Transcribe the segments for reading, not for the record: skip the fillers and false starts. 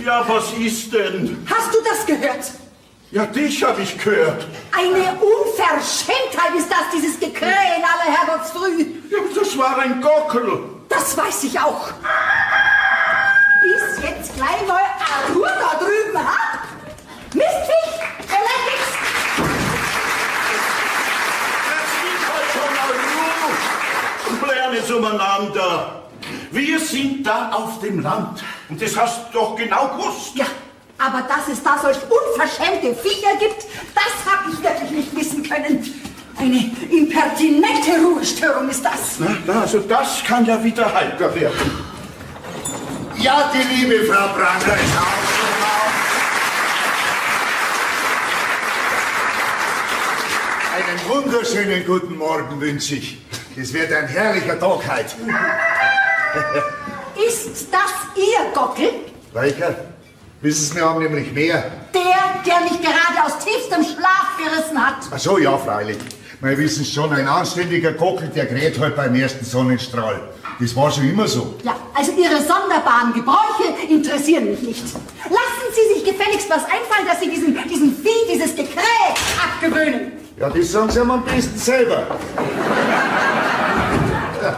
Ja, was ist denn? Hast du das gehört? Ja, dich hab ich gehört. Eine Unverschämtheit ist das, dieses Gekrähe in aller Herrgottsfrüh. Ja, das war ein Gockel. Das weiß ich auch. Bis jetzt gleich mal a Ruhe da drüben, ha? Mistviech, erledigt's. Jetzt gib halt schon mal Ruhe und blär nicht umeinander. Wir sind da auf dem Land und das hast du doch genau gewusst. Ja, aber dass es da solch unverschämte Viecher gibt, das hab ich wirklich nicht wissen können. Eine impertinente Ruhestörung ist das. Na, na, also das kann ja wieder heiter werden. Ja, die liebe Frau Brandler ist auch schon auf. Einen wunderschönen guten Morgen wünsche ich. Es wird ein herrlicher Tag heute. Ist das Ihr Gockel? Welcher? Wissen Sie, wir haben nämlich mehr. Der, der mich gerade aus tiefstem Schlaf gerissen hat. Ach so, ja, freilich. Wir wissen schon, ein anständiger Gockel, der kräht halt beim ersten Sonnenstrahl. Das war schon immer so. Ja, also Ihre sonderbaren Gebräuche interessieren mich nicht. Lassen Sie sich gefälligst was einfallen, dass Sie diesem Vieh, dieses Gekrähe abgewöhnen. Ja, das sagen Sie am besten selber. Ja,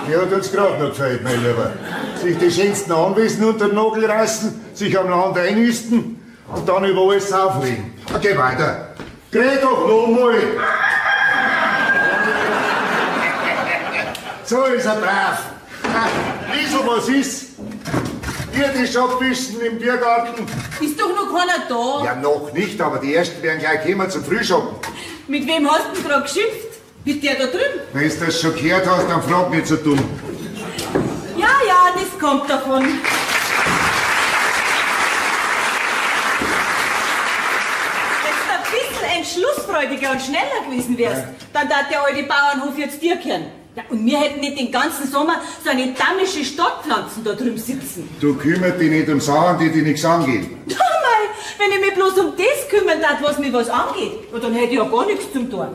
die hat uns grad noch gefällt, mein Lieber. Sich die schönsten Anwesen unter den Nagel reißen, sich am Land einnisten und dann über alles aufregen. Okay, weiter. Geh doch noch mal. So ist er brav. Ah, Liesl, was ist? Ihr die schon fischen im Biergarten? Ist doch noch keiner da. Ja, noch nicht, aber die ersten werden gleich kommen zum Frühschoppen. Mit wem hast du denn grad geschimpft? Mit der da drüben? Wenn du das schon gehört hast, dann frag nicht so dumm. Ja, ja, das kommt davon. Wenn du ein bisschen entschlussfreudiger und schneller gewesen wärst, dann tat der alte Bauernhof jetzt dir gehören. Ja, und wir hätten nicht den ganzen Sommer so eine damische Stadtpflanzen da drüben sitzen. Du kümmerst dich nicht um Sachen, die dich nichts angehen. Ja, mei, wenn ich mich bloß um das kümmern tat, was mir was angeht, ja, dann hätte ich ja gar nichts zum tun.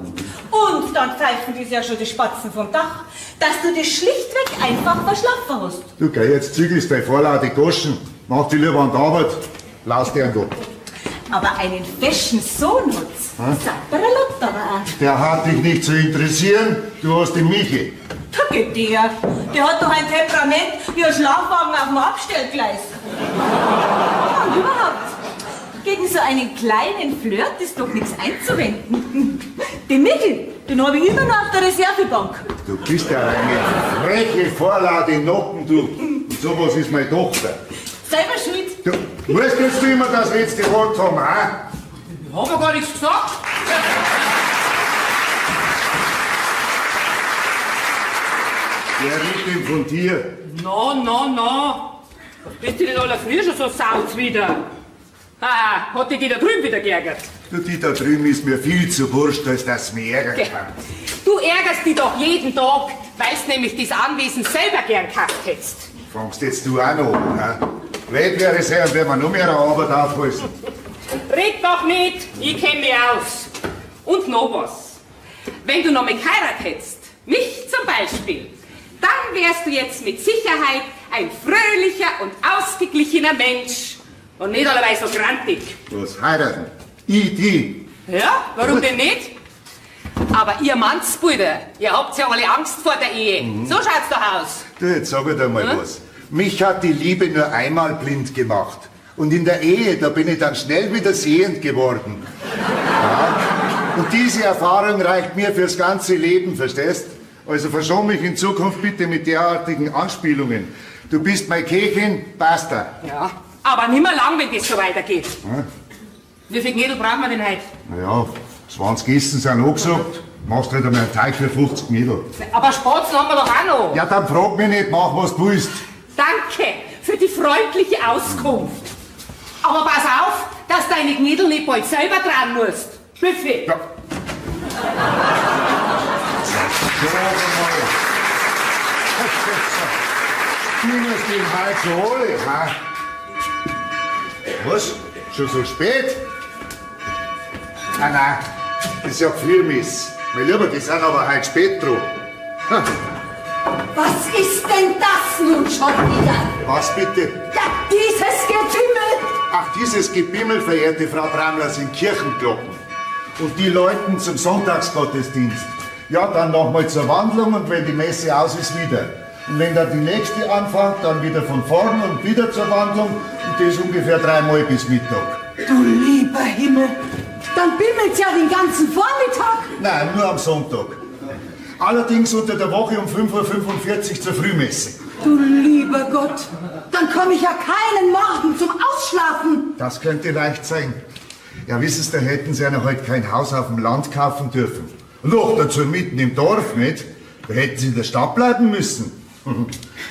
Und dann pfeifen das ja schon die Spatzen vom Dach, dass du das schlichtweg einfach verschlafen hast. Du, geh jetzt zügelst deine Vorlade Goschen, mach dich lieber an die Arbeit, lass dich an. Aber einen feschen Sohn hat's. Hm? Sapperlot aber auch. Der hat dich nicht zu interessieren, du hast den Michi. Da geht der. Der hat doch ein Temperament wie ein Schlafwagen auf dem Abstellgleis. Und überhaupt, gegen so einen kleinen Flirt ist doch nichts einzuwenden. Den Michel, den hab ich immer noch auf der Reservebank. Du bist ja eine freche Vorlade Nocken, du. Und sowas ist meine Tochter. Selber schuld. Du musst jetzt immer das letzte Wort haben, ha? Ich hab ja gar nichts gesagt. Wer redet denn von dir? Na, na, na. Was bist du denn aller früh schon so sauz wieder? Ha, hat dich die da drüben wieder geärgert? Du, die da drüben ist mir viel zu wurscht, als dass mich ärgern kann. Du ärgerst dich doch jeden Tag, weil's nämlich das Anwesen selber gern gehabt hättest. Fangst jetzt du auch noch an, ha? Blöd wäre es ja, wenn wir noch mehr Arbeit aufhalten. Red doch nicht, ich kenn mich aus. Und noch was. Wenn du noch mal geheiratet hättest, mich zum Beispiel, dann wärst du jetzt mit Sicherheit ein fröhlicher und ausgeglichener Mensch. Und nicht allerweil so grantig. Was, heiraten? Ich, die? Ja, warum denn nicht? Aber ihr Mannsbrüder, ihr habt ja alle Angst vor der Ehe. So schaut's doch aus. Du, jetzt sag ich dir mal Hm? was. Mich hat die Liebe nur einmal blind gemacht. Und in der Ehe, da bin ich dann schnell wieder sehend geworden. Ja. Und diese Erfahrung reicht mir fürs ganze Leben, verstehst? Also verschon mich in Zukunft bitte mit derartigen Anspielungen. Du bist meine Köchin, basta. Ja, aber nimmer lang, wenn das so weitergeht. Hm? Wie viel Knödel brauchen wir denn heute? Naja, 20 Essen sind angesagt. Machst halt einmal einen Teig für 50 Knödel. Aber Spatzen haben wir doch auch noch. Ja, dann frag mich nicht, mach was du willst. Danke für die freundliche Auskunft. Aber pass auf, dass deine Knödel nicht bald selber dran musst. Büffel. Ja. Sag mal. Spinnst den halt so alle, ha? Was? Schon so spät? Ah, nein, das ist ja Frühmiss. Mein Lieber, die sind aber heute spät dran. Ha. Was ist denn das nun schon wieder? Was bitte? Ja, dieses Getümmel! Ach, dieses Gebimmel, verehrte Frau Bramler, sind Kirchenglocken. Und die läuten zum Sonntagsgottesdienst. Ja, dann nochmal zur Wandlung und wenn die Messe aus ist, wieder. Und wenn dann die nächste anfängt, dann wieder von vorn und wieder zur Wandlung. Und das ungefähr dreimal bis Mittag. Du lieber Himmel, dann bimmelt's ja den ganzen Vormittag. Nein, nur am Sonntag. Allerdings unter der Woche um 5.45 Uhr zur Frühmesse. Du lieber Gott, dann komme ich ja keinen Morgen zum Ausschlafen. Das könnte leicht sein. Ja, wissen Sie, da hätten Sie ja noch heute kein Haus auf dem Land kaufen dürfen. Und noch dazu mitten im Dorf, nicht? Da hätten Sie in der Stadt bleiben müssen.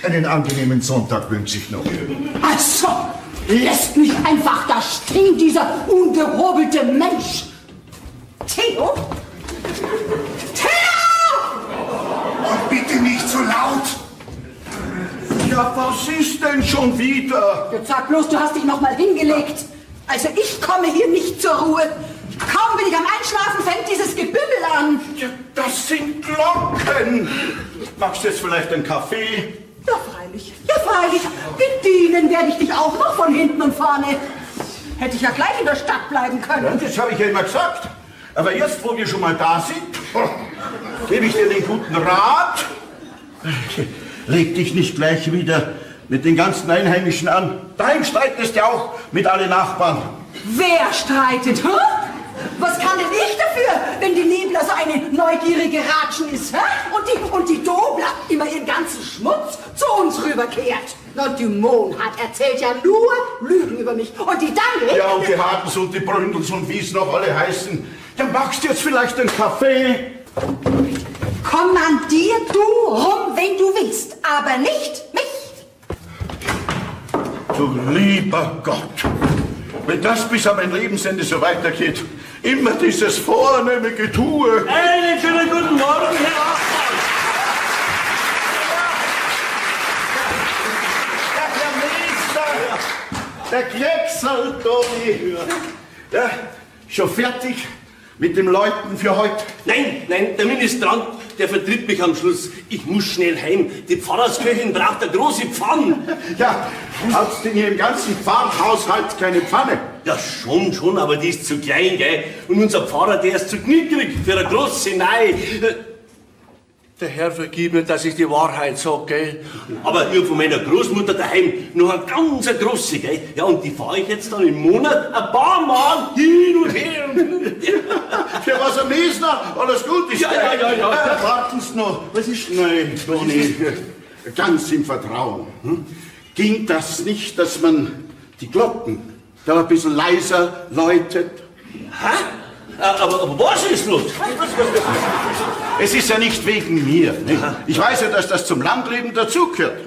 Einen angenehmen Sonntag wünsche ich noch. Also, lässt mich einfach da stehen, dieser ungehobelte Mensch. Theo? Theo! Und bitte nicht so laut! Ja, was ist denn schon wieder? Jetzt sag bloß, du hast dich noch mal hingelegt. Also ich komme hier nicht zur Ruhe. Kaum bin ich am Einschlafen, fängt dieses Gebimmel an. Ja, das sind Glocken. Magst du jetzt vielleicht einen Kaffee? Ja, freilich. Ja, freilich. Bedienen werde ich dich auch noch von hinten und vorne. Hätte ich ja gleich in der Stadt bleiben können. Ja, das habe ich ja immer gesagt. Aber jetzt, wo wir schon mal da sind, gebe ich dir den guten Rat. Leg dich nicht gleich wieder mit den ganzen Einheimischen an. Daheim streitest du auch mit allen Nachbarn. Wer streitet, hä? Was kann denn ich dafür, wenn die Niebler so eine neugierige Ratschen ist, hä? Und die Dobler immer ihren ganzen Schmutz zu uns rüberkehrt. Und die Monhard erzählt ja nur Lügen über mich. Und die Dangel... Ja, und die Hartens und die Bründels und wie es noch alle heißen. Dann machst du jetzt vielleicht einen Kaffee. Kommandier du rum, wenn du willst, aber nicht mich. Du lieber Gott, wenn das bis an mein Lebensende so weitergeht, immer dieses vornehme Getue. Einen schönen guten Morgen, Herr Achmann. Der Herr Meister, der Klecksel, Toni. Ja, schon fertig mit dem Läuten für heute? Nein, nein, der Ministrant, der vertritt mich am Schluss. Ich muss schnell heim. Die Pfarrersköchin braucht eine große Pfanne. Ja, hat's denn hier im ganzen Pfarrhaushalt keine Pfanne? Ja, schon, schon, aber die ist zu klein, gell? Und unser Pfarrer, der ist zu knickrig für eine große Nei. Der Herr vergib mir, dass ich die Wahrheit sag, gell? Aber ich hab von meiner Großmutter daheim noch eine ganz große, gell? Ja, und die fahr ich jetzt dann im Monat ein paar Mal hin und her. Für was am Mesner? Alles gut ist. Ja, ja, ja, ja. Warten Sie noch. Was ist? Nein, Toni, ganz im Vertrauen. Hm? Ging das nicht, dass man die Glocken da ein bisschen leiser läutet? Hä? Aber was ist los? Es ist ja nicht wegen mir. Nicht? Ich weiß ja, dass das zum Landleben dazugehört.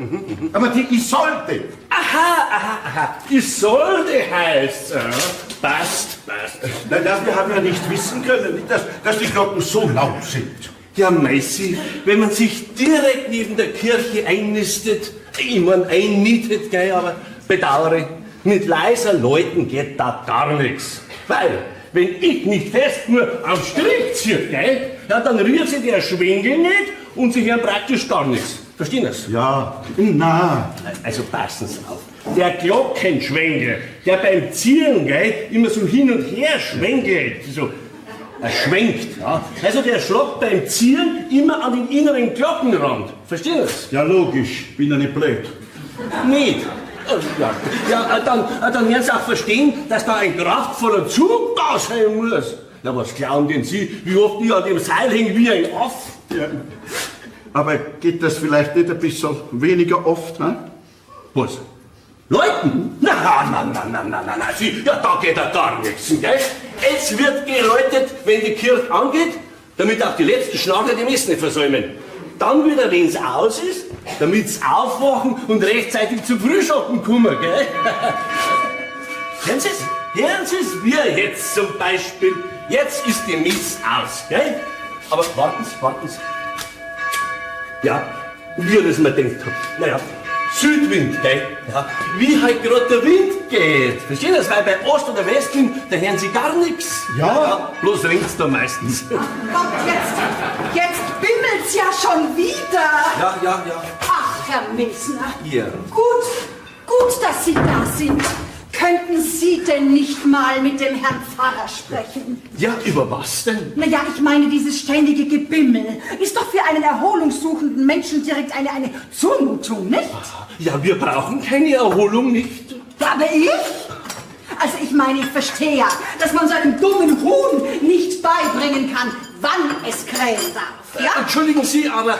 Aber die Isolde. Aha, aha, aha. Isolde heißt's. Ja. Passt, passt. Na, na, wir haben ja nicht wissen können, nicht, dass die Glocken so laut sind. Ja, Meissi, wenn man sich direkt neben der Kirche einnistet, ich mein, einmietet, gell, aber bedauere, mit leiser Leuten geht da gar nichts. Weil, wenn ich nicht fest nur am Strick ziehe, gell, ja, dann rührt sich der Schwengel nicht und sie hören praktisch gar nichts. Verstehen Sie? Ja, na. Also passen Sie auf. Der Glockenschwengel, der beim Ziehen, gell, immer so hin und her schwengelt, so, er schwenkt, ja. Also der schlagt beim Ziehen immer an den inneren Glockenrand. Verstehen Sie? Ja, logisch, bin ja nicht blöd. Nicht? Ja, ja, dann werden Sie auch verstehen, dass da ein kraftvoller Zug da sein muss. Na, was glauben denn Sie, wie oft ich an dem Seil hänge wie ein Aff? Ja. Aber geht das vielleicht nicht ein bisschen weniger oft, ne? Was? Läuten? Na, na, na, na, na, na, na, Sie, ja, da geht ja gar nichts, gell? Es wird geläutet, wenn die Kirche angeht, damit auch die letzten Schnarcher die Messe nicht versäumen. Dann wieder, wenn's aus ist, damit's aufwachen und rechtzeitig zum Frühschoppen kommen, gell? Hören Sie's? Hören Sie's? Wir jetzt zum Beispiel. Jetzt ist die Messe aus, gell? Aber warten Sie, warten Sie. Ja, wie ich das mir gedacht hab. Naja, Südwind, gell? Ja, wie halt grad der Wind geht. Verstehen Sie? Weil bei Ost- oder Westwind, da hören Sie gar nichts. Ja. Ja, bloß ringt's da meistens. Ach Gott, jetzt bimmelt's ja schon wieder. Ja, ja, ja. Ach, Herr Mesner. Ja. Gut, gut, dass Sie da sind. Könnten Sie denn nicht mal mit dem Herrn Pfarrer sprechen? Ja, über was denn? Naja, ich meine, dieses ständige Gebimmel ist doch für einen erholungssuchenden Menschen direkt eine Zumutung, nicht? Ja, wir brauchen keine Erholung nicht. Ja, aber ich? Also ich meine, ich verstehe ja, dass man so einem dummen Huhn nicht beibringen kann, wann es krähen darf. Ja? Entschuldigen Sie, aber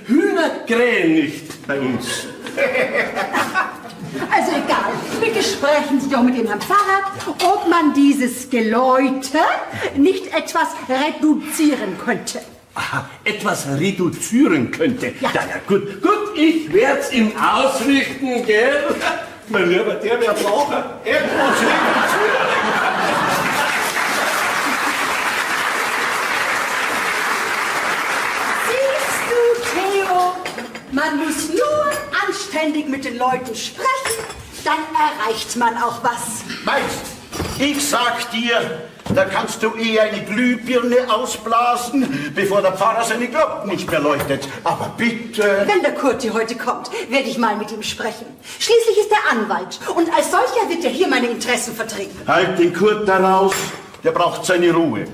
Hühner krähen nicht bei uns. Also egal, bitte sprechen Sie doch mit dem Herrn Pfarrer, ob man dieses Geläute nicht etwas reduzieren könnte. Aha, etwas reduzieren könnte. Ja. Ja, ja, gut, gut, ich werd's ihm ausrichten, gell? Mein Lieber, der wird lachen. Etwas reduzieren. Siehst du, Theo, man muss nur anständig mit den Leuten sprechen, dann erreicht man auch was. Meinst, ich sag dir, da kannst du eh eine Glühbirne ausblasen, bevor der Pfarrer seine Glocken nicht mehr läutet. Aber bitte. Wenn der Kurti heute kommt, werde ich mal mit ihm sprechen. Schließlich ist er Anwalt und als solcher wird er hier meine Interessen vertreten. Halt den Kurt da raus, der braucht seine Ruhe.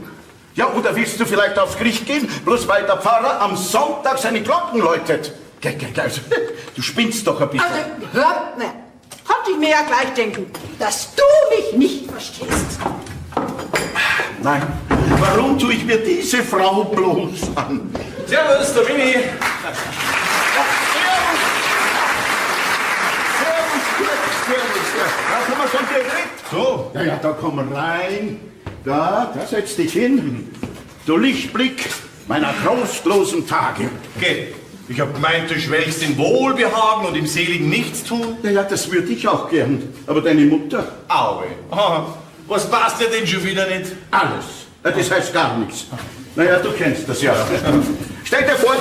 Ja, oder willst du vielleicht aufs Gericht gehen, bloß weil der Pfarrer am Sonntag seine Glocken läutet? Gell, gell, gell, also, du spinnst doch ein bisschen. Also, hör, ne, konnte ich mir ja gleich denken, dass du mich nicht verstehst. Nein, warum tue ich mir diese Frau bloß an? Servus, der Winni. Servus! Servus, Kurt, servus. Ja, was haben wir schon geredet? So. Ja, ja, da komm rein. Da setz dich hin. Du Lichtblick meiner trostlosen Tage. Okay. Ich hab gemeint, du schwelgst in Wohlbehagen und im seligen Nichtstun. Ja, ja, das würde ich auch gern. Aber deine Mutter? Aue. Ah, was passt dir denn schon wieder nicht? Alles. Ja, das heißt gar nichts. Naja, du kennst das ja. Stell dir vor,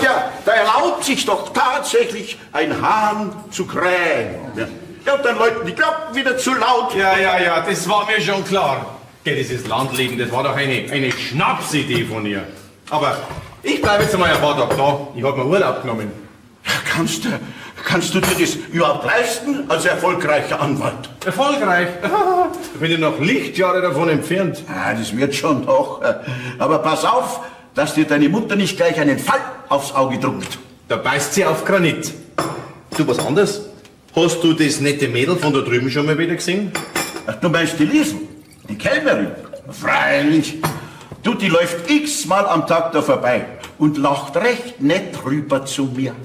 der erlaubt sich doch tatsächlich, ein Hahn zu krähen. Ja. Ja, und dann läuten die Glocken wieder zu laut. Ja, ja, ja, das war mir schon klar. Gell, dieses Landleben, das war doch eine Schnapsidee von ihr. Aber ich bleibe jetzt einmal ein paar Tage da. Ich hab mir Urlaub genommen. Ja, kannst du dir das überhaupt leisten als erfolgreicher Anwalt? Erfolgreich? Da bin ich noch Lichtjahre davon entfernt. Ah, das wird schon noch. Aber pass auf, dass dir deine Mutter nicht gleich einen Fall aufs Auge drückt. Da beißt sie auf Granit. Du, was anderes? Hast du das nette Mädel von da drüben schon mal wieder gesehen? Ach, du meinst die Liesel, die Kellnerin? Freilich. Du, die läuft x-mal am Tag da vorbei und lacht recht nett rüber zu mir.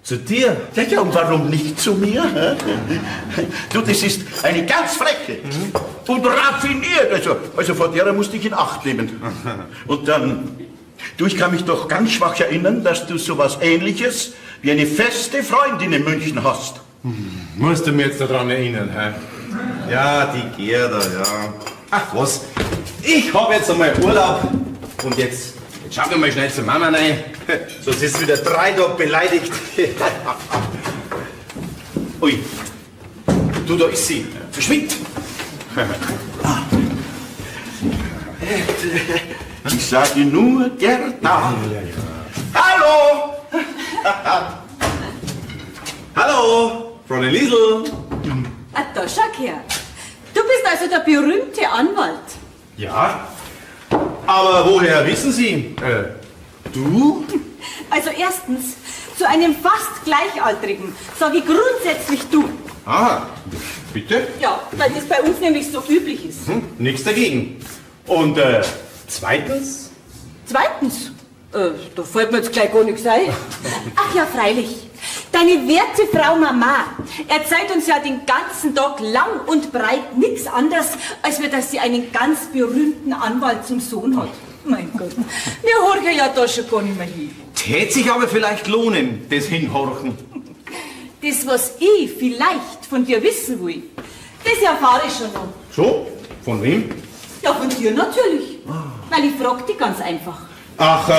Zu dir? Ja, ja, und warum nicht zu mir? Hä? Du, das ist eine ganz freche und raffiniert. Also vor der musste ich in Acht nehmen. Und dann, du, ich kann mich doch ganz schwach erinnern, dass du sowas Ähnliches wie eine feste Freundin in München hast. Musst du mir jetzt daran erinnern, hä? Ja, die Gerda, ja. Ach was, ich hab jetzt einmal Urlaub und jetzt schauen wir mal schnell zur Mama rein. Sonst ist sie wieder 3 Tage beleidigt. Ui, du, da ist sie. Verschwind! Ich sage nur Gerda. Ja, ja, ja. Hallo! Hallo, Fräulein Liesel. Ah, da schau her. Du bist also der berühmte Anwalt. Ja, aber woher wissen Sie? Du? Also erstens, zu einem fast Gleichaltrigen sage ich grundsätzlich du. Ah, bitte? Ja, weil das bei uns nämlich so üblich ist. Hm, nichts dagegen. Und zweitens? Zweitens? Da fällt mir jetzt gleich gar nichts ein. Ach ja, freilich. Deine werte Frau Mama erzählt uns ja den ganzen Tag lang und breit nichts anderes, als wir, dass sie einen ganz berühmten Anwalt zum Sohn hat. Mein Gott, wir horchen ja da schon gar nicht mehr hin. Tät sich aber vielleicht lohnen, das Hinhorchen. Das, was ich vielleicht von dir wissen will, das erfahre ich schon noch. So? Von wem? Ja, von dir natürlich. Weil ich frag dich ganz einfach. Ach,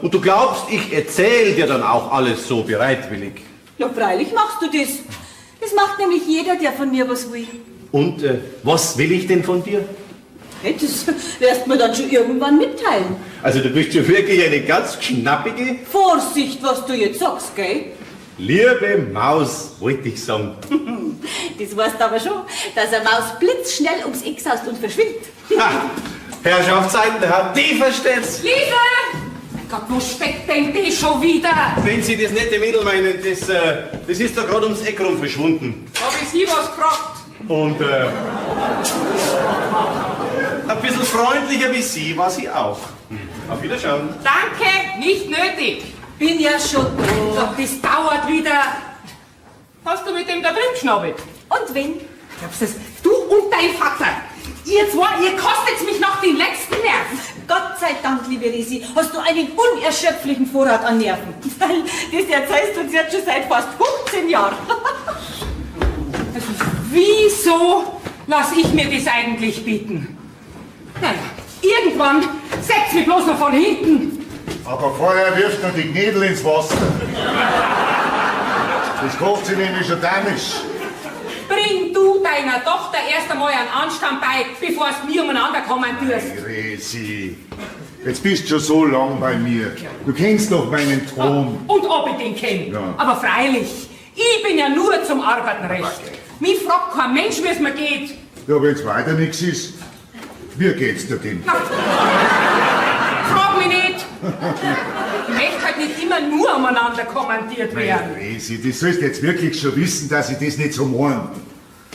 und du glaubst, ich erzähl dir dann auch alles so bereitwillig? Ja, freilich machst du das. Das macht nämlich jeder, der von mir was will. Und was will ich denn von dir? Hey, das wirst du mir dann schon irgendwann mitteilen. Also du bist ja wirklich eine ganz schnappige... Vorsicht, was du jetzt sagst, gell? Liebe Maus, wollte ich sagen. Das weißt du aber schon, dass eine Maus blitzschnell ums Eck saust und verschwindet. Ha, Herrschaftszeiten, die versteht's. Liesel! Mein Gott, wo steckt denn die schon wieder? Wenn Sie das nette Mädel meinen, das ist da gerade ums Eck rum verschwunden. Hab ich Sie was gefragt? Und ein bisschen freundlicher wie Sie war sie auch. Auf Wiederschauen. Danke, nicht nötig. Bin ja schon da. Doch, das dauert wieder. Hast du mit dem da drin geschnabbelt? Und wenn? Glaubst du das? Du und dein Vater. Ihr zwei, ihr kostet mich noch den letzten Nerv. Gott sei Dank, liebe Resi, hast du einen unerschöpflichen Vorrat an Nerven. Weil das erzählst du uns jetzt schon seit fast 15 Jahren. Also, wieso lass ich mir das eigentlich bieten? Naja, irgendwann setz mich bloß noch von hinten. Aber vorher wirft noch die Knädel ins Wasser. Das kocht sie nämlich schon dämisch. Bring du deiner Tochter erst einmal einen Anstand bei, bevor es mir umeinander kommen tust. Resi, jetzt bist du schon so lang bei mir. Du kennst doch meinen Ton. Und ob ich den kenn. Ja. Aber freilich, ich bin ja nur zum Arbeiten recht. Mich fragt kein Mensch, wie es mir geht. Ja, wenn's weiter nichts ist, wie geht's dir denn? Na, frag mich nicht. Ich möchte halt nicht immer nur umeinander kommandiert werden. Resi, das sollst du jetzt wirklich schon wissen, dass ich das nicht so meine.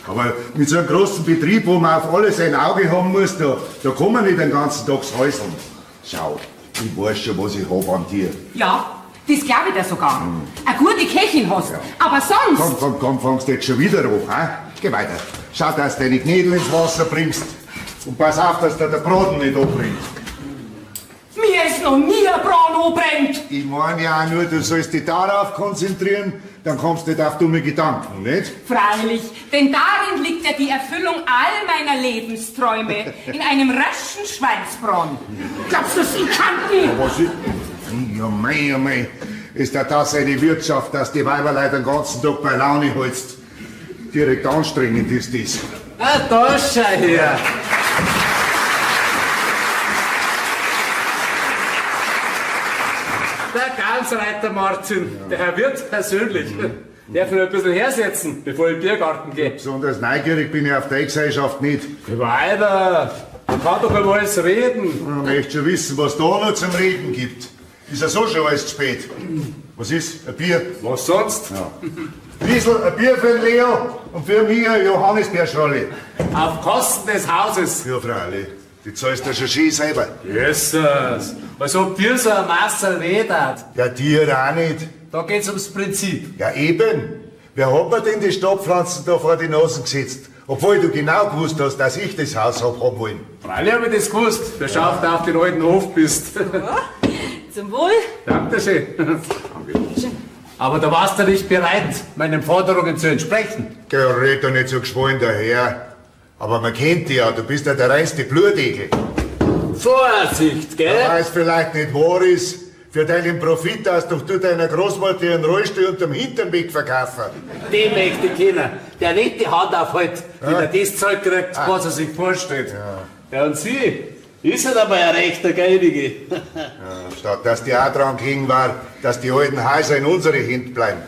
Aber mit so einem großen Betrieb, wo man auf alles ein Auge haben muss, da kann man nicht den ganzen Tag häuseln. Schau, ich weiß schon, was ich hab an dir. Ja, das glaub ich dir sogar. Eine gute Köchin hast, Ja. aber sonst... Komm, komm, komm, fangst jetzt schon wieder an, he? Geh weiter. Schau, dass du deine Knädel ins Wasser bringst. Und pass auf, dass dir der Braten nicht abbrennt. Mir ist noch nie ein Braten anbrennt. Ich meine ja auch nur, du sollst dich darauf konzentrieren, dann kommst du nicht auf dumme Gedanken, nicht? Freilich, denn darin liegt ja die Erfüllung all meiner Lebensträume in einem raschen Schweinsbraten. Glaubst du, ich kann nicht? Was ist? Ja, mei, ja, mei. Ist ja das eine Wirtschaft, dass die Weiberleute den ganzen Tag bei Laune hältst? Direkt anstrengend ist das. Ah, da schau her. Der Gansreiter Martin, der Herr Wirt persönlich. Darf ich noch ein bisschen hersetzen, bevor ich in den Biergarten gehe? Besonders neugierig bin ich auf die Gesellschaft nicht. Weiber, man kann doch über alles reden. Ich möchte schon wissen, was da noch zum Reden gibt. Ist ja so schon alles zu spät. Was ist? Ein Bier? Was sonst? Ja. Liesl, ein Bier für den Leo und für mich eine Johannisbeerschorle. Auf Kosten des Hauses. Ja, freilich. Die zahlst du schon schön selber. Jesus, als ob dir so ein Masserl weh tat. Ja, dir auch nicht. Da geht's ums Prinzip. Ja, eben. Wer hat mir denn die Stadtpflanzen da vor die Nasen gesetzt? Obwohl du genau gewusst hast, dass ich das Haus hab haben wollen. Freilich hab ich das gewusst. Wer schafft, auf den alten Hof bist. Zum Wohl. Dankeschön. Aber da warst du nicht bereit, meinen Forderungen zu entsprechen. Geh, red doch nicht so geschwollen daher. Aber man kennt dich ja, du bist ja der reinste Blutegel. Vorsicht, gell? Wer weiß vielleicht nicht wahr ist, für deinen Profit hast doch du deiner Großmutter ihren Rollstuhl unterm Hintern wegverkaufen. Den möchte ich kennen, der nicht die Hand aufhält, wenn er das Zeug kriegt, was er sich vorstellt. Ja. Und sie ist halt aber ein rechter Geilige. Ja, statt dass die auch dran gelegen war, dass die alten Häuser in unsere Hände bleiben.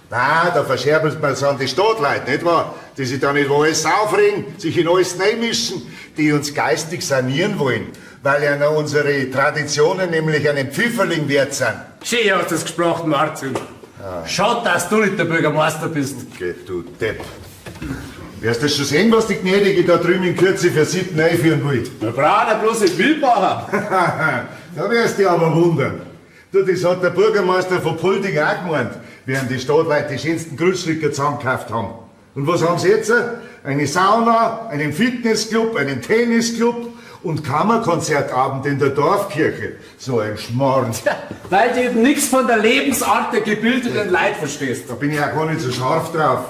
Na, da verscherbelt man an die Stadtleute, nicht wahr? Die sich da nicht wo alles aufregen, sich in alles reinmischen, die uns geistig sanieren wollen, weil ja noch unsere Traditionen nämlich einen Pfifferling wert sind. Schön hast du das gesprochen, Martin. Schade, dass du nicht der Bürgermeister bist. Geh, du Depp. Wirst du schon sehen, was die Gnädige da drüben in Kürze für Sitten einführen will? Wir brauchen ja bloß den Wildbacher. Da wirst du dich aber wundern. Du, das hat der Bürgermeister von Pulding auch gemeint, während die Stadtleute die schönsten Grundstücke zusammengekauft haben. Und was haben sie jetzt? Eine Sauna, einen Fitnessclub, einen Tennisclub und Kammerkonzertabend in der Dorfkirche. So ein Schmarrn. Tja, weil du eben nichts von der Lebensart der gebildeten Leute verstehst. Da bin ich auch gar nicht so scharf drauf.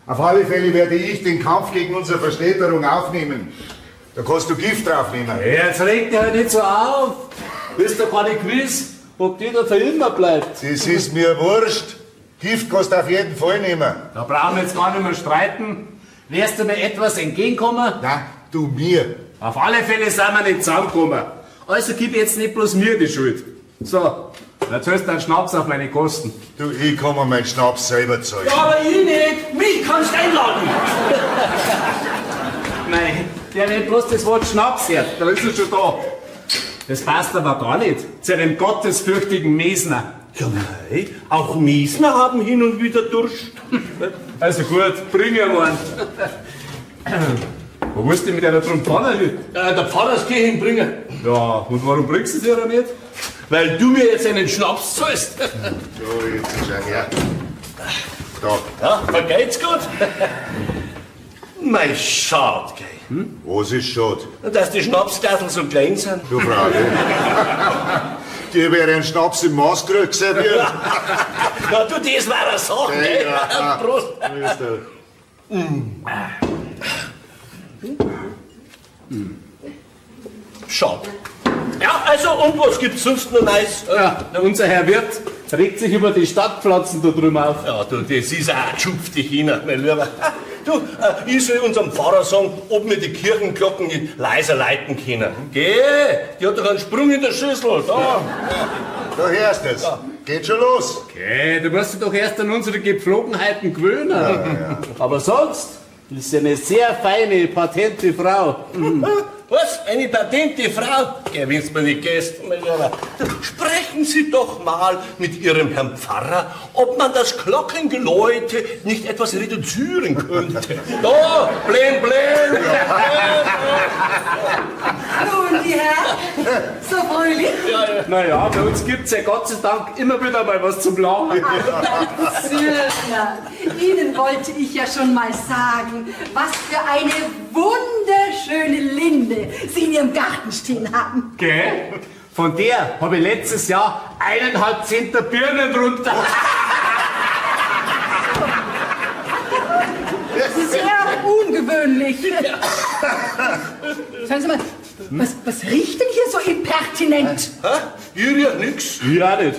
Auf alle Fälle werde ich den Kampf gegen unsere Verstädterung aufnehmen. Da kannst du Gift draufnehmen. Ja, jetzt reg dich halt nicht so auf. Bist doch gar nicht gewiss, ob die da für immer bleibt. Das ist mir wurscht. Gift kannst du auf jeden Fall nehmen. Da brauchen wir jetzt gar nicht mehr streiten. Wärst du mir etwas entgegenkommen? Na, du mir. Auf alle Fälle sind wir nicht zusammengekommen. Also gib jetzt nicht bloß mir die Schuld. So, Da zahlst du einen Schnaps auf meine Kosten. Du, ich kann mir meinen Schnaps selber zahlen. Ja, aber ich nicht. Mich kannst du einladen. Nein, der nicht bloß das Wort Schnaps hört, da ist er schon da. Das passt aber gar nicht zu einem gottesfürchtigen Mesner. Ja, mei, auch Miesner haben hin und wieder Durst. Also gut, bring ihm einen. Wo musst du mit einer Trompane hin? Der Pfarrerskirche bringen. Ja, und warum bringst du sie ja nicht? Weil du mir jetzt einen Schnaps zahlst. So, jetzt schau her. Da. Ja, vergeht's gut. Mei, schad, gell. Hm? Was ist schad? Dass die Schnapsglasel so klein sind. Du Frage. Dir wäre ein Schnaps im Maßkrug serviert. Ja, du, das war eine Sache, gell? Ja. Prost. Mm. Schade. Ja, also, und was gibt's sonst noch Neues? Ja, unser Herr Wirt regt sich über die Stadtpflanzen da drüben auf. Ja, du, das ist auch ein geschupfte China, mein Lieber. Du, ich soll unserem Pfarrer sagen, ob wir die Kirchenglocken nicht leiser leiten können. Geh, die hat doch einen Sprung in der Schüssel. Da. Da hörst du's. Ja. Geht schon los. Okay, du musst dich doch erst an unsere Gepflogenheiten gewöhnen. Ja, ja. Aber sonst ist sie eine sehr feine, patente Frau. Was? Eine patente Frau? Geh, wenn's mir nicht gehst, mein Lieber. Sprechen Sie doch mal mit Ihrem Herrn Pfarrer, ob man das Glockengeläute nicht etwas reduzieren könnte. Da, blem, blem. Nun, die Herren, so fröhlich. Ja, ja. Naja, bei uns gibt's ja Gott sei Dank immer wieder mal was zum Lachen. Ach, Zürner, Ihnen wollte ich ja schon mal sagen, was für eine wunderschöne Linde Sie in Ihrem Garten stehen haben. Gell? Von der habe ich letztes Jahr 1,5 Zentner Birnen runter. Sehr ungewöhnlich. Sagen Sie mal, was riecht denn hier so impertinent? Hä? Ich riech nix. Ich auch nicht.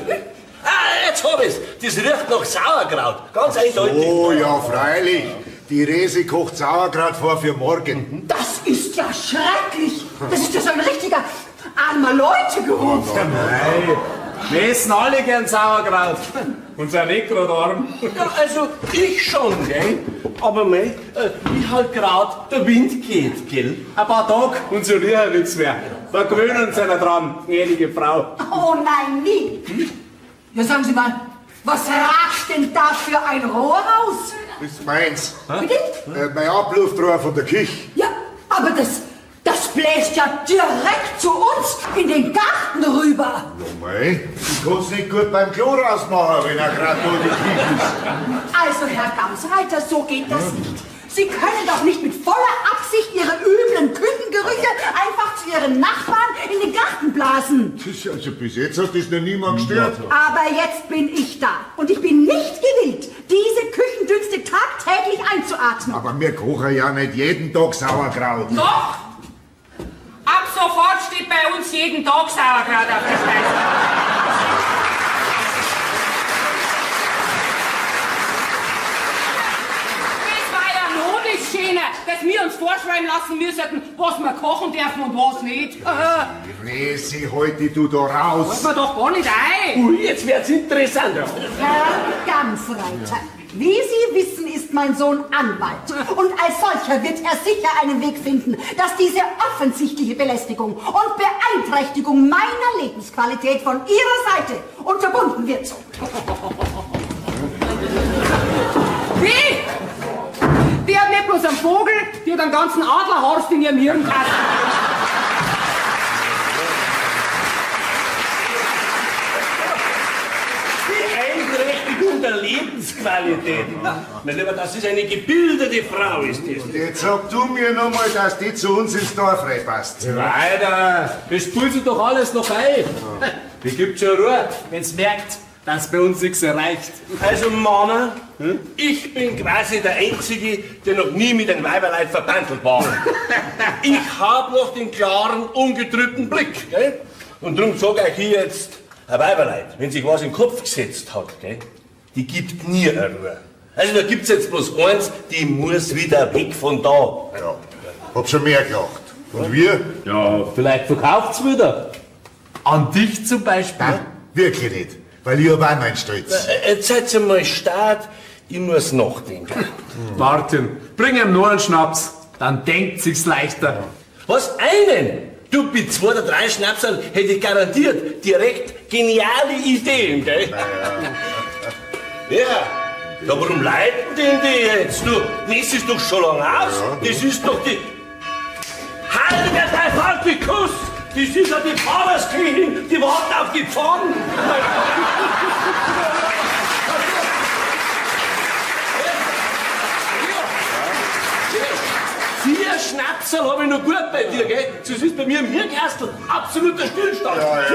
Ah, jetzt hab ich's. Das riecht nach Sauerkraut. Ganz eindeutig. Oh ja, freilich. Die Rese kocht Sauerkraut vor für morgen. Das ist ja schrecklich. Das ist ja so ein richtiger armer Leute-Geruch. Oh, nein. Wir essen alle gern Sauerkraut. Und sind nicht gerade arm. Ja, also ich schon, gell? Aber mei, wie halt grad der Wind geht, gell? Ein paar Tage und so riecht nichts mehr. Da gewöhnen uns einer dran, gnädige Frau. Oh nein, nie. Ja, sagen Sie mal, was ragt denn da für ein Rohr raus? Das ist meins. Bitte? Mein Abluftrohr von der Küche. Ja, aber das bläst ja direkt zu uns in den Garten rüber. Ja, mei, ich kann's nicht gut beim Klo rausmachen, wenn er grad da die Küche ist. Also, Herr Gamsreiter, so geht das nicht. Sie können doch nicht mit voller Absicht Ihre üblen Küchengerüche einfach zu Ihren Nachbarn in den Garten blasen. Das ist, also bis jetzt hat das noch niemand gestört. Aber jetzt bin ich da und ich bin nicht gewillt, diese Küchendünste tagtäglich einzuatmen. Aber wir kochen ja nicht jeden Tag Sauerkraut. Doch! Ab sofort steht bei uns jeden Tag Sauerkraut auf der Speise. Das war ja noch nicht schöner, dass wir uns vorschreiben lassen müssen, was wir kochen dürfen und was nicht. Resi, heute du da raus. Fällt mir doch gar nicht ein. Ui, jetzt wird's interessant. Herr Gamsreiter, wie Sie wissen, ist mein Sohn Anwalt. Und als solcher wird er sicher einen Weg finden, dass diese offensichtliche Belästigung und Beeinträchtigung meiner Lebensqualität von Ihrer Seite unterbunden wird. Wie? Die hat nicht bloß einen Vogel, die hat einen ganzen Adlerhorst in ihrem Hirnkasten. Die Einträchtigung der Lebensqualität. Mein Lieber, das ist eine gebildete Frau, ist das. Und jetzt sag du mir noch mal, dass die zu uns ins Dorf reinpasst. Weiter, das spült sich doch alles noch ein. Die gibt schon Ruhe, wenn's merkt, dass bei uns nichts erreicht. Also, Mama, ich bin quasi der Einzige, der noch nie mit einem Weiberleid verbandelt war. Ich hab noch den klaren, ungetrübten Blick. Gell? Und drum sag ich hier jetzt, ein Weiberleid, wenn sich was in den Kopf gesetzt hat, gell, die gibt nie eine Ruhe. Also da gibt's jetzt bloß eins, die muss wieder weg von da. Ja, hab schon mehr gelacht. Und wir? Ja, vielleicht verkauft's wieder. An dich zum Beispiel. Nein, wirklich nicht. Weil ich hab auch meinen Stolz. Jetzt seid ihr mal stark, ich muss nachdenken. Martin, bring ihm nur einen Schnaps, dann denkt sich's leichter. Was, einen? Du, mit 2 oder 3 Schnapsern hätte ich garantiert direkt geniale Ideen, gell? Ja. Ja, warum leiten denn die jetzt? Du, das ist doch schon lange aus. Das ist doch die... Heiliger Dreifaltikus! Das ist ja die Pfarrerskirche, die warten auf die Pfannen. Vier Schnapserl hab ich noch gut bei dir, gell? Das ist bei mir im Hirnkastel absoluter Stillstand. Ja, ja.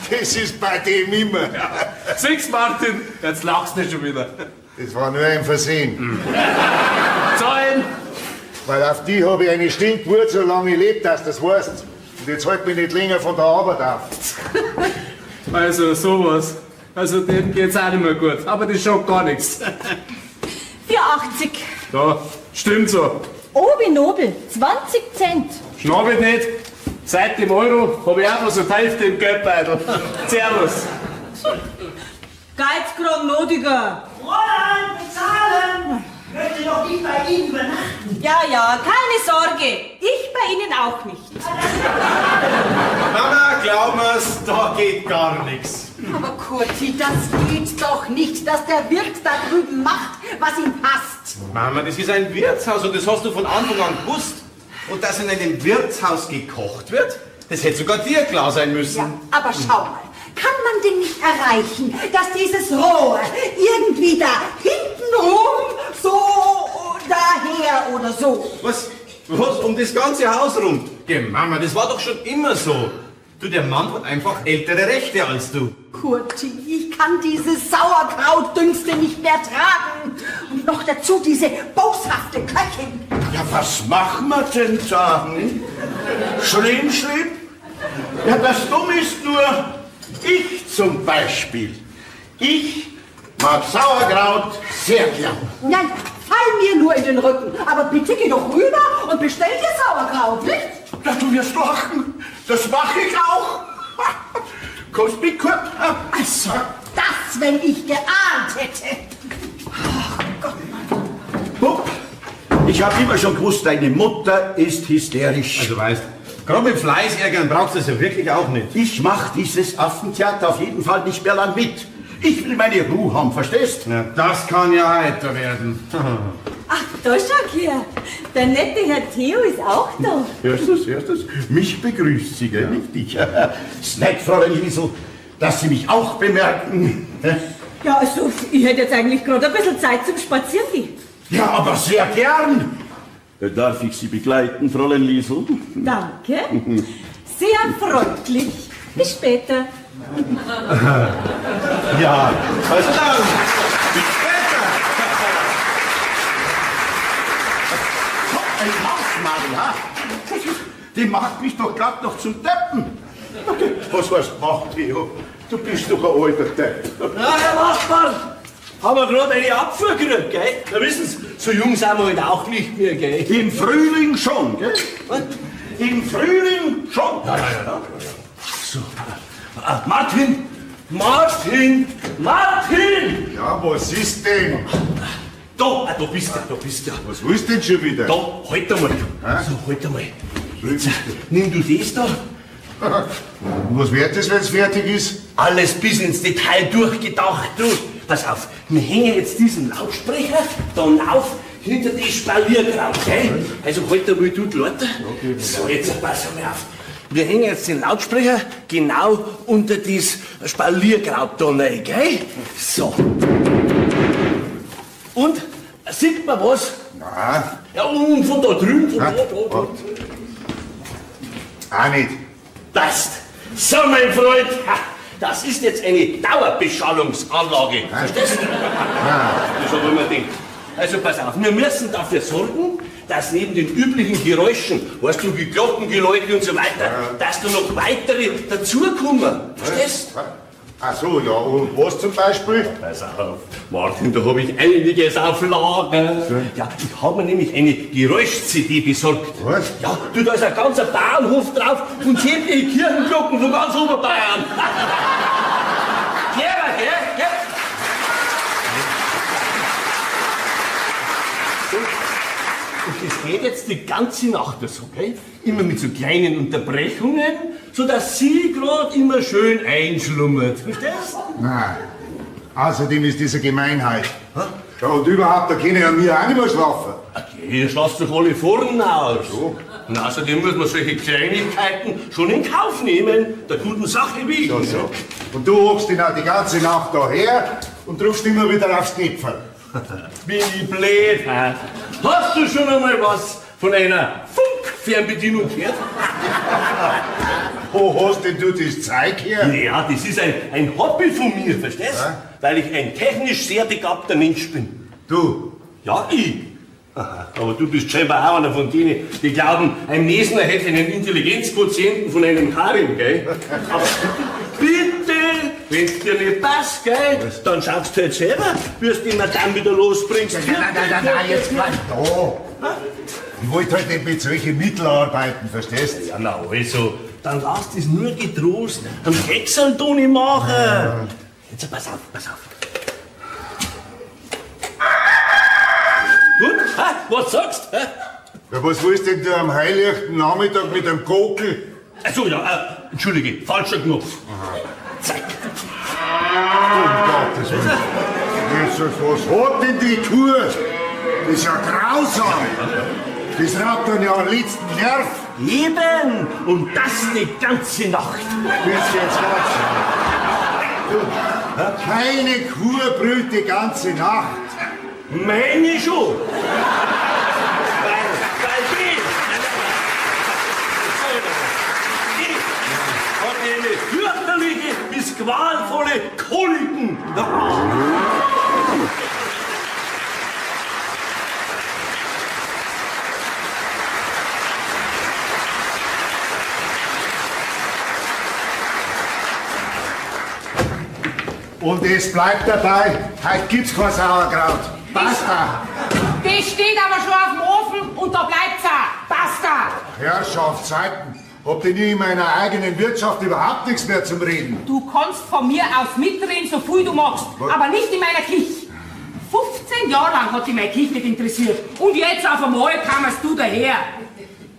Das ist bei dem immer. Ja. Siehst, Martin, jetzt lachst du nicht schon wieder. Das war nur ein Versehen. Zahlen! Weil auf die habe ich eine Stinkwurz so lange gelebt, dass das weißt. Und jetzt halt mich nicht länger von der Arbeit auf. Also sowas. Also dem geht's auch nicht mehr gut. Aber das schaut gar nichts. 4,80. Da, stimmt so. Obi Nobel, 20 Cent. Schnabelt nicht. Seit dem Euro hab ich auch noch so die Hälfte im Geldbeutel. Servus. Geizkram Nodiger. Fräulein, bezahlen! Möchte doch nicht bei Ihnen übernachten. Ja, ja, keine Sorge. Ich bei Ihnen auch nicht. Mama, glaub mir's, da geht gar nichts. Aber Kurti, das geht doch nicht, dass der Wirt da drüben macht, was ihm passt. Mama, das ist ein Wirtshaus und das hast du von Anfang an gewusst. Und dass in einem Wirtshaus gekocht wird, das hätte sogar dir klar sein müssen. Ja, aber schau mal, kann man denn nicht erreichen, dass dieses Rohr irgendwie da hinten rum, so daher oder so? Was? Was? Um das ganze Haus rum? Geh, Mama, das war doch schon immer so. Du, der Mann hat einfach ältere Rechte als du. Kurti, ich kann diese Sauerkrautdünste nicht mehr tragen. Und noch dazu diese boshafte Köchin. Ja, was machen wir denn da? Hm? Schlimm, schlimm? Ja, das Dumme ist nur, ich zum Beispiel. Ich mag Sauerkraut sehr gern. Nein, fall mir nur in den Rücken. Aber bitte geh doch rüber und bestell dir Sauerkraut, nicht? Ja, du wirst lachen. Das mache ich auch. Kommst mit, Kurt? Also, das, wenn ich geahnt hätte. Ach Gott, Mann. Bub, ich habe immer schon gewusst, deine Mutter ist hysterisch. Also weißt, gerade mit Fleiß ärgern brauchst du es ja wirklich auch nicht. Ich mach dieses Affentheater auf jeden Fall nicht mehr lang mit. Ich will meine Ruhe haben, verstehst? Ja, das kann ja heiter werden. Ach, da schau her. Der nette Herr Theo ist auch da. Hörst du's, hörst du's? Mich begrüßt sie, gell? Nicht dich. Ist nett, Fräulein Liesel, dass Sie mich auch bemerken. Ja, also, ich hätte jetzt eigentlich gerade ein bisschen Zeit zum Spazierengehen. Ja, aber sehr gern. Darf ich Sie begleiten, Fräulein Liesel? Danke. Sehr freundlich. Bis später. Ja, also dann, bis später. So ein Hausmaria. Die macht mich doch grad noch zum Deppen. Was hast du gemacht, Theo? Du bist doch ein alter Depp. Na, Herr Nachbar, haben wir gerade eine Abfuhr gekriegt, gell? Da wissen Sie, so jung sind wir halt auch nicht mehr, gell? Im Frühling schon, gell? Im Frühling schon. Ja, ja, ja. So. Martin! Martin! Martin! Ja, was ist denn? Da, da bist du, da bist du. Was willst du denn schon wieder? Da, halt einmal. So, halt einmal. Jetzt, nimm du das da. Und was wird das, wenn's fertig ist? Alles bis ins Detail durchgedacht, du. Pass auf, wir hängen jetzt diesen Lautsprecher dann auf hinter die Spalierkraut, gell? Also halt einmal du die Leute. So, jetzt pass einmal auf. Wir hängen jetzt den Lautsprecher genau unter das Spalierkraut da rein, gell? So. Und, sieht man was? Nein. Ja, und von da drüben, von da, da, da. Auch nicht. Passt. So, mein Freund, ha, das ist jetzt eine Dauerbeschallungsanlage. Verstehst du? Das hab ich mir gedacht. Also pass auf, wir müssen dafür sorgen, dass neben den üblichen Geräuschen, weißt du, wie Glockengeläute und so weiter, dass da noch weitere dazukommen. Verstehst? Ach so, ja, und was zum Beispiel? Pass auf, Martin, da habe ich einiges auf Lager. Ja, ich habe mir nämlich eine Geräusch-CD besorgt. Was? Ja, du, da ist ein ganzer Bahnhof drauf und sämtliche Kirchenglocken von ganz Oberbayern. Clever, gell? Gell? Und das geht jetzt die ganze Nacht so, gell? Immer mit so kleinen Unterbrechungen, sodass sie gerade immer schön einschlummert. Verstehst? Nein. Außerdem ist diese Gemeinheit. Ja, und überhaupt, da können ja wir auch nicht mehr schlafen. Okay, ihr schlaft doch alle vorne aus. So. Und außerdem muss man solche Kleinigkeiten schon in Kauf nehmen, der guten Sache wegen. So, so. Und du hockst dich auch die ganze Nacht daher und drückst immer wieder aufs Knöpferl. Bin ich blöd, hä? Hast du schon einmal was von einer Funkfernbedienung gehört? Wo hast denn du das Zeug her? Ja, das ist ein Hobby von mir, verstehst? Ja. Weil ich ein technisch sehr begabter Mensch bin. Du? Ja, ich. Aha, aber du bist scheinbar auch einer von denen, die glauben, ein Mesner hätte einen Intelligenzquotienten von einem Karim, gell? Aber bitte, wenn's dir nicht passt, gell, dann schaust du halt selber, wie du die Madame wieder losbringst. Nein, nein, nein, nein, jetzt bleib da. Ich wollte halt nicht mit solchen Mitteln arbeiten, verstehst? Ja, na also, dann lass das nur getrost am Kekseltoni machen. Ja. Jetzt pass auf, pass auf. Gut, ha, was sagst du? Ja, was willst denn du am heiligen Nachmittag mit dem Kokel? Achso, ja, entschuldige, falscher Knopf. Aha. Zack. Um Gottes Willen. Jesus, was hat denn die Kuh? Das ist ja grausam. Das raubt dann ja am letzten Nerv. Eben! Und das die ganze Nacht. Bist jetzt was? Du, keine Kuh brüllt die ganze Nacht. Meine schon. Weil die hat eine fürchterliche bis qualvolle Koliken. Und es bleibt dabei, heute gibt's kein Sauerkraut. Basta! Das steht aber schon auf dem Ofen und da bleibt's auch. Basta! Herrschaftszeiten, habt ihr nie in meiner eigenen Wirtschaft überhaupt nichts mehr zum Reden? Du kannst von mir aus mitreden, so viel du magst, Was? aber nicht in meiner Küche. 15 Jahre lang hat dich meine Küche nicht interessiert. Und jetzt auf einmal kamst du daher.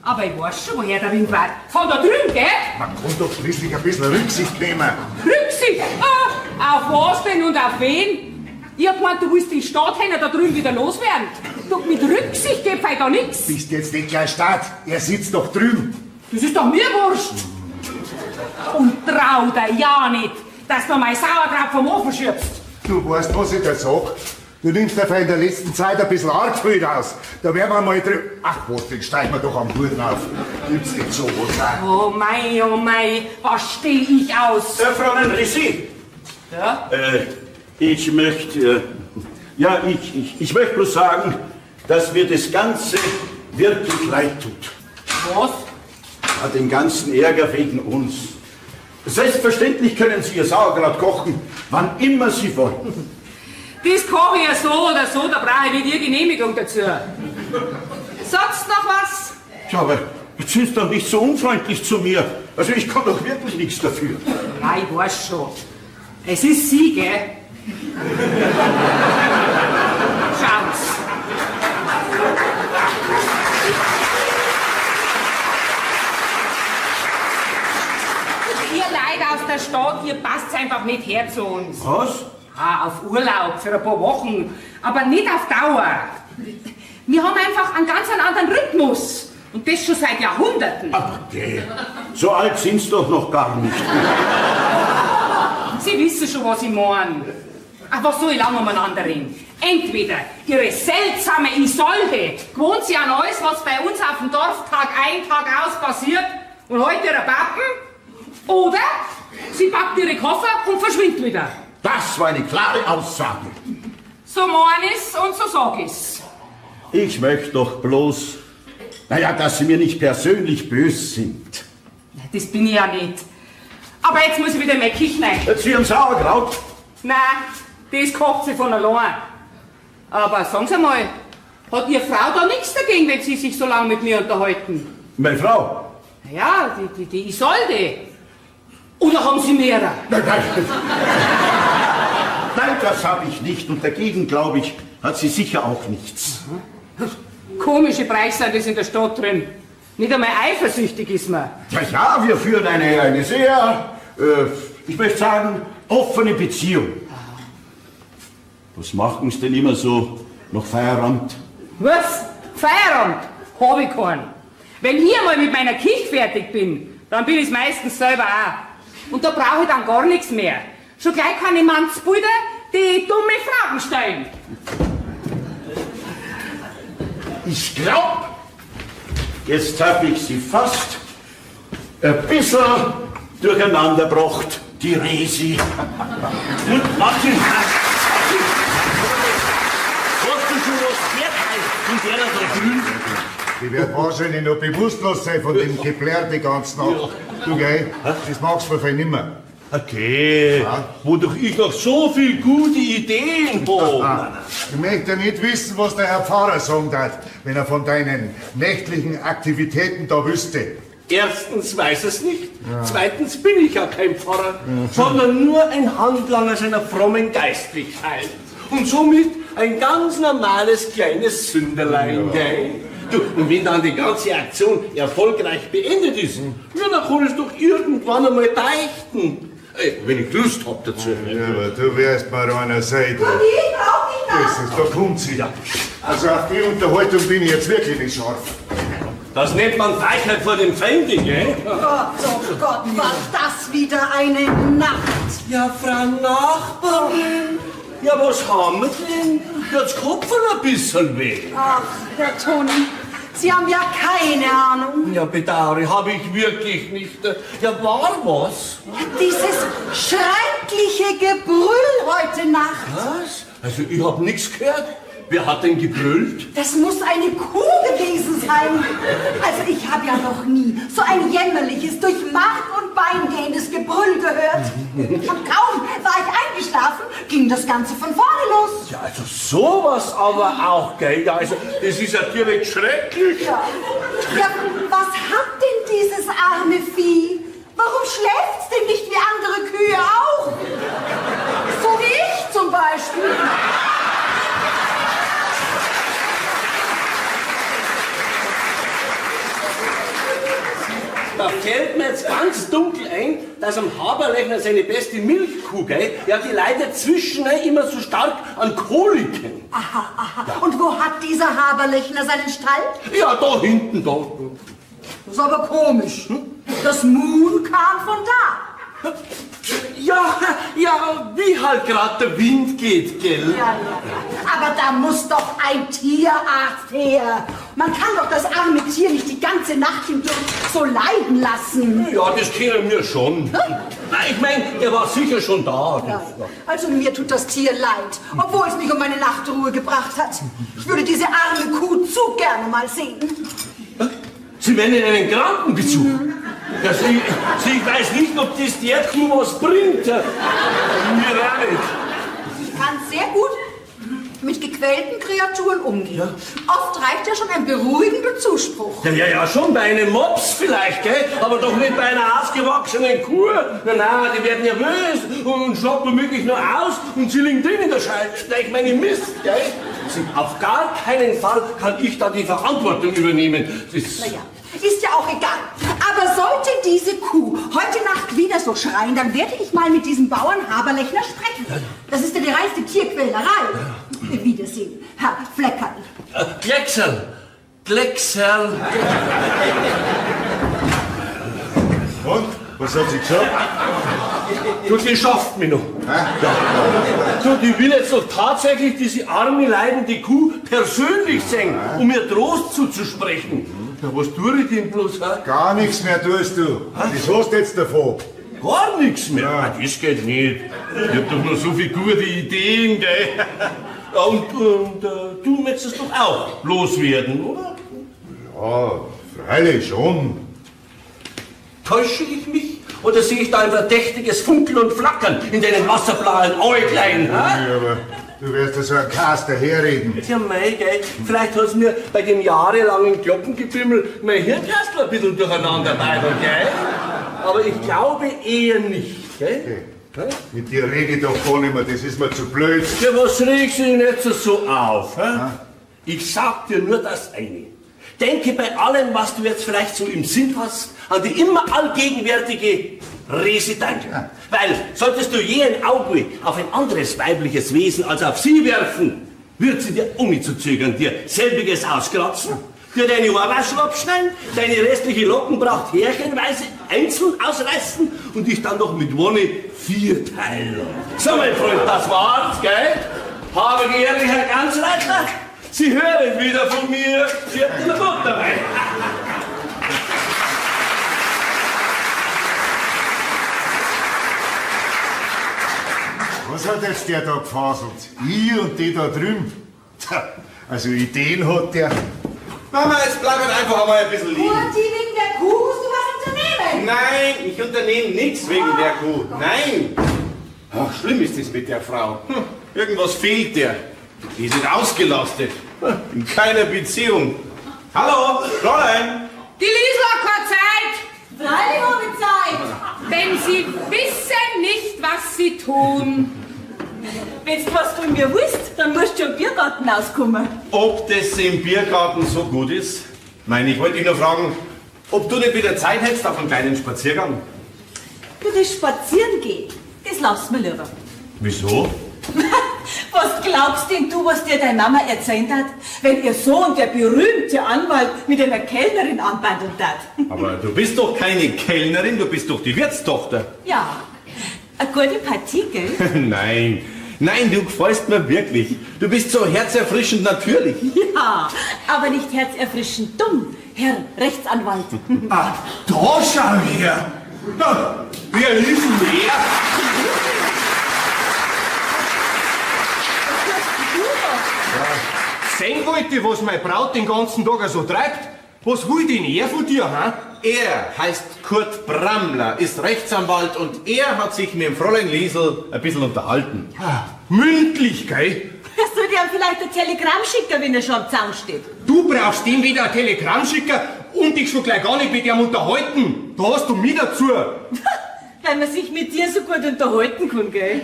Aber ich weiß schon, woher der Wind war. Von da drüben, gell? Man kann doch schließlich ein bisschen Rücksicht nehmen. Rücksicht? Ah, auf was denn und auf wen? Ich hab gemeint, du willst den Stadthähner da drüben wieder loswerden. Du, mit Rücksicht geht bei da nix. Bist jetzt nicht gleich Staat, er sitzt doch drüben. Das ist doch mir wurscht. Und trau dir ja nicht, dass du mein Sauerkraut vom Ofen schiebst. Du weißt, was ich dir sag. Du nimmst dir in der letzten Zeit ein bisschen arg viel aus. Da werden wir mal drüber. Ach was, den steigen wir doch am Gurten auf. Gibt's nicht so was auch. Oh mei, was steh ich aus? Fräulein Rissi. Ja? Ich möchte, ja, ich möchte bloß sagen, dass mir das Ganze wirklich leid tut. Was? Ja, den ganzen Ärger wegen uns. Selbstverständlich können Sie Ihr Sauerkraut kochen, wann immer Sie wollen. Das koche ich ja so oder so, da brauche ich nicht Ihre Genehmigung dazu. Sagst noch was? Ja, aber jetzt sind Sie doch nicht so unfreundlich zu mir. Also ich kann doch wirklich nichts dafür. Ja, ich weiß schon. Es ist sie, gell? Schau's. Ihr Leute aus der Stadt, ihr passt einfach nicht her zu uns. Was? Ah, auf Urlaub für ein paar Wochen, aber nicht auf Dauer. Wir haben einfach einen ganz anderen Rhythmus. Und das schon seit Jahrhunderten. Aber geh, so alt sind's doch noch gar nicht. Sie wissen schon, was ich meine. Ach, was soll ich lange umeinander reden? Entweder Ihre seltsame Isolde gewohnt sie an alles, was bei uns auf dem Dorf Tag ein, Tag aus passiert und heute ihre Pappen, oder sie packt ihre Koffer und verschwindet wieder. Das war eine klare Aussage. So mein ich's und so sag ich's. Ich möchte doch bloß, naja, dass Sie mir nicht persönlich böse sind. Das bin ich ja nicht. Aber jetzt muss ich wieder in meine Küche rein. Jetzt wie am Sauerkraut. Nein, das kocht sie von allein. Aber sagen Sie mal, hat Ihre Frau da nichts dagegen, wenn Sie sich so lange mit mir unterhalten? Meine Frau? Ja, die Isolde. Oder haben Sie mehrere? Nein, nein. Nein, das habe ich nicht. Und dagegen, glaube ich, hat sie sicher auch nichts. Komische Preise sind das in der Stadt drin. Nicht einmal eifersüchtig ist man. Ja, ja, wir führen eine sehr, ich möchte sagen, offene Beziehung. Was machen Sie denn immer so nach Feierabend? Was? Feierabend? Hab ich keinen. Wenn ich einmal mit meiner Küche fertig bin, dann bin ich's meistens selber auch. Und da brauche ich dann gar nichts mehr. Schon gleich kann ich Mannsbilder die dumme Fragen stellen. Ich glaub, jetzt hab ich sie fast ein bisschen durcheinander gebracht, die Resi. Und Martin, hast du schon was gehört von der da drüben? Die wird wahrscheinlich noch bewusstlos sein von dem Geplärr die ganze Nacht. Du, gell, das magst du vielleicht nimmer. Okay, wo doch ich noch so viel gute Ideen hab. Ich möchte ja nicht wissen, was der Herr Pfarrer sagen hat, wenn er von deinen nächtlichen Aktivitäten da wüsste. Erstens weiß er's nicht, Ja. Zweitens bin ich ja kein Pfarrer, sondern nur ein Handlanger seiner frommen Geistlichkeit. Und somit ein ganz normales kleines Sünderlein, gell? Du, und wenn dann die ganze Aktion erfolgreich beendet ist, ja, dann kann ich's doch irgendwann einmal beichten. Wenn ich Lust hab dazu. Ja, aber du wärst mal einer sein, du. Und ich brauch dich da. Jesus, da kommt sie. Also auf die Unterhaltung bin ich jetzt wirklich nicht scharf. Das nennt man Feigheit vor dem Feinde, gell? Gott, oh Gott, war das wieder eine Nacht. Ja, Frau Nachbarin, ja, was haben wir denn? Jetzt Kopf ein bisschen weh. Ach, Herr Toni, Sie haben ja keine Ahnung. Ja, bedauere, habe ich wirklich nicht. Ja, war was? Dieses schreckliche Gebrüll heute Nacht. Was? Also, ich hab nichts gehört. Wer hat denn gebrüllt? Das muss eine Kuh gewesen sein. Also ich habe ja noch nie so ein jämmerliches, durch Mark und Bein gehendes Gebrüll gehört. Und kaum war ich eingeschlafen, ging das Ganze von vorne los. Ja, also sowas aber auch, gell? Ja, also das ist ja direkt schrecklich. Ja. Ja, was hat denn dieses arme Vieh? Warum schläft's denn nicht wie andere Kühe auch? So wie ich zum Beispiel. Da fällt mir jetzt ganz dunkel ein, dass am Haberlechner seine beste Milchkuh, gell, ja, die leidet zwischen immer so stark an Koliken. Aha, aha. Und wo hat dieser Haberlechner seinen Stall? Ja, da hinten, da. Das ist aber komisch. Das Moon kam von da. Ja, ja, wie halt grad der Wind geht, gell? Ja, ja, ja. Aber da muss doch ein Tierarzt her. Man kann doch das arme Tier nicht die ganze Nacht hindurch so leiden lassen. Ja, das kennen wir schon. Nein, ich mein, der war sicher schon da. Ja. Also mir tut das Tier leid, obwohl es mich um meine Nachtruhe gebracht hat. Ich würde diese arme Kuh zu gerne mal sehen. Sie werden in einen Krankenbesuch. Ja, Sie, ich weiß nicht, ob das der Kuh was bringt. Mir auch nicht. Ich kann sehr gut mit gequälten Kreaturen umgehen. Ja. Oft reicht ja schon ein beruhigender Zuspruch. Ja, ja, ja, schon bei einem Mops vielleicht, gell? Aber doch nicht bei einer ausgewachsenen Kuh. Na, na, die werden nervös und schlagen womöglich nur aus und sie liegen drin in der Scheiße. Ich meine Mist, gell? Sie, auf gar keinen Fall kann ich da die Verantwortung übernehmen. Das Naja, ist ja auch egal. Aber sollte diese Kuh heute Nacht wieder so schreien, dann werde ich mal mit diesem Bauern Haberlechner sprechen. Das ist ja die reinste Tierquälerei. Wiedersehen, Herr Fleckerl. Kleckserl. Kleckserl. Und? Was hat sie gesagt? Du, die schafft mich noch. Ja. Du, die will jetzt doch tatsächlich diese arme, leidende Kuh persönlich sehen, um ihr Trost zuzusprechen. Ja, was tue ich denn bloß? Hä? Gar nichts mehr tust du. Was hast du jetzt davon? Gar nichts mehr? Ja. Ah, das geht nicht. Ich hab doch noch so viele gute Ideen, gell? Ja, und du möchtest doch auch loswerden, oder? Ja, freilich schon. Täusche ich mich? Oder sehe ich da ein verdächtiges Funkeln und Flackern in deinen wasserblauen Äuglein? Ja, aber du wirst ja so ein Kas daherreden. Tja, mei, gell? Vielleicht hat's mir bei dem jahrelangen Glockengebimmel mein Hirnkastel ein bisschen durcheinander weibelt, gell? Aber ich glaube eher nicht, gell? Okay. Mit dir rede ich doch gar nicht mehr, das ist mir zu blöd. Ja, was regst du dich jetzt so auf? Hä? Ich sag dir nur das eine. Denke bei allem, was du jetzt vielleicht so im Sinn hast, an die immer allgegenwärtige Resi Deindl. Weil, solltest du je ein Auge auf ein anderes weibliches Wesen als auf sie werfen, wird sie dir ohne zu zögern dir selbiges auskratzen, dir deine Ohrwaschel abschneiden, deine restliche Lockenpracht härchenweise einzeln ausreißen und dich dann noch mit Wonne vierteilen. So, mein Freund, das war's, gell? Habe die Ehre, Herr Ganzleitner. Sie hören wieder von mir. Sie hat immer gut dabei. Was hat jetzt der da gefaselt? Ich und die da drüben. Tja, also Ideen hat der. Mama, jetzt bleib halt einfach einmal ein bisschen liegen. Kurti, wegen der Kuh musst du was unternehmen. Nein, ich unternehme nichts wegen der Kuh. Nein! Ach, schlimm ist es mit der Frau. Irgendwas fehlt der. Die sind ausgelastet. In keiner Beziehung. Hallo, Fräulein! Die Liesl hat keine Zeit, Freilich habe ich Zeit. denn sie wissen nicht, was sie tun. Wenn du was von mir willst, dann musst du schon im Biergarten auskommen. Ob das im Biergarten so gut ist? Nein, ich wollte dich nur fragen, ob du nicht wieder Zeit hättest auf einen kleinen Spaziergang. Du, das Spazierengehen, das lass mir lieber. Wieso? Was glaubst denn du, was dir deine Mama erzählt hat, wenn ihr Sohn, der berühmte Anwalt, mit einer Kellnerin anbandelt hat? Aber du bist doch keine Kellnerin, du bist doch die Wirtstochter. Ja, eine gute Partie, gell? Nein, nein, du gefällst mir wirklich. Du bist so herzerfrischend natürlich. Ja, aber nicht herzerfrischend dumm, Herr Rechtsanwalt. Ah, da schau her! Na, wer ist denn der? Sehen wollte, was meine Braut den ganzen Tag so treibt. Was will denn er von dir, ha? Er heißt Kurt Brammler, ist Rechtsanwalt und er hat sich mit dem Fräulein Liesel ein bisschen unterhalten. Ah, mündlich, gell? Er soll dir vielleicht ein Telegramm schicken, wenn er schon am Zaun steht. Du brauchst dem weder ein Telegramm schicken und dich schon gleich gar nicht mit ihm unterhalten. Da hast du mich dazu. Weil man sich mit dir so gut unterhalten kann, gell?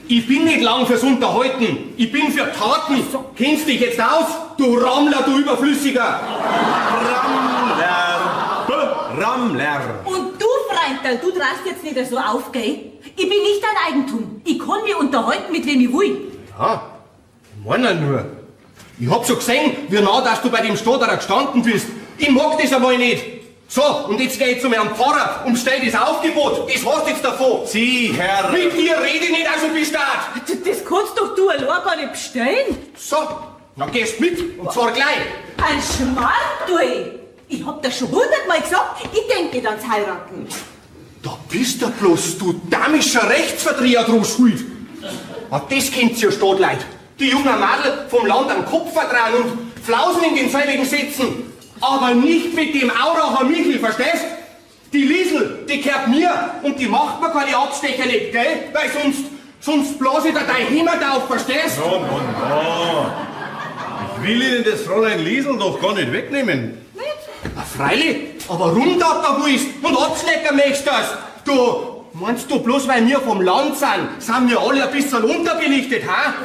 Ich bin nicht lang fürs Unterhalten. Ich bin für Taten. Kennst dich jetzt aus? Du Rammler, du Überflüssiger. Rammler, Rammler. Und du, Freundl, du drast jetzt nicht so auf, gell? Ich bin nicht dein Eigentum. Ich kann mich unterhalten, mit wem ich will. Ja, ich meine nur. Ich hab schon gesehen, wie nah dass du bei dem Stoderer gestanden bist. Ich mag das einmal nicht. So, und jetzt geh ich zu meinem Pfarrer und stell das Aufgebot. Das hast du jetzt davon. Sie, Herr... Mit dir rede ich nicht, also bist du. Das kannst doch du allein gar nicht bestellen. So, dann gehst mit, und zwar gleich. Ein Schmarrn, du. Ich hab das schon 100-mal gesagt, ich denke nicht ans Heiraten. Da bist du bloß, du damischer Rechtsverdreher drum schuld. Ah, das kennt's ja Stadtleut. Die jungen Madel vom Land am Kopf verdrehen und Flausen in den selbigen setzen. Aber nicht mit dem Auracher Michel, verstehst? Die Liesel, die gehört mir und die macht mir keine Abstecher nicht, gell? Weil sonst blase ich dir dein Hämmer auf, verstehst? No, no, no. Ich will Ihnen das Fräulein Liesel doch gar nicht wegnehmen. Na, freilich, aber rumdattern willst und abschlecken möchtest. Du, meinst du bloß, weil wir vom Land sind, sind wir alle ein bisschen unterbelichtet, ha?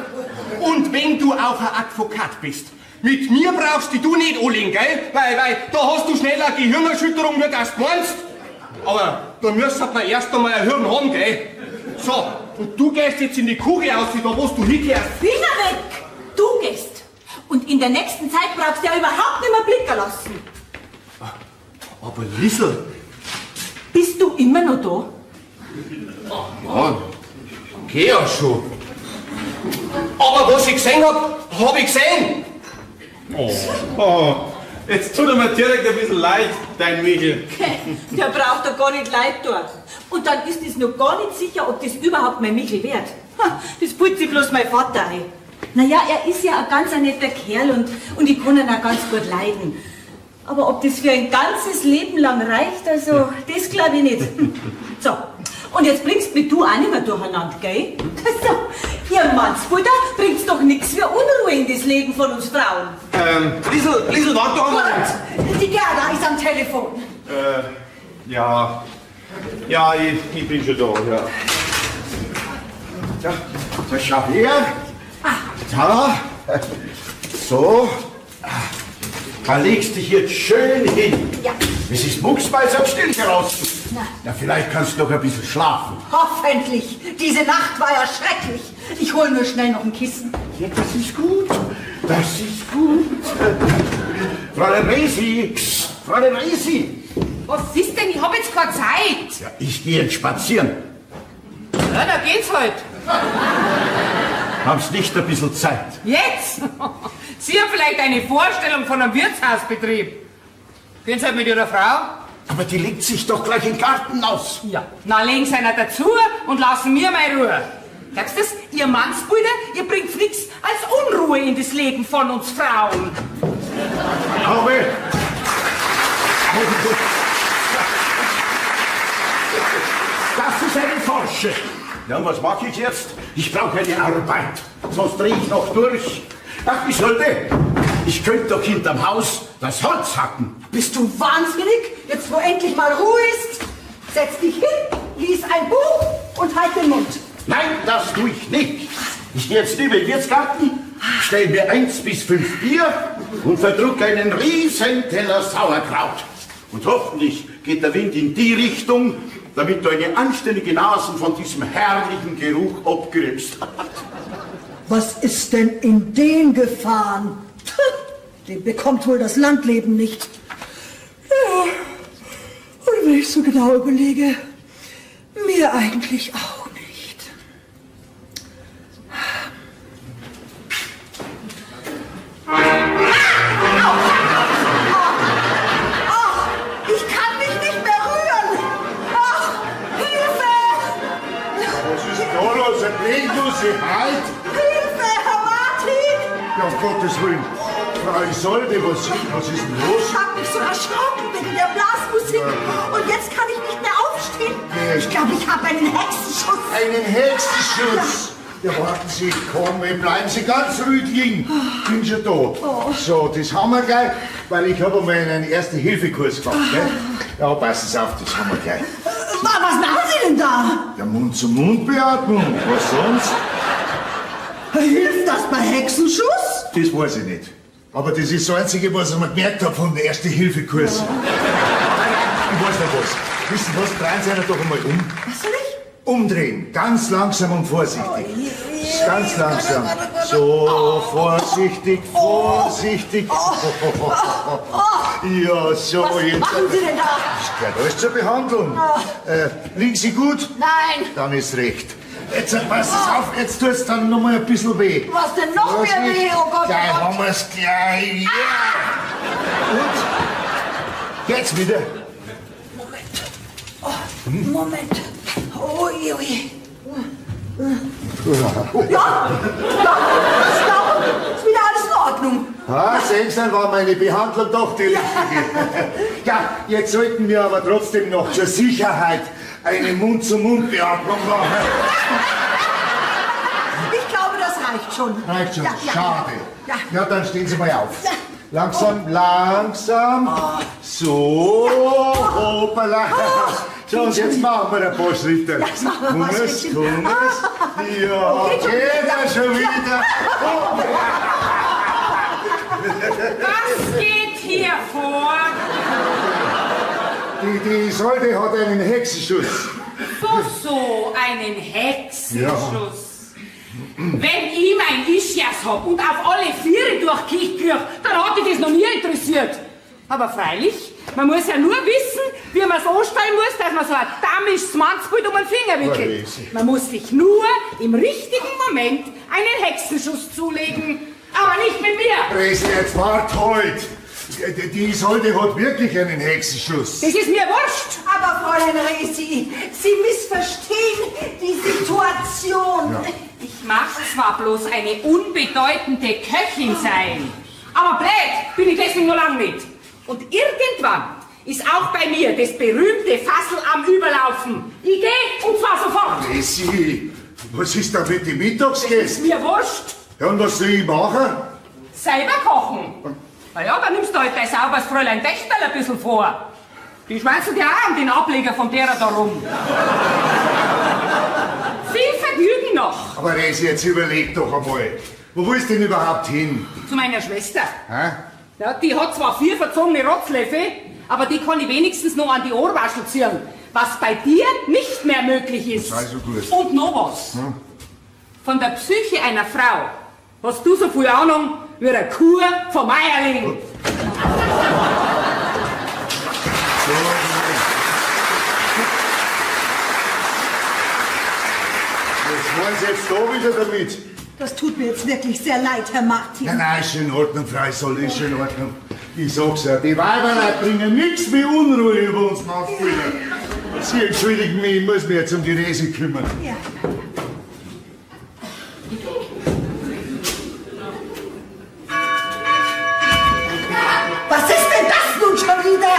Und wenn du auch ein Advokat bist, mit mir brauchst du nicht anlegen, gell? Weil da hast du schneller eine Gehirnerschütterung, wie das du meinst. Aber da müsst man erst einmal ein Hirn haben, gell? So, und du gehst jetzt in die Kugel aus, da wo du hingehst. Finger weg! Du gehst. Und in der nächsten Zeit brauchst du ja überhaupt nicht mehr blicken lassen. Aber Liesel... Bist du immer noch da? Ja, geh ja schon. Aber was ich gesehen hab, hab ich gesehen. Oh. Oh. Jetzt tut er mir direkt ein bisschen leid, dein Michel. Der braucht doch gar nicht leid tun. Und dann ist es noch gar nicht sicher, ob das überhaupt mein Michel wird. Das putzt sich bloß mein Vater ein. Naja, er ist ja ein ganz netter Kerl und ich kann ihn auch ganz gut leiden. Aber ob das für ein ganzes Leben lang reicht, also, das glaube ich nicht. So, und jetzt bringst mich du auch nicht mehr durcheinander, gell? So, ihr Mannsbruder bringt's doch nix für Unruhe in das Leben von uns Frauen. Liesl, Liesl, warte doch einmal! Die Gerda ist am Telefon. Ja. Ja, ich bin schon da, ja. Ja, da schau her. Da. So. Da legst dich jetzt schön hin. Ja. Es ist mucksmeißerstill draußen. Na. Na, vielleicht kannst du noch ein bisschen schlafen. Hoffentlich. Diese Nacht war ja schrecklich. Ich hole nur schnell noch ein Kissen. Ja, das ist gut. Das ist gut. Fräulein Resi, psst, Fräulein Resi. Was ist denn? Ich hab jetzt keine Zeit. Ja, ich gehe jetzt spazieren. Ja, da geht's halt. Haben's nicht ein bisschen Zeit? Jetzt? Sie haben vielleicht eine Vorstellung von einem Wirtshausbetrieb. Gehen Sie halt mit Ihrer Frau? Aber die legt sich doch gleich im Garten aus. Ja. Na, legen Sie einer dazu und lassen mir meine Ruhe. Glaubst du das? Ihr Mannsbrüder, ihr bringt nichts als Unruhe in das Leben von uns Frauen. Auge. Das ist eine Forsche. Ja, und was mache ich jetzt? Ich brauche eine Arbeit, sonst drehe ich noch durch. Ach, Isolde, ich könnte doch hinterm Haus das Holz hacken. Bist du wahnsinnig? Jetzt, wo endlich mal Ruhe ist, setz dich hin, lies ein Buch und halt den Mund. Nein, das tue ich nicht. Ich gehe jetzt über den Wirtsgarten, stell mir 1 bis 5 Bier und verdruck einen riesen Teller Sauerkraut. Und hoffentlich geht der Wind in die Richtung, damit du eine anständige Nasen von diesem herrlichen Geruch abgriffst. Was ist denn in den gefahren? Den bekommt wohl das Landleben nicht. Ja, und wenn ich so genau überlege, mir eigentlich auch nicht. Ach, ich kann mich nicht mehr rühren. Ach, Hilfe! Was ist denn da los? Ein Blindnusse, halt! Hilfe, Herr Martin! Ja, um Gottes Willen. Frau Isolde, was ist denn los? Ich hab mich so erschrocken wegen der Blasmusik. Und jetzt kann ich nicht mehr aufstehen. Ich glaube, ich habe einen Hexenschuss. Einen Hexenschuss? Ja, warten Sie, komm, bleiben Sie ganz ruhig liegen. Bin schon da. So, das haben wir gleich, weil ich habe einmal einen Erste-Hilfe-Kurs gemacht. Gell? Ja, passen Sie auf, das haben wir gleich. Was machen Sie denn da? Ja, Mund-zu-Mund-Beatmung, was sonst? Hilft das bei Hexenschuss? Das weiß ich nicht. Aber das ist das Einzige, was ich mir gemerkt habe vom Erste-Hilfe-Kurs. Ich weiß nicht was. Wissen Sie was, drehen Sie einer doch einmal um. Was soll ich? Umdrehen, ganz langsam und vorsichtig. Ganz langsam. So, vorsichtig, vorsichtig. Ja, so, Was jetzt. machen Sie denn da? Das gehört alles zur Behandlung. Liegen Sie gut? Nein. Dann ist recht. Jetzt pass auf, jetzt tut's dann noch mal ein bisschen weh. Was denn noch mehr weh? Oh Gott, oh Gleich Gott. haben wir's gleich. Ja. Und jetzt wieder. Moment. Oh, Moment. Oh je, oh je. Ja, ja, ich glaube, ist wieder alles in Ordnung. Ah, sehen Sie, dann war meine Behandlung doch die richtige. Ja, jetzt sollten wir aber trotzdem noch zur Sicherheit eine Mund-zu-Mund-Beatmung machen. Ich glaube, das reicht schon. Reicht schon, Ja, ja. schade. Ja. Ja, dann stehen Sie mal auf. Ja. Langsam, langsam. So, hoppala. So, und jetzt machen wir ein paar Schritte. Ja, jetzt machen wir ein paar Kummes, Schritte. kummes. Ja, Geht schon geht er wieder. schon wieder. Oh. Was geht hier vor? Die Isolde hat einen Hexenschuss. So, einen Hexenschuss. Wenn ich mein Ischias hab und auf alle Viere durch die Kirche kriech, dann hat dich das noch nie interessiert. Aber freilich, man muss ja nur wissen, wie man's anstellen muss, dass man so ein damisches Mannsbild um den Finger wickelt. Weiß ich. Man muss sich nur im richtigen Moment einen Hexenschuss zulegen. Aber nicht mit mir. Resi, jetzt wart halt. Die Isolde hat wirklich einen Hexenschuss. Das ist mir wurscht. Aber Fräulein Resi, Sie missverstehen die Situation. Ja. Ich mag zwar bloß eine unbedeutende Köchin sein, aber blöd bin ich deswegen noch lang nicht. Und irgendwann ist auch bei mir das berühmte Fassel am Überlaufen. Ich geh und zwar sofort. Resi, was ist da mit den Mittagsgästen? Ist mir wurscht. Ja, und was soll ich machen? Selber kochen. Na ja, dann nimmst du halt dein sauberes Fräulein Dechterl ein bisschen vor. Die schmeißen dir auch an den Ableger von derer da rum. Viel Vergnügen noch. Aber Resi, jetzt überleg doch einmal. Wo willst du denn überhaupt hin? Zu meiner Schwester. Hä? Ja, die hat zwar 4 verzogene Rotzlöffel, aber die kann ich wenigstens noch an die Ohrwaschel ziehen, was bei dir nicht mehr möglich ist. Also gut. Und noch was. Hm? Von der Psyche einer Frau hast du so viel Ahnung wie eine Kuh vom Eierling. Was wollen Sie jetzt da wieder damit? Das tut mir jetzt wirklich sehr leid, Herr Martin. Nein, nein, ist schon in Ordnung, Frau Isolde, ist schon in Ordnung. Ich sag's ja, die Weiberleute bringen nichts wie Unruhe über uns Mannsbilder. Sie entschuldigen mich, ich muss mich jetzt um die Resi kümmern. Ja. Was ist denn das nun schon wieder?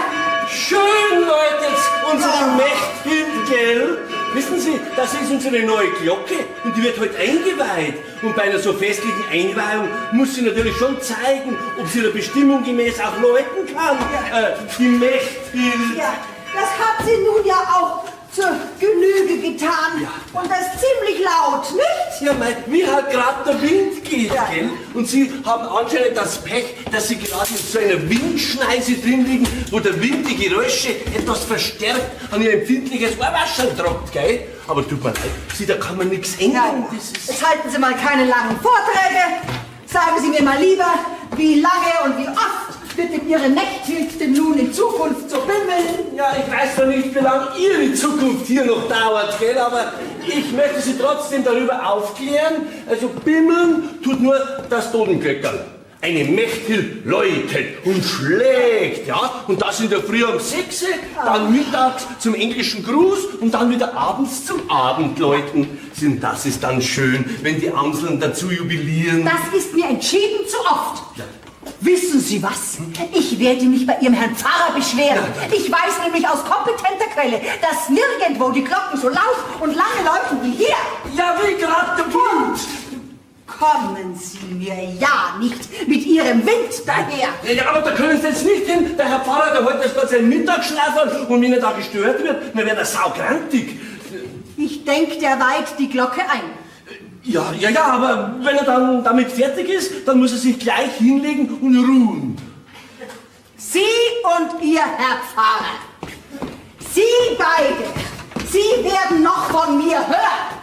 Schön, Leute, unsere Mechthild, gell? Wissen Sie, das ist unsere neue Glocke und die wird heute eingeweiht. Und bei einer so festlichen Einweihung muss sie natürlich schon zeigen, ob sie ihrer Bestimmung gemäß auch läuten kann. Ja. Die Mechthild. Ja, das hat sie nun ja auch zur Genüge getan. Ja. Und das ziemlich laut, nicht? Ja, mei, wie halt gerade der Wind geht, ja. Gell? Und Sie haben anscheinend das Pech, dass Sie gerade in so einer Windschneise drin liegen, wo der Wind die Geräusche etwas verstärkt an Ihr empfindliches Ohrwaschel tropft, gell? Aber tut mir leid, Sie, da kann man nichts ändern. Ja, jetzt halten Sie mal keine langen Vorträge. Sagen Sie mir mal lieber, wie lange und wie oft wird denn Ihre Mechthild denn nun in Zukunft so bimmeln? Ja, ich weiß noch nicht, wie lange Ihre Zukunft hier noch dauert, gell? Aber ich möchte Sie trotzdem darüber aufklären. Also bimmeln tut nur das Totenglöckerl. Eine Mechthild läutet und schlägt, ja? Und das in der Früh um 6, dann mittags zum englischen Gruß und dann wieder abends zum Abendläuten. Und das ist dann schön, wenn die Amseln dazu jubilieren. Das ist mir entschieden zu oft. Ja. Wissen Sie was? Ich werde mich bei Ihrem Herrn Pfarrer beschweren. Ich weiß nämlich aus kompetenter Quelle, dass nirgendwo die Glocken so laut und lange läuten wie hier. Ja, wie gerade der Wind. Kommen Sie mir ja nicht mit Ihrem Wind daher. Ja, aber da können Sie jetzt nicht hin. Der Herr Pfarrer, der holt jetzt gerade seinen Mittagsschlaf an und wenn er da gestört wird, dann wird er saugrantig. Ich denke, der weiht die Glocke ein. Ja, ja, ja, aber wenn er dann damit fertig ist, dann muss er sich gleich hinlegen und ruhen. Sie und Ihr Herr Pfarrer, Sie beide, Sie werden noch von mir hören.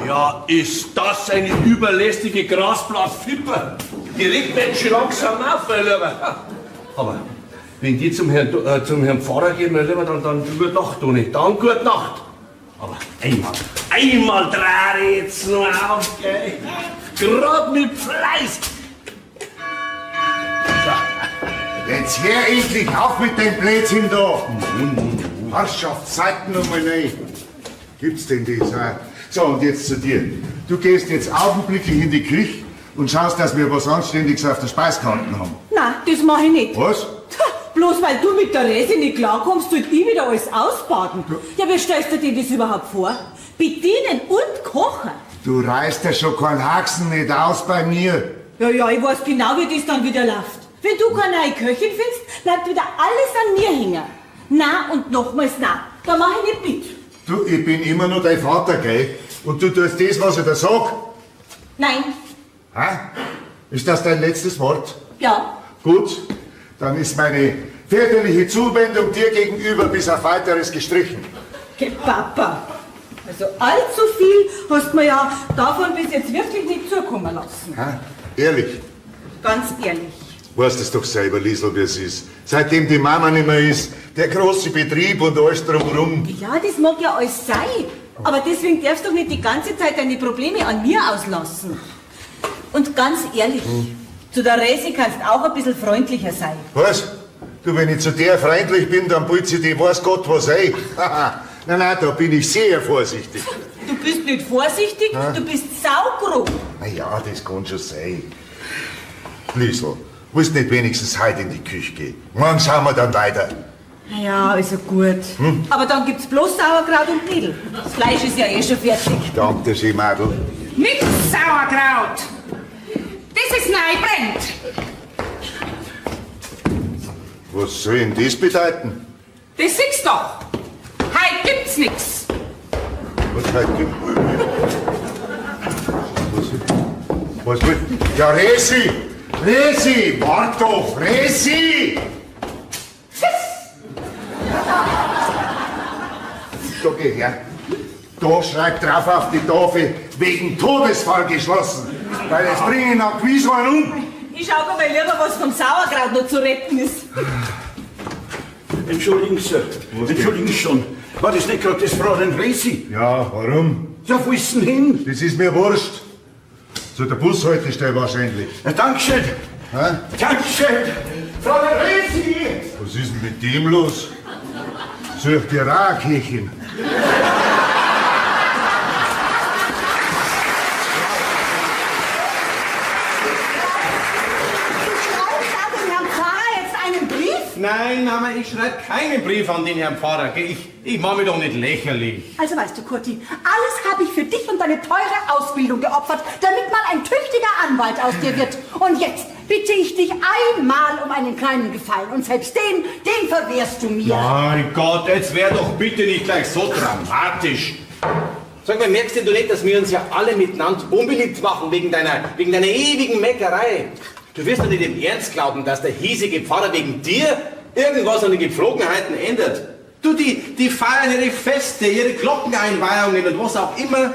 Ja, ist das eine überlästige Grasblatt-Fipper? Die regt mich schon langsam auf, mein Lieber. Aber wenn die zum Herrn Pfarrer gehen, mein Lieber, dann gute Nacht, Toni. Dann gute Nacht. Aber einmal dreh ich jetzt noch auf, gell? Grad mit Fleiß. So. Jetzt hör endlich auf mit dem Blödsinn da. Herrschaftszeiten nochmal rein. Gibt's denn das? Auch? So, und jetzt zu dir. Du gehst jetzt augenblicklich in die Küche und schaust, dass wir was Anständiges auf der Speiskarte haben. Nein, das mach ich nicht. Was? Bloß weil du mit der Resi nicht klarkommst, sollt ich wieder alles ausbaden. Ja, wie stellst du dir das überhaupt vor? Bedienen und kochen. Du reißt ja schon keinen Haxen nicht aus bei mir. Ja, ja, ich weiß genau, wie das dann wieder läuft. Wenn du keine neue Köchin findest, bleibt wieder alles an mir hängen. Na und nochmals na, da mach ich nicht mit. Du, ich bin immer noch dein Vater, gell? Und du tust das, was ich dir sag. Nein. Hä? Ist das dein letztes Wort? Ja. Gut, dann ist meine väterliche Zuwendung dir gegenüber bis auf weiteres gestrichen. Geh, Papa. Also allzu viel hast mir ja davon bis jetzt wirklich nicht zukommen lassen. Hä? Ehrlich? Ganz ehrlich. Weißt es doch selber, Liesl, wie es ist. Seitdem die Mama nicht mehr ist, der große Betrieb und alles drumherum. Ja, das mag ja alles sein. Aber deswegen darfst du doch nicht die ganze Zeit deine Probleme an mir auslassen. Und ganz ehrlich, zu der Resi kannst auch ein bisschen freundlicher sein. Was? Du, wenn ich zu der freundlich bin, dann putze ich die weiß Gott was ein. Nein, nein, da bin ich sehr vorsichtig. Du bist nicht vorsichtig, du bist saugrob. Na ja, das kann schon sein. Liesl, Willst nicht wenigstens heute in die Küche gehen? Morgen schauen wir dann weiter. Ja, also gut. Hm? Aber dann gibt's bloß Sauerkraut und Knödel. Das Fleisch ist ja eh schon fertig. Danke schön, Madel. Nix Sauerkraut! Das ist neu brennt! Was soll denn das bedeuten? Das siehst doch! Heut gibt's nix! Was heute gibt? Was will? Ja, Resi! Resi! Wart doch! Resi! Da geh her. Da schreibt drauf auf die Tafel, wegen Todesfall geschlossen. Weil es bringen auch gewiss einen um. Ich schau mal lieber, was vom Sauerkraut noch zu retten ist. Entschuldigen Sie, entschuldigen Sie schon. War das nicht gerade das Fräulein Resi? Ja, warum? Ja, wo ist denn hin? Das ist mir wurscht. Zu der Bushaltestelle wahrscheinlich. Ja, Dankeschön. Hä? Dankeschön. Fräulein Resi! Was ist denn mit dem los? Such dir auch eine Köchin. Du schreibst da dem Herrn Pfarrer jetzt einen Brief? Nein, Mama, ich schreibe keinen Brief an den Herrn Pfarrer. Gell? Ich mach mich doch nicht lächerlich. Also weißt du, Kurti, alles habe ich für dich und deine teure Ausbildung geopfert, damit mal ein tüchtiger Anwalt aus dir wird. Und jetzt bitte ich dich einmal um einen kleinen Gefallen. Und selbst den verwehrst du mir. Mein Gott, jetzt wär doch bitte nicht gleich so dramatisch. Sag mal, merkst denn du nicht, dass wir uns ja alle miteinander unbeliebt machen wegen deiner ewigen Meckerei? Du wirst doch nicht im Ernst glauben, dass der hiesige Pfarrer wegen dir irgendwas an den Gepflogenheiten ändert. Du, die feiern ihre Feste, ihre Glockeneinweihungen und was auch immer,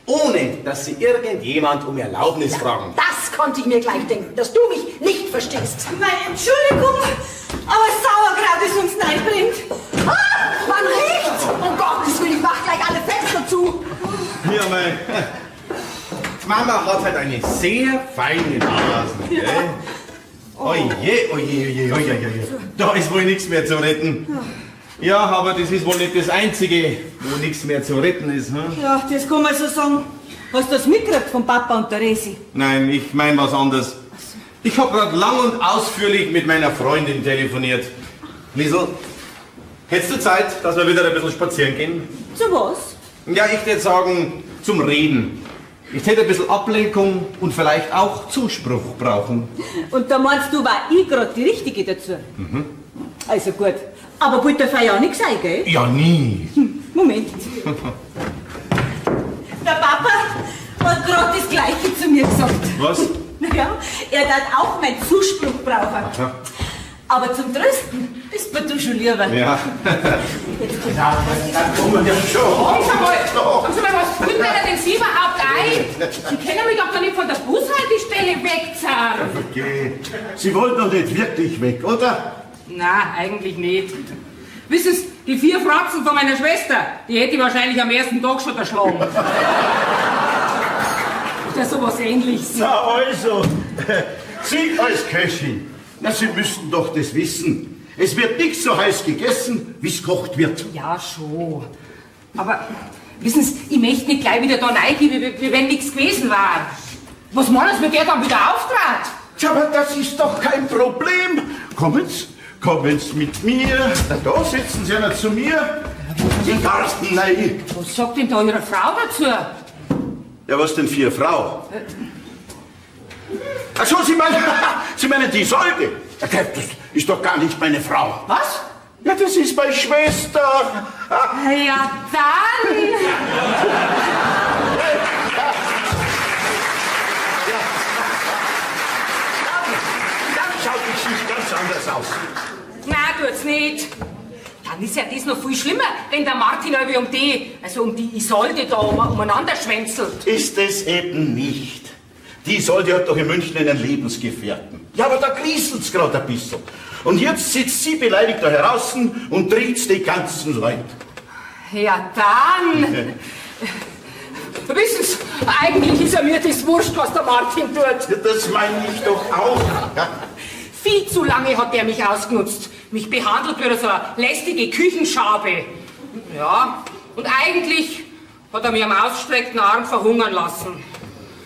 ohne dass sie irgendjemand um Erlaubnis fragen. Das konnte ich mir gleich denken, dass du mich nicht verstehst. Meine Entschuldigung, aber Sauerkraut ist uns reinbringt. Ah, man riecht's! Um Gottes Willen, ich mach gleich alle Fenster zu. Ja, mein. Mama hat halt eine sehr feine Nase, gell? Oje, oje, oje, oje, oje. Da ist wohl nichts mehr zu retten. Ja, aber das ist wohl nicht das Einzige, wo nichts mehr zu retten ist. Hm? Ja, das kann man so sagen. Hast du das mitgekriegt von Papa und der Resi? Nein, ich mein was anderes. Ich hab grad lang und ausführlich mit meiner Freundin telefoniert. Liesl, hättest du Zeit, dass wir wieder ein bisschen spazieren gehen? Zu was? Ja, ich würd sagen, zum Reden. Ich hätte ein bisschen Ablenkung und vielleicht auch Zuspruch brauchen. Und da meinst du, war ich grad die Richtige dazu? Mhm. Also gut. Aber wollte der ja nichts sein, gell? Ja, nie. Moment. Der Papa hat grad das Gleiche zu mir gesagt. Was? Naja, er darf auch meinen Zuspruch brauchen. Aha. Aber zum Trösten bist mir du schon lieber. Ja. Ja, dann kommen wir schon. Sagen Sie mal, was tut denn Sie überhaupt ein? Sie können mich doch da nicht von der Bushaltestelle wegzerren. Okay. Sie wollen doch nicht wirklich weg, oder? Na, eigentlich nicht. Wissen Sie, die 4 Fratzen von meiner Schwester, die hätte ich wahrscheinlich am ersten Tag schon erschlagen. Oder sowas Ähnliches. Na also, Sie als Köchin, na, Sie müssten doch das wissen. Es wird nicht so heiß gegessen, wie's gekocht wird. Ja, schon. Aber wissen Sie, ich möchte nicht gleich wieder da reingehen, wie wenn nichts gewesen war. Was meinen Sie, mit der dann wieder auftrat? Tja, aber das ist doch kein Problem. Kommen Sie, kommen Sie mit mir. Na, da setzen Sie einer zu mir. In den Garten rein. Was sagt denn da Ihre Frau dazu? Ja, was denn für eine Frau? Ach so, Sie meinen die Isolde? Das ist doch gar nicht meine Frau. Was? Ja, das ist meine Schwester. Ja, dann. Dann schaut die Geschichte ganz anders aus. Na, tut's nicht. Dann ist ja das noch viel schlimmer, wenn der Martin irgendwie um die Isolde da umeinander schwänzelt. Ist es eben nicht. Die Isolde hat doch in München einen Lebensgefährten. Ja, aber da kriselt's grad ein bisschen. Und jetzt sitzt sie beleidigt da heraus und trinkt die ganzen Leute. Ja, dann. Wissen Sie, eigentlich ist ja mir das wurscht, was der Martin tut. Ja, das meine ich doch auch. Ja. Viel zu lange hat der mich ausgenutzt. Mich behandelt wie so eine lästige Küchenschabe. Ja, und eigentlich hat er mir am ausgestreckten Arm verhungern lassen.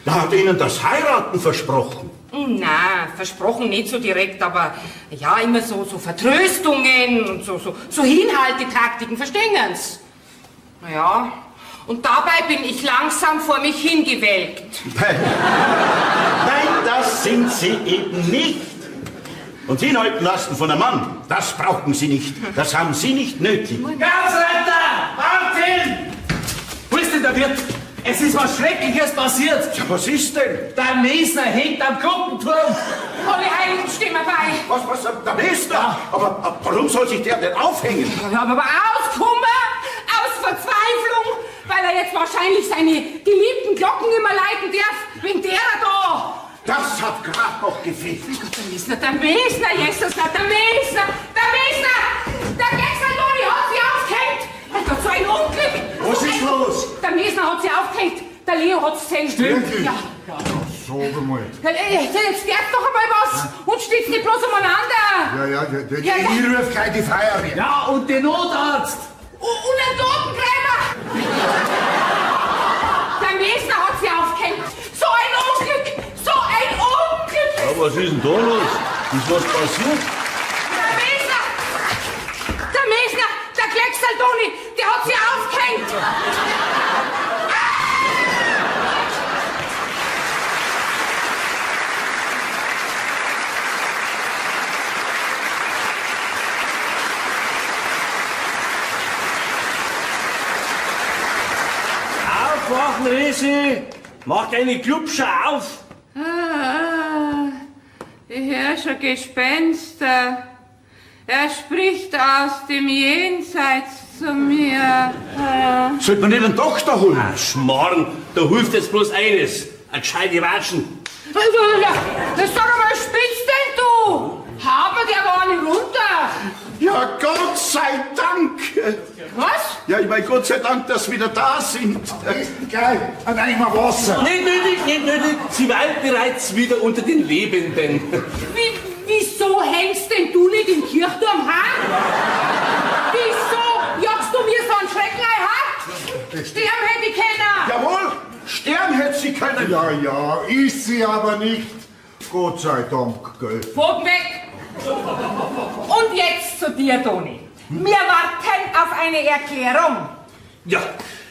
Da hat er Ihnen das Heiraten versprochen. Na, versprochen nicht so direkt, aber ja, immer so Vertröstungen und so Hinhaltetaktiken, verstehen Sie? Naja, und dabei bin ich langsam vor mich hingewelkt. Nein, das sind Sie eben nicht. Und hinhalten lassen von einem Mann, das brauchen Sie nicht. Das haben Sie nicht nötig. Gasretter! Martin! Wo ist denn der Wirt? Es ist was Schreckliches passiert. Ja, was ist denn? Der Mesner hängt am Glockenturm. Alle Heiligen stimmen bei. Was, der Mesner? Ja. Aber warum soll sich der denn aufhängen? Ja, aber aus Kummer, aus Verzweiflung, weil er jetzt wahrscheinlich seine geliebten Glocken immer leiten darf, wegen derer da. Das hat gerade noch gefehlt. Mein Gott, der Mesner, Jesus, der Mesner, der Mesner, der Gexaldoni hat sie aufgehängt. Mein Gott, so ein Unglück. Was ist los? Der Mesner hat sie aufgehängt, der Leo hat's gesehen. Stimmt. Ja. Ja, sag einmal. Jetzt darf doch einmal was und steht's nicht bloß umeinander. Ja, ich ruf gleich die Feuerwehr. Ja, und den Notarzt. Und einen Totengräber. Der Mesner hat sie aufgehängt. So ein Unglück, so ein Unglück. Ja, was ist denn da los? Ist was passiert? Der Mesner, der Klecksaldoni, der hat sie aufgehängt. Aufwachen, Resi! Mach deine Klubscher auf! Ah, ich höre schon Gespenster. Er spricht aus dem Jenseits zu mir. Ah. Sollte man nicht einen Doktor holen? Ach, Schmarrn, da hilft jetzt bloß eines. Eine gescheite Watschen. Das sag einmal, spinnst denn du? Haben wir der gar nicht runter? Ja, Gott sei Dank! Was? Ja, ich meine, Gott sei Dank, dass wir wieder da sind. Geil, ein Eimer Wasser. Nicht nötig, nicht nötig. Sie weilt bereits wieder unter den Lebenden. Wieso hängst denn du nicht im Kirchturm, ha? Wieso jagst du mir so einen Schrecken ein, ha? Sterben hätte ich können. Jawohl, sterben hätte sie können. Ja, ja, ist sie aber nicht. Gott sei Dank, gell. Pfoten weg! Und jetzt zu dir, Toni. Wir warten auf eine Erklärung. Ja,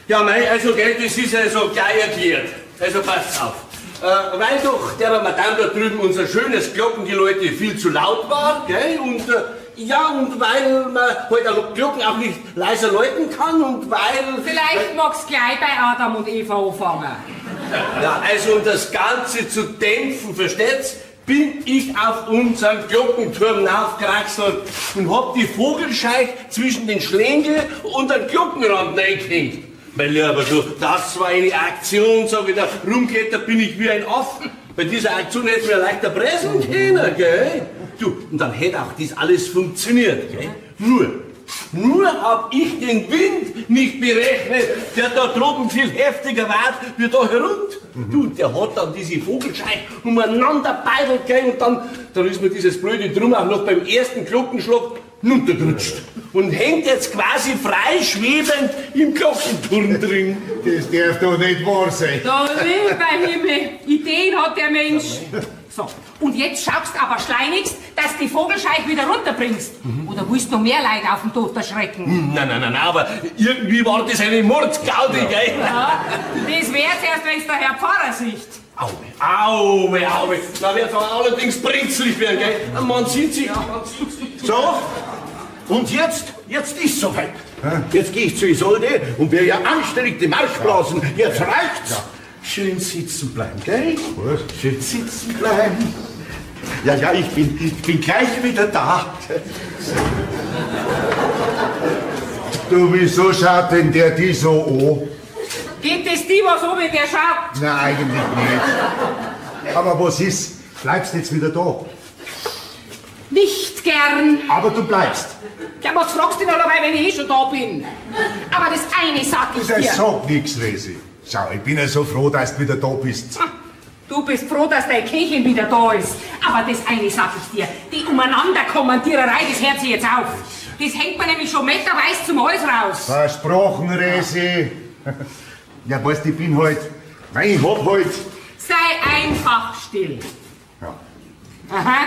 ja, mei, also, gell, das ist also gleich erklärt. Also passt auf. Weil doch der Madame da drüben unser schönes Glockengeläute viel zu laut war, gell, und ja, und weil man halt auch Glocken auch nicht leiser läuten kann und weil... Vielleicht magst du gleich bei Adam und Eva anfangen. Ja, also um das Ganze zu dämpfen, versteht's? Bin ich auf unseren Glockenturm hinaufgekraxelt und hab die Vogelscheich zwischen den Schlängel und den Glockenrand reingehängt. Mein Lieber, du, das war eine Aktion, sag ich da, rumklettert bin ich wie ein Affen. Bei dieser Aktion hätten wir leichter pressen können, gell? Du, und dann hätte auch das alles funktioniert, gell? Nur hab ich den Wind nicht berechnet, der da droben viel heftiger war, wie da herunter. Du, der hat dann diese Vogelschei umeinander beidelt, gell, und dann ist mir dieses blöde Drum auch noch beim ersten Glockenschlag runtergerutscht und hängt jetzt quasi freischwebend im Glockenturm drin. Das darf doch nicht wahr sein. Da, lieber Himmel, Ideen hat der Mensch. So, und jetzt schaust aber schleunigst, dass die Vogelscheich wieder runterbringst. Oder willst du noch mehr Leid auf den Tod erschrecken? Nein, nein, nein, aber irgendwie war das eine Mordsgaudi, gell? Ja, das wär's erst, wenn's der Herr Pfarrer sieht. Aue, aue, aue. Da wird's aber allerdings brenzlig werden, gell? Man sieht sich, man sieht sich. So, und jetzt ist soweit. Jetzt gehe ich zu Isolde und wir ja anständig die Marschblasen. Jetzt reicht's. Ja. Schön sitzen bleiben, gell? Was? Schön sitzen bleiben. Ja, ja, ich bin gleich wieder da. Du, wieso schaut denn der die so an? Geht es die was an, wenn der schaut? Nein, eigentlich nicht. Aber was ist? Bleibst jetzt wieder da? Nicht gern. Aber du bleibst. Ja, was fragst du denn allerweil, wenn ich eh schon da bin? Aber das eine sag ich dir. Das sagt nix, Resi. Schau, ich bin ja so froh, dass du wieder da bist. Du bist froh, dass dein Kächen wieder da ist. Aber das eine sag ich dir, die Umeinanderkommandiererei, das hört sich jetzt auf. Das hängt mir nämlich schon meterweise zum Hals raus. Versprochen, Resi. Ja, weißt du, ich bin halt... Nein, ich hab halt... Sei einfach still. Ja. Aha.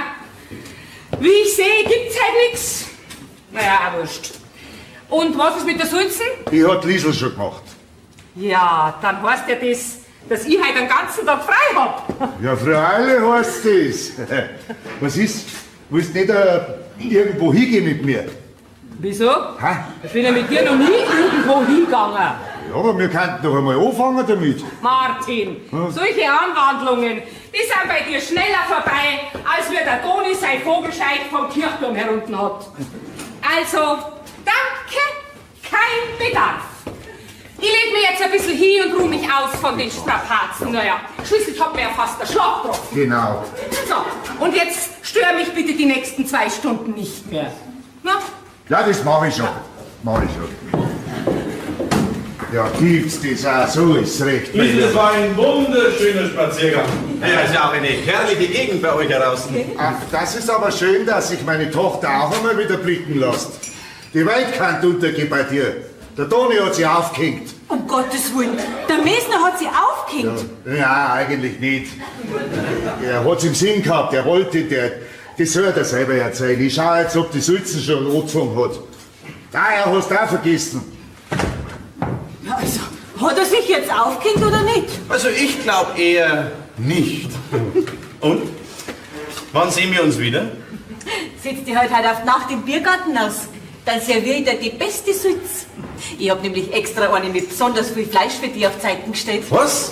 Wie ich sehe, gibt's halt nix. Naja, auch wurscht. Und was ist mit der Sulzen? Die hat Liesel schon gemacht. Ja, dann heißt ja das, dass ich heute den ganzen Tag frei hab. Ja, freilich heißt das. Was ist? Willst nicht irgendwo hingehen mit mir? Wieso? Ha? Ich bin ja mit dir noch nie irgendwo hingegangen. Ja, aber wir könnten doch einmal anfangen damit. Martin, solche Anwandlungen, die sind bei dir schneller vorbei, als wie der Toni sein Vogelscheid vom Kirchturm herunten hat. Also, danke, kein Bedarf. Ich leg mir jetzt ein bisschen hin und ruh mich aus von den Strapazen. Naja, schließlich hat mir ja fast der Schlag getroffen. Genau. So, und jetzt stör mich bitte die nächsten 2 Stunden nicht mehr. Na? Ja, das mache ich schon. Mach ich schon. Ja, gibt's das auch, so ist's recht. Liesel, das war ein wunderschöner Spaziergang. Ja, ist ja auch eine herrliche Gegend bei euch heraus. Ach, das ist aber schön, dass sich meine Tochter auch einmal wieder blicken lässt. Die Welt kann untergehen bei dir. Der Toni hat sie aufgehängt. Um Gottes Willen, der Mesner hat sie aufgehängt. Ja, eigentlich nicht. Er hat's im Sinn gehabt, er wollte, das soll er selber erzählen. Ich schau jetzt, ob die Sulzen schon angezogen hat. Daher hast du auch vergessen. Ja, also, hat er sich jetzt aufgehängt oder nicht? Also ich glaub eher nicht. Und? Wann sehen wir uns wieder? Setz dich heute auf die Nacht im Biergarten aus. Dann serviere ich dir die beste Sülz. Ich hab nämlich extra eine mit besonders viel Fleisch für dich auf Zeiten gestellt. Was?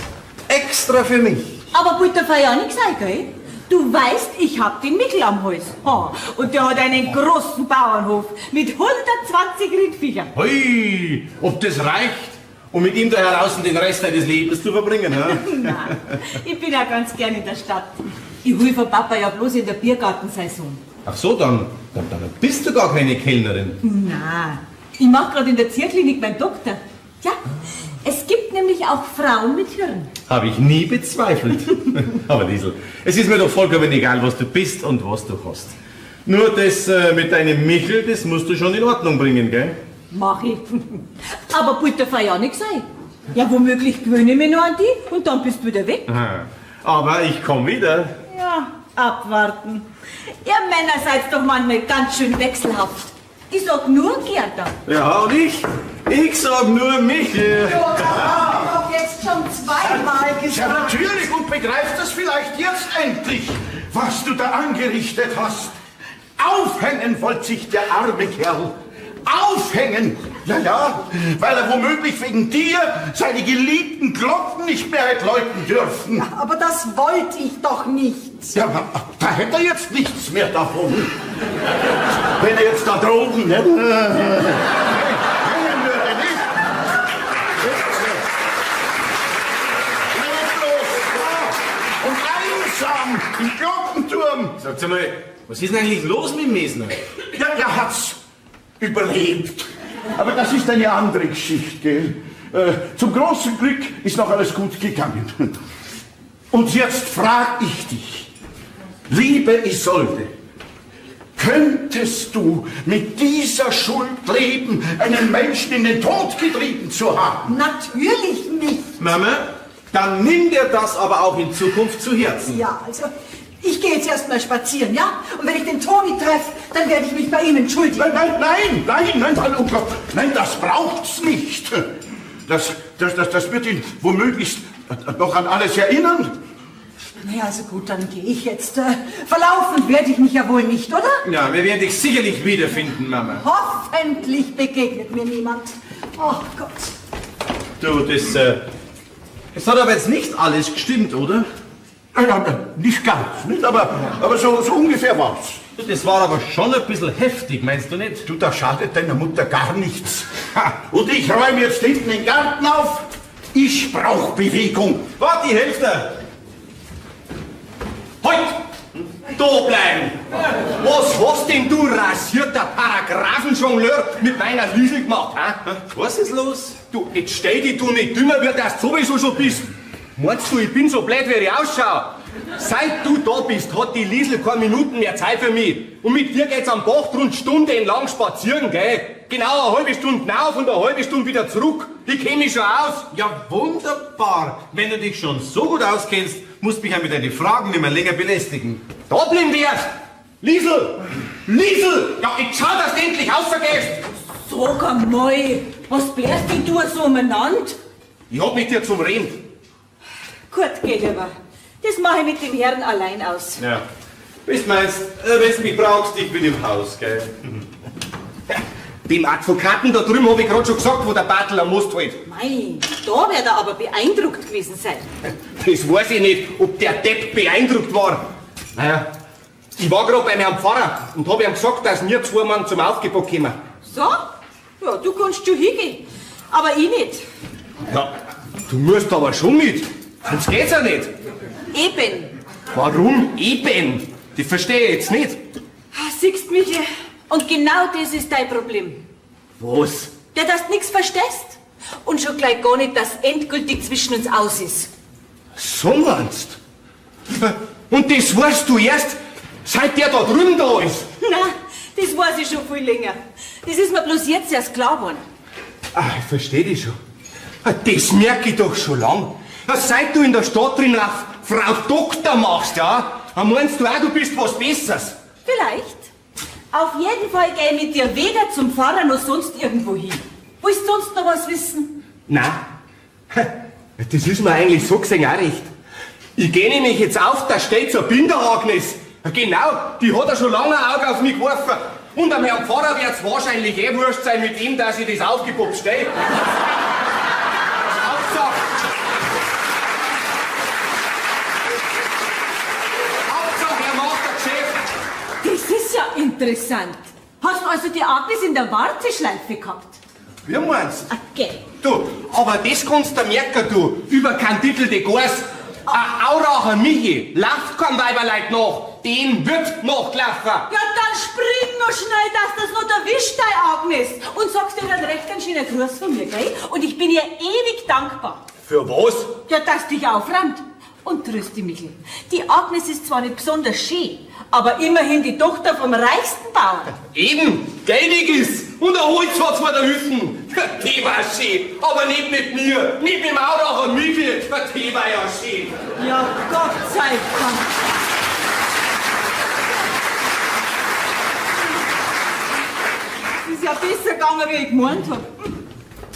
Extra für mich? Aber Butterfrei ja nicht sein, gell? Du weißt, ich hab den Michel am Hals. Ha, und der hat einen großen Bauernhof mit 120 Rindviechern. Hui, ob das reicht, um mit ihm da heraus den Rest deines Lebens zu verbringen, hä? Nein, ich bin ja ganz gern in der Stadt. Ich hol von Papa ja bloß in der Biergartensaison. Ach so, dann bist du gar keine Kellnerin. Nein, ich mach grad in der Tierklinik meinen Doktor. Tja, es gibt nämlich auch Frauen mit Hirn. Habe ich nie bezweifelt. Aber Liesel, es ist mir doch vollkommen egal, was du bist und was du hast. Nur das mit deinem Michel, das musst du schon in Ordnung bringen, gell? Mach ich. Aber Butterfrei ja nicht sein. Ja, womöglich gewöhne ich mich noch an die und dann bist du wieder weg. Aha. Aber ich komm wieder. Ja, abwarten. Ihr Männer seid doch manchmal ganz schön wechselhaft. Ich sag nur Gerda. Ja, und ich? Ich sag nur Michel. Ja, das hab ich doch jetzt schon zweimal gesagt. Ja, natürlich, und begreift das vielleicht jetzt endlich, was du da angerichtet hast. Aufhängen wollte sich der arme Kerl. Aufhängen! Ja, ja, weil er womöglich wegen dir seine geliebten Glocken nicht mehr hätte läuten dürfen. Ja, aber das wollte ich doch nicht. Ja, aber da hätte er jetzt nichts mehr davon. Wenn er jetzt da droben, ne? Hängen würde, nicht? Leblos, ja. Und einsam im Glockenturm. Sagt mal, was ist denn eigentlich los mit dem Mesner? Ja, er hat's überlebt. Aber das ist eine andere Geschichte, gell? Zum großen Glück ist noch alles gut gegangen. Und jetzt frag ich dich, liebe Isolde, könntest du mit dieser Schuld leben, einen Menschen in den Tod getrieben zu haben? Natürlich nicht. Mama, dann nimm dir das aber auch in Zukunft zu Herzen. Ja, also ich gehe jetzt erstmal spazieren, ja? Und wenn ich den Toni treffe, dann werde ich mich bei ihm entschuldigen. Nein, nein, nein, nein, nein, nein, oh Gott, nein, das braucht's nicht. Das wird ihn womöglich noch an alles erinnern. Naja, also gut, dann gehe ich jetzt. Verlaufen werde ich mich ja wohl nicht, oder? Ja, wir werden dich sicherlich wiederfinden, Mama. Hoffentlich begegnet mir niemand. Oh Gott. Du, das es hat aber jetzt nicht alles gestimmt, oder? Ja, nicht ganz, nicht? Aber so ungefähr war's. Das war aber schon ein bisschen heftig, meinst du nicht? Du, da schadet deiner Mutter gar nichts. Ha, und ich räume jetzt hinten den Garten auf. Ich brauch Bewegung. Warte, die Hälfte. Halt! Da bleiben! Was hast denn du rasierter Paragraphenjongleur mit meiner Liesel gemacht, hä? Was ist los? Du, jetzt stell dich du nicht dümmer, wie du sowieso schon bist. Meinst du, ich bin so blöd, wie ich ausschau? Seit du da bist, hat die Liesel keine Minuten mehr Zeit für mich. Und mit dir geht's am Bach rund stundenlang spazieren, gell? Genau eine halbe Stunde rauf und eine halbe Stunde wieder zurück. Ich kenn mich schon aus. Ja, wunderbar. Wenn du dich schon so gut auskennst, musst mich ja mit deinen Fragen nicht mehr länger belästigen. Da bleiben wärst. Liesel! Liesel! Ja, ich schau, dass du endlich rausgehst! Sag einmal, was blärst denn du so umeinander? Ich hab mit dir zum Reden. Gut geht aber. Das mache ich mit dem Herrn allein aus. Ja. Bist meinst, wenn du mich brauchst, ich bin im Haus, gell? Dem Advokaten da drüben hab ich grad schon gesagt, wo der Bartel am Most hält. Mei, da wird er aber beeindruckt gewesen sein. Das weiß ich nicht, ob der Depp beeindruckt war. Naja, ich war grad beim Herrn Pfarrer und hab ihm gesagt, dass wir zwei Mann zum Aufgebot kommen. So? Ja, du kannst schon hingehen, aber ich nicht. Ja, du musst aber schon mit, sonst geht's ja nicht. Eben. Warum eben? Das verstehe ich jetzt nicht. Ah, Siehst, Michi, und genau das ist dein Problem. Was? Ja, dass du nichts verstehst. Und schon gleich gar nicht, dass endgültig zwischen uns aus ist. So meinst? Und das weißt du erst, seit der da drüben da ist? Na, das weiß ich schon viel länger. Das ist mir bloß jetzt erst klar geworden. Ah, ich verstehe dich schon. Das merke ich doch schon lang. Seit du in der Stadt drin auf Frau Doktor machst, ja, dann meinst du auch, du bist was Besseres. Vielleicht. Auf jeden Fall geh ich mit dir weder zum Pfarrer noch sonst irgendwo hin. Willst du sonst noch was wissen? Nein, das ist mir eigentlich so gesehen auch recht. Ich geh nämlich jetzt auf, da steht zur Binder-Agnes. Genau, die hat ja schon lange ein Auge auf mich geworfen. Und am Herrn Pfarrer wird's wahrscheinlich eh wurscht sein mit ihm, dass ich das Aufgebot stehe. Hauptsache, er macht ein Geschäft. Das ist ja interessant. Hast du also die Agnes in der Warteschleife gehabt? Wie meinst du? Okay. Du, aber das kannst du merken, du. Über keinen Titel de Gors. Ein Auracher Michi läuft kein Weiberleid nach. Dem wird nachgelaufen. Ja, dann spring noch schnell, dass das noch erwischt, dein Agnes. Und sagst ihr dann recht einen schönen Gruß von mir, gell? Und ich bin ihr ewig dankbar. Für was? Ja, dass dich aufräumt. Und tröst die Michel. Die Agnes ist zwar nicht besonders schön, aber immerhin die Tochter vom reichsten Bauern. Eben, gellig ist. Und ein Holz hat's vor der Hütten. Die war schön, aber nicht mit mir. Nicht mit dem Auracher Michel. Die war ja schön. Ja, Gott sei Dank. Es ist ja besser gegangen, wie ich gemeint hab.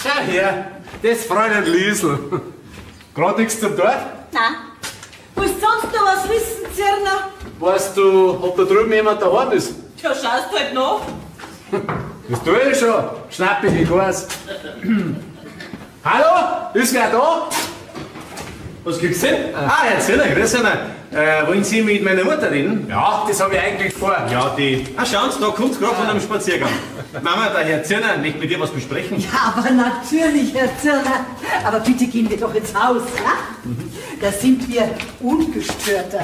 Schau her, das Fräulein Liesel. Grad nichts zum Dorf? Nein. Willst du sonst noch was wissen, Zirner? Weißt du, ob da drüben jemand daheim ist? Ja, schaust halt nach. Das tue ich schon. Schnapp ich die Glas. Hallo? Ist wer da? Was gibt's denn? Ah, Herr Zirner, grüß Sie. Wollen Sie mit meiner Mutter reden? Ja, das habe ich eigentlich vor. Ja, die. Ah, schauen Sie, da kommt's gerade von einem Spaziergang. Mama, der Herr Zirner möchte mit dir was besprechen. Ja, aber natürlich, Herr Zirner. Aber bitte gehen wir doch ins Haus, ja? Da sind wir ungestörter.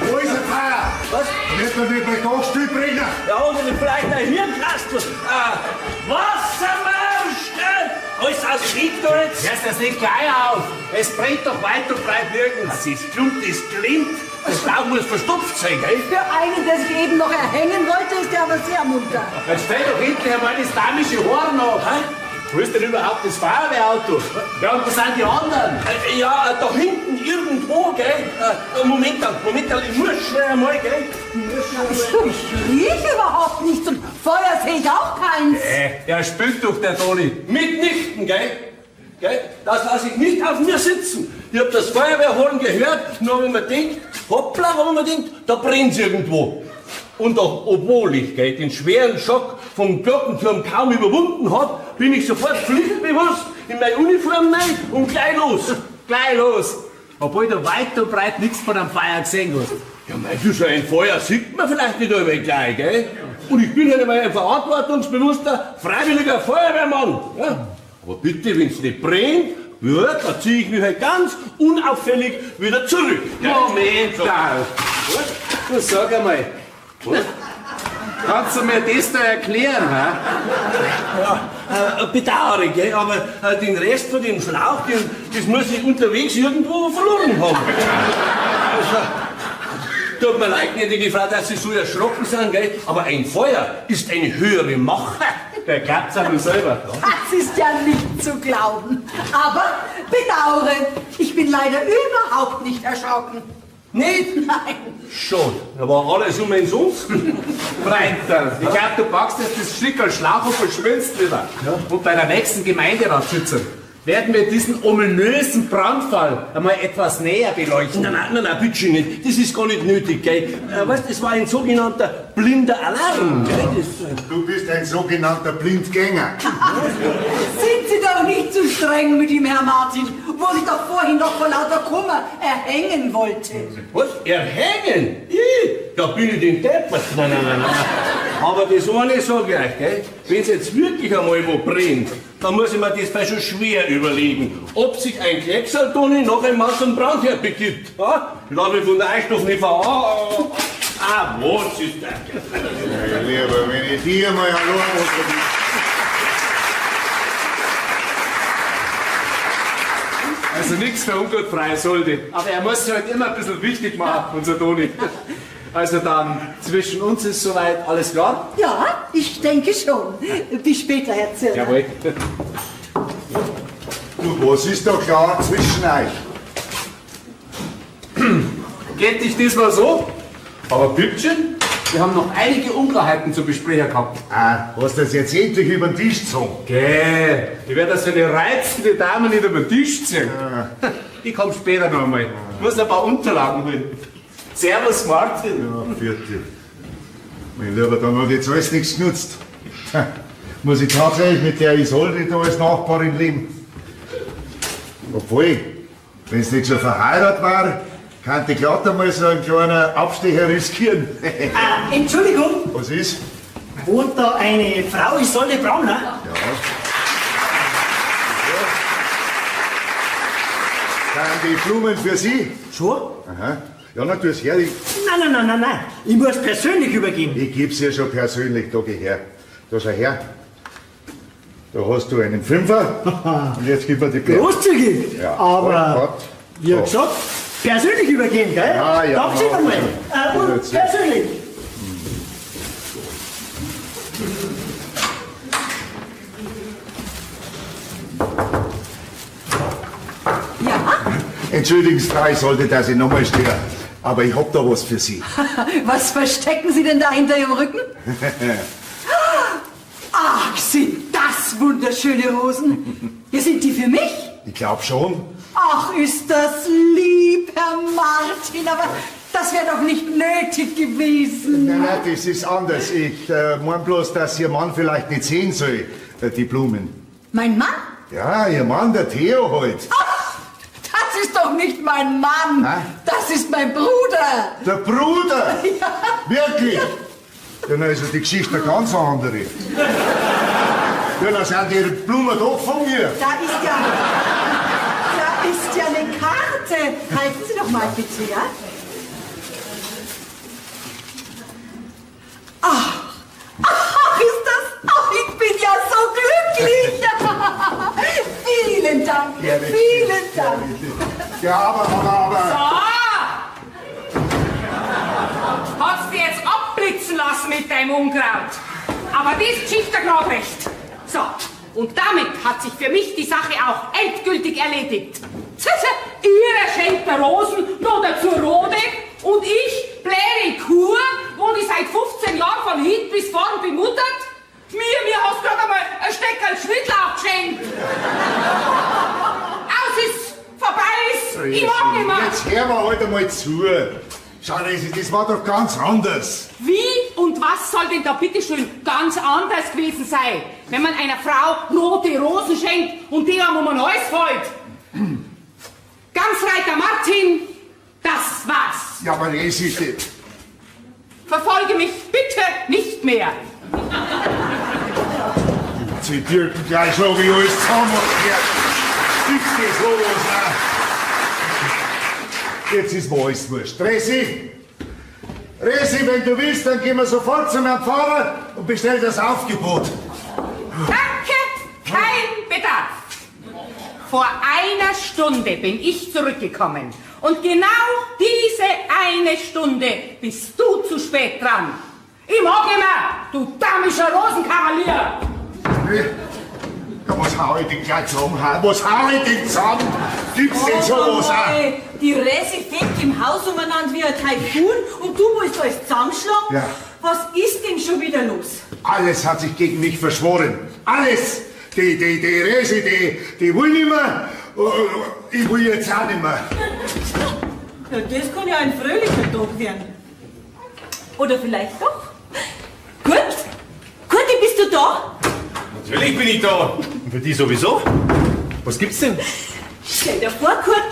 Wo ist der Pfarrer? Was? Wird man nicht bei Dachstuhl bringen? Ja, und vielleicht ein Hirnkastel. Wassermarsch! Gell? Alles aus Krieg da jetzt. Hörst das nicht gleich auf? Es brennt doch weit und breit nirgends. Das ist klumpt, das klimmt. Das Schlauch muss verstopft sein, gell? Für einen, der sich eben noch erhängen wollte, ist er aber sehr munter. Jetzt stell doch endlich einmal das damische Horn ab. Wo ist denn überhaupt das Feuerwehrauto? Ja, und wo sind die anderen? Ja, da hinten irgendwo, gell? Moment, Moment, ich muss schnell einmal, gell? Ich rieche überhaupt nichts und Feuer sehe ich auch keins. Der spült doch, der Toni. Mitnichten, gell? Gell? Das lasse ich nicht auf mir sitzen. Ich hab das Feuerwehrhorn gehört, nur wenn man denkt, hoppla, wenn man denkt, da brennt's irgendwo. Und auch, obwohl ich gell, den schweren Schock vom Glockenturm kaum überwunden hab, bin ich sofort pflichtbewusst in meine Uniform rein und gleich los. Gleich los. Obwohl du weit und breit nichts von einem Feuer gesehen hast. Ja, mei, du, so ein Feuer sieht man vielleicht nicht einmal gleich, gell? Und ich bin halt einmal ein verantwortungsbewusster, freiwilliger Feuerwehrmann. Ja? Aber bitte, wenn's nicht brennt, ja, da ziehe ich mich halt ganz unauffällig wieder zurück. Gell? Moment, So. da. Du sag einmal. Was? Kannst du mir das da erklären, hä? Ja, Bedauere, gell, aber den Rest von dem Schlauch, das muss ich unterwegs irgendwo verloren haben. Also, tut mir leid, gnädige Frau, dass Sie so erschrocken sind, gell, aber ein Feuer ist eine höhere Macht. Der glaubt's auch nur selber. Das ist ja nicht zu glauben. Aber bedauere, ich bin leider überhaupt nicht erschrocken. Nicht? Nein. Schon, da war alles umsonst. Freundl, ich glaub, du packst jetzt das Schickerl Schlauch und verschwindest wieder. Ja. Und bei der nächsten Gemeinderatssitzung werden wir diesen ominösen Brandfall einmal etwas näher beleuchten. Nein, nein, nein, nein, bitte nicht. Das ist gar nicht nötig, gell? Weißt, das war ein sogenannter blinder Alarm, gell? Du bist ein sogenannter Blindgänger. Sind Sie doch nicht zu streng mit ihm, Herr Martin, wo sich doch vorhin noch vor lauter Kummer erhängen wollte. Was? Erhängen? Ich? Da bin ich den deppert. Nein, nein, nein, nein. Aber das eine sag ich euch, gell? Wenn's jetzt wirklich einmal wo brennt, dann muss ich mir das schon schwer überlegen, ob sich ein Klecksaltoni noch einmal zum Brandherd begibt. Ja? Ich lass mich von der Eichstoff nicht verarschen. Ah, was ist das? Mein Lieber, wenn ich dir mal allein was. Also nichts für ungut, Frau Isolde. Aber er muss sich halt immer ein bisschen wichtig machen, unser Toni. Also dann, zwischen uns ist soweit alles klar? Ja, ich denke schon. Bis später, Herr Zirner. Jawohl. Du, was ist doch klar zwischen euch? Geht dich diesmal so? Aber Püppchen, wir haben noch einige Unklarheiten zu besprechen gehabt. Ah, hast du das jetzt endlich über den Tisch gezogen? Gell, ich werde so eine reizende Dame nicht über den Tisch ziehen. Ja. Ich komme später noch einmal. Ich muss ein paar Unterlagen holen. Servus, Martin. Ja, vierte. Mein Lieber, dann hat jetzt alles nichts genutzt. Muss ich tatsächlich mit der Isolde da als Nachbarin leben? Obwohl, wenn's nicht schon verheiratet war, könnte ich glatt einmal so einen kleinen Abstecher riskieren. Entschuldigung. Was ist? Wohnt da eine Frau Isolde Brauner? Ja. Dann die Blumen für Sie? Schon? Aha. Ja, na, tu's her. Nein, nein, nein, nein, nein. Ich muss persönlich übergeben. Ich geb's ihr schon persönlich. Da geh her. Da schau her. Da hast du einen Fünfer. Und jetzt gib mir die Blumen. Großzügig. Ja. Aber, wie gesagt, persönlich übergeben, gell? Ja, ja. Danke schön einmal. Und persönlich. Ja? Entschuldigen Sie, Frau, ich sollte, dass ich nochmal störe. Aber ich hab da was für Sie. Was verstecken Sie denn da hinter Ihrem Rücken? Ach, sind das wunderschöne Rosen. Ja, sind die für mich? Ich glaub schon. Ach, ist das lieb, Herr Martin, aber das wäre doch nicht nötig gewesen. Nein, nein, das ist anders. Ich mein bloß, dass Ihr Mann vielleicht nicht sehen soll, die Blumen. Mein Mann? Ja, Ihr Mann, der Theo halt. Ach, das ist doch nicht mein Mann. Ha? Das ist mein Bruder. Der Bruder? Ja. Wirklich? Ja. Dann ist ja die Geschichte eine ganz andere. Ja, dann sind die Blumen doch von mir. Da ist ja eine Karte. Halten Sie doch mal bitte, ja? Ach, ach, ist das... Ach, ich bin ja so glücklich. Vielen Dank, ja, vielen Dank. Ja, aber... So! Hat's dir jetzt abblitzen lassen mit deinem Unkraut. Aber das Geschichte grad recht. So, und damit hat sich für mich die Sache auch endgültig erledigt. Ihr schenkt mir Rosen, noch dazu rote, und ich, bläre Kuh, wo die seit 15 Jahren von hinten bis vorn bemuttert. Mir hast grad einmal ein Steckerl Schnittlauch geschenkt. Aus ist, vorbei ist, ich mag nicht mehr. Jetzt hören wir halt einmal zu. Schau, das war doch ganz anders. Wie und was soll denn da bitteschön ganz anders gewesen sein, wenn man einer Frau rote Rosen schenkt und die einem um den Hals fällt? Gamsreiter Martin, das war's. Ja, aber das ist... Verfolge mich bitte nicht mehr. Sie dürfen gleich schlage ich alles zusammen. Gibt's das sowas auch? Jetzt ist mir alles wurscht. Resi! Resi, wenn du willst, dann gehen wir sofort zu meinem Pfarrer und bestell das Aufgebot. Danke, Vor einer Stunde bin ich zurückgekommen. Und genau diese eine Stunde bist du zu spät dran. Ich mag nimmer, du damischer Rosenkavalier! Ja, was hau ich denn gleich zusammen? hä? Was hau ich denn zusammen? Gibt's denn sowas auch? Die Resi fängt im Haus umeinander wie ein Taifun und du willst alles zusammenschlagen? Ja. Was ist denn schon wieder los? Alles hat sich gegen mich verschworen. Alles! Die Resi, die will nicht mehr. Ich will jetzt auch nicht mehr. Ja, das kann ja ein fröhlicher Tag werden. Oder vielleicht doch. Kurt? Kurti, bist du da? Natürlich bin ich da. Und für die sowieso. Was gibt's denn? Stell dir vor, Kurt,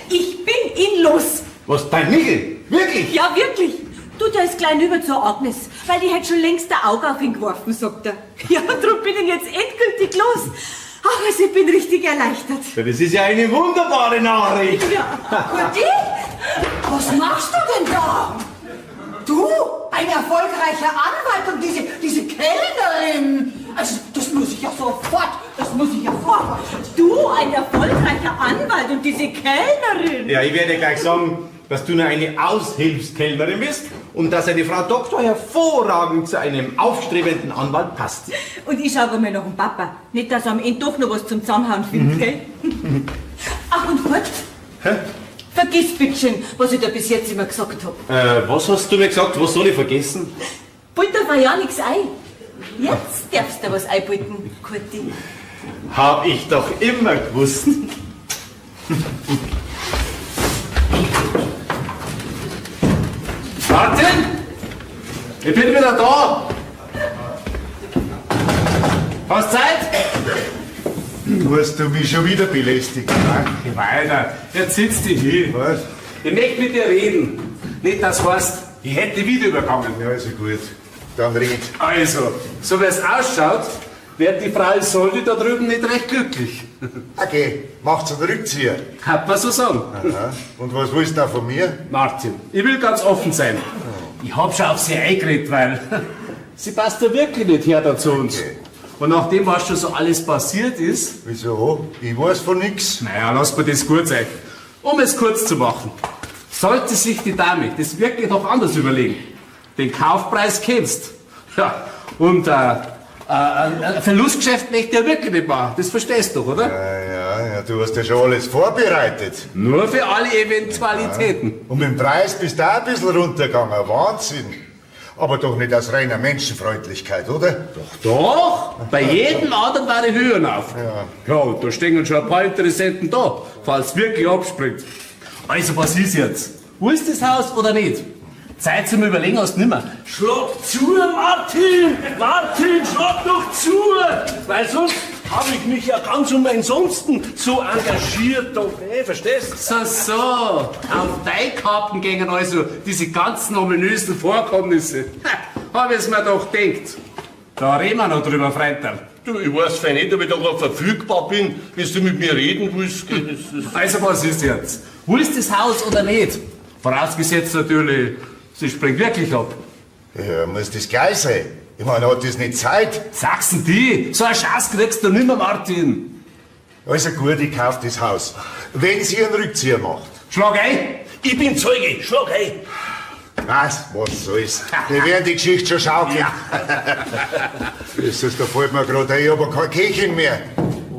ich bin ihn los. Was, dein Michel? Wirklich? Ja, wirklich. Du, der ist klein über zur Agnes, weil die hätte schon längst ein Auge auf ihn geworfen, sagt er. Ja, drum bin ich jetzt endgültig los. Ach, also ich bin richtig erleichtert. Ja, das ist ja eine wunderbare Nachricht. Ja. Kurti, was machst du denn da? Du, ein erfolgreicher Anwalt und diese Kellnerin. Also, das muss ich ja sofort, das muss ich ja sofort. Du, ein erfolgreicher Anwalt und diese Kellnerin. Ja, ich werde gleich sagen, dass du nur eine Aushilfskellnerin bist und dass eine Frau Doktor hervorragend zu einem aufstrebenden Anwalt passt. Und ich schaue mal nach dem Papa. Nicht, dass er am Ende doch noch was zum Zusammenhauen findet, gell? Ach, und Kurt? Hä? Vergiss bitteschön, was ich da bis jetzt immer gesagt hab. Was hast du mir gesagt? Was soll ich vergessen? Butter war ja nichts ein. Jetzt darfst du was einbeuten, Kurti. Hab ich doch immer gewusst. Martin! Ich bin wieder da! Hast Zeit? Musst du mich schon wieder belästigen, ne? Geh weiter. Jetzt sitzt dich hin. Was? Ich möchte mit dir reden. Nicht, dass heißt, ich hätte wieder übergangen. Ja, also gut. Dann red. Also, so wie es ausschaut, wird die Frau Isolde da drüben nicht recht glücklich. Okay, macht's einen Rückzieher. Kann man so sagen. Aha. Und was willst du da von mir? Martin, ich will ganz offen sein. Ich hab schon auf sie eingeredet, weil sie passt ja wirklich nicht her da zu uns. Okay. Und nachdem, was schon so alles passiert ist... Wieso? Ich weiß von nix. Naja, lass mir das gut sein. Um es kurz zu machen, sollte sich die Dame das wirklich noch anders überlegen, den Kaufpreis kennst. Ja, und ein Verlustgeschäft möchte ich ja wirklich nicht machen. Das verstehst du doch, oder? Ja, du hast ja schon alles vorbereitet. Nur für alle Eventualitäten. Ja. Und mit dem Preis bist du auch ein bisschen runtergegangen. Wahnsinn. Aber doch nicht aus reiner Menschenfreundlichkeit, oder? Doch, doch. Bei jedem anderen war die Höhen auf. Ja, und da stehen schon ein paar Interessenten da, falls wirklich abspringt. Also, was ist jetzt? Wo ist das Haus oder nicht? Zeit zum Überlegen hast du nimmer. Schlag zu, Martin! Martin, schlag doch zu! Weil sonst habe ich mich ja ganz um ansonsten so engagiert. Doch, ey, verstehst? So, so. Auf deine Karten gingen also diese ganzen ominösen Vorkommnisse. Ha, hab ich's mir doch gedacht. Da reden wir noch drüber, Freundl. Du, ich weiß fein nicht, ob ich da gerade verfügbar bin, wenn du mit mir reden willst. Also, was ist jetzt? Willst du das Haus oder nicht? Vorausgesetzt natürlich, sie springt wirklich ab. Ja, muss das gleich sein. Ich meine, hat das nicht Zeit? Sag's die? So eine Chance kriegst du nimmer, Martin. Also gut, ich kauf das Haus. Wenn sie einen Rückzieher macht. Schlag ein! Ich bin Zeuge, schlag ein! Was? Was soll's? Wir werden die Geschichte schon schaukeln. Ja. Jesus, da fällt mir gerade ein, ich hab keine Köchin mehr.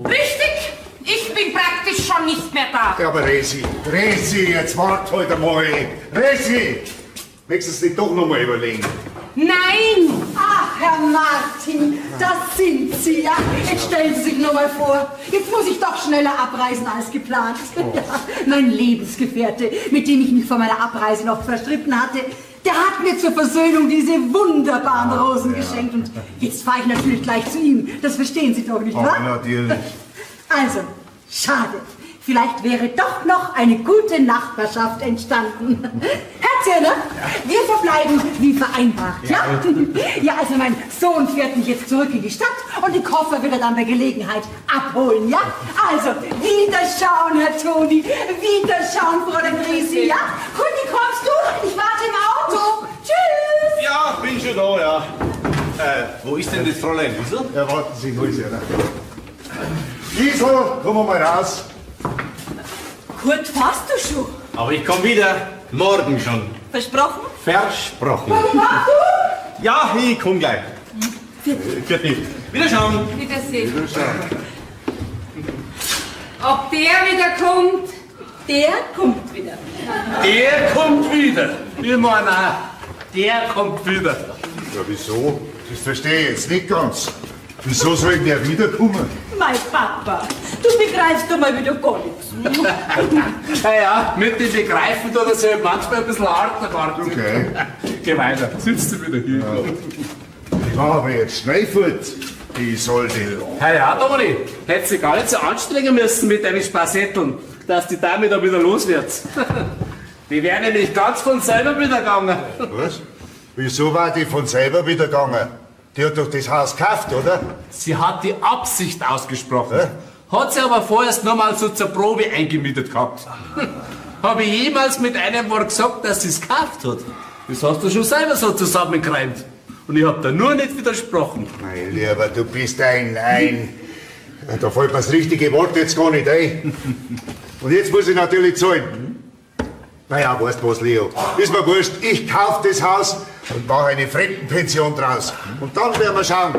Richtig! Ich bin praktisch schon nicht mehr da. Ja, aber Resi, Resi, jetzt wart halt einmal. Resi! Möchtest du es nicht doch noch mal überlegen? Nein! Ach, Herr Martin, das sind Sie ja. Jetzt stellen Sie sich nur mal vor. Jetzt muss ich doch schneller abreisen als geplant. Oh. Ja, mein Lebensgefährte, mit dem ich mich vor meiner Abreise noch verstritten hatte, der hat mir zur Versöhnung diese wunderbaren Rosen geschenkt. Und jetzt fahre ich natürlich gleich zu ihm. Das verstehen Sie doch nicht, wahr? Oh, natürlich. Also, schade. Vielleicht wäre doch noch eine gute Nachbarschaft entstanden. Herr Zirner, wir verbleiben wie vereinbart, ja? Ja, also mein Sohn fährt mich jetzt zurück in die Stadt und die Koffer wird er dann bei Gelegenheit abholen, ja? Also, Wiederschauen, Herr Toni, Wiederschauen, Fräulein Resi, ja? Kundi, kommst du? Ich warte im Auto. Tschüss! Ja, bin schon da, ja. Wo ist denn das Fräulein Liesel? Ja, warten Sie, hol sie, oder? Liesl, komm mal raus. Kurt, fährst du schon? Aber ich komme wieder. Morgen schon. Versprochen? Versprochen. Ja, ich komm gleich. Vierte. Wiederschauen. Wiedersehen. Wiederschauen. Ob der wieder kommt? Der kommt wieder. Der kommt wieder. Ich meine auch, der kommt wieder. Ja, wieso? Das verstehe ich jetzt nicht ganz. Wieso soll denn der wiederkommen? Mein Papa, du begreifst doch mal wieder gar nichts. Ja, mit dem Begreifen tut er sich halt manchmal ein bisschen hart, Martin. Okay. Geh weiter, sitzt du wieder hier. Ja. Ich mach aber jetzt schnell fort. Die sollte. Ja, ja, Toni, hättest dich gar nicht so anstrengen müssen mit deinen Spasetteln, dass die Dame da wieder los wird. Die wäre nämlich ganz von selber wieder gegangen. Was? Wieso war die von selber wieder gegangen? Die hat doch das Haus gekauft, oder? Sie hat die Absicht ausgesprochen. Hat sie aber vorerst nur mal so zur Probe eingemietet gehabt. Habe ich jemals mit einem Wort gesagt, dass sie es gekauft hat? Das hast du schon selber so zusammengereimt. Und ich hab da nur nicht widersprochen. Mein Lieber, du bist ein... Da fällt mir das richtige Wort jetzt gar nicht ein. Und jetzt muss ich natürlich zahlen. Naja, weißt du was, Leo? Ist mir wurscht, ich kauf das Haus und mache eine Fremdenpension draus. Und dann werden wir schauen.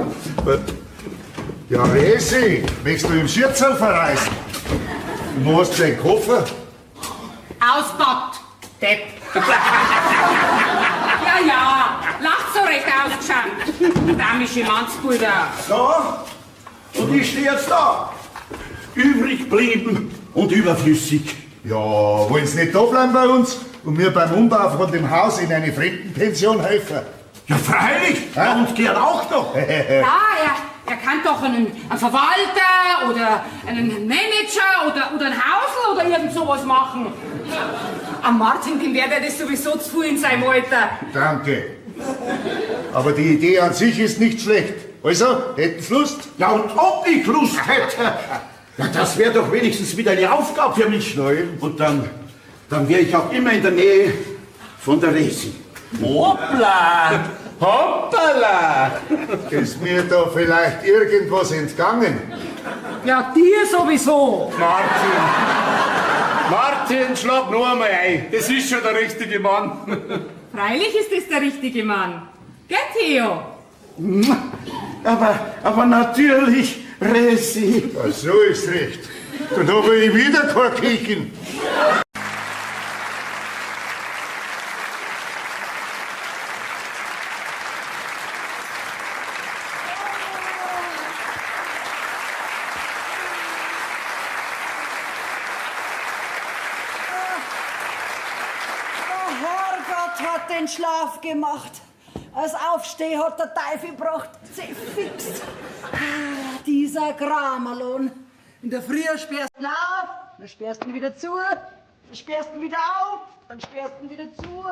Ja, Resi, möchtest du im Schürzl verreisen? Und wo hast du deinen Koffer? Auspackt, Depp. Ja, ja, lacht so recht ausgeschaut. Damische Mannsbrüder. So, und ich stehe jetzt da. Übrig blieben und überflüssig. Ja, wollen Sie nicht da bleiben bei uns und mir beim Umbau von dem Haus in eine Fremdenpension helfen? Ja, freilich. Ja, und gern auch noch. Ja, er kann doch einen Verwalter oder einen Manager oder ein Hausl oder irgend sowas machen. Am Martin, dem wäre das sowieso zu viel in seinem Alter. Danke. Aber die Idee an sich ist nicht schlecht. Also, hätten Sie Lust? Ja, und ob ich Lust hätte? Ja, das wäre doch wenigstens wieder eine Aufgabe für mich. Und dann wäre ich auch immer in der Nähe von der Resi. Hoppla! Hoppala! Ist mir da vielleicht irgendwas entgangen? Ja, dir sowieso. Martin! Martin, schlag nur einmal ein. Das ist schon der richtige Mann. Freilich ist das der richtige Mann. Gell, Theo? Aber natürlich, Resi. Ja, so ist recht. Dann habe ich wieder kein Kichen. Der Herrgott hat den Schlaf gemacht. Als Aufsteh hat der Teufel gebracht, sie fix. Ah, dieser Kramerlohn. In der Früh sperrst du ihn auf, dann sperrst du ihn wieder zu, dann sperrst du ihn wieder auf, dann sperrst du ihn wieder zu.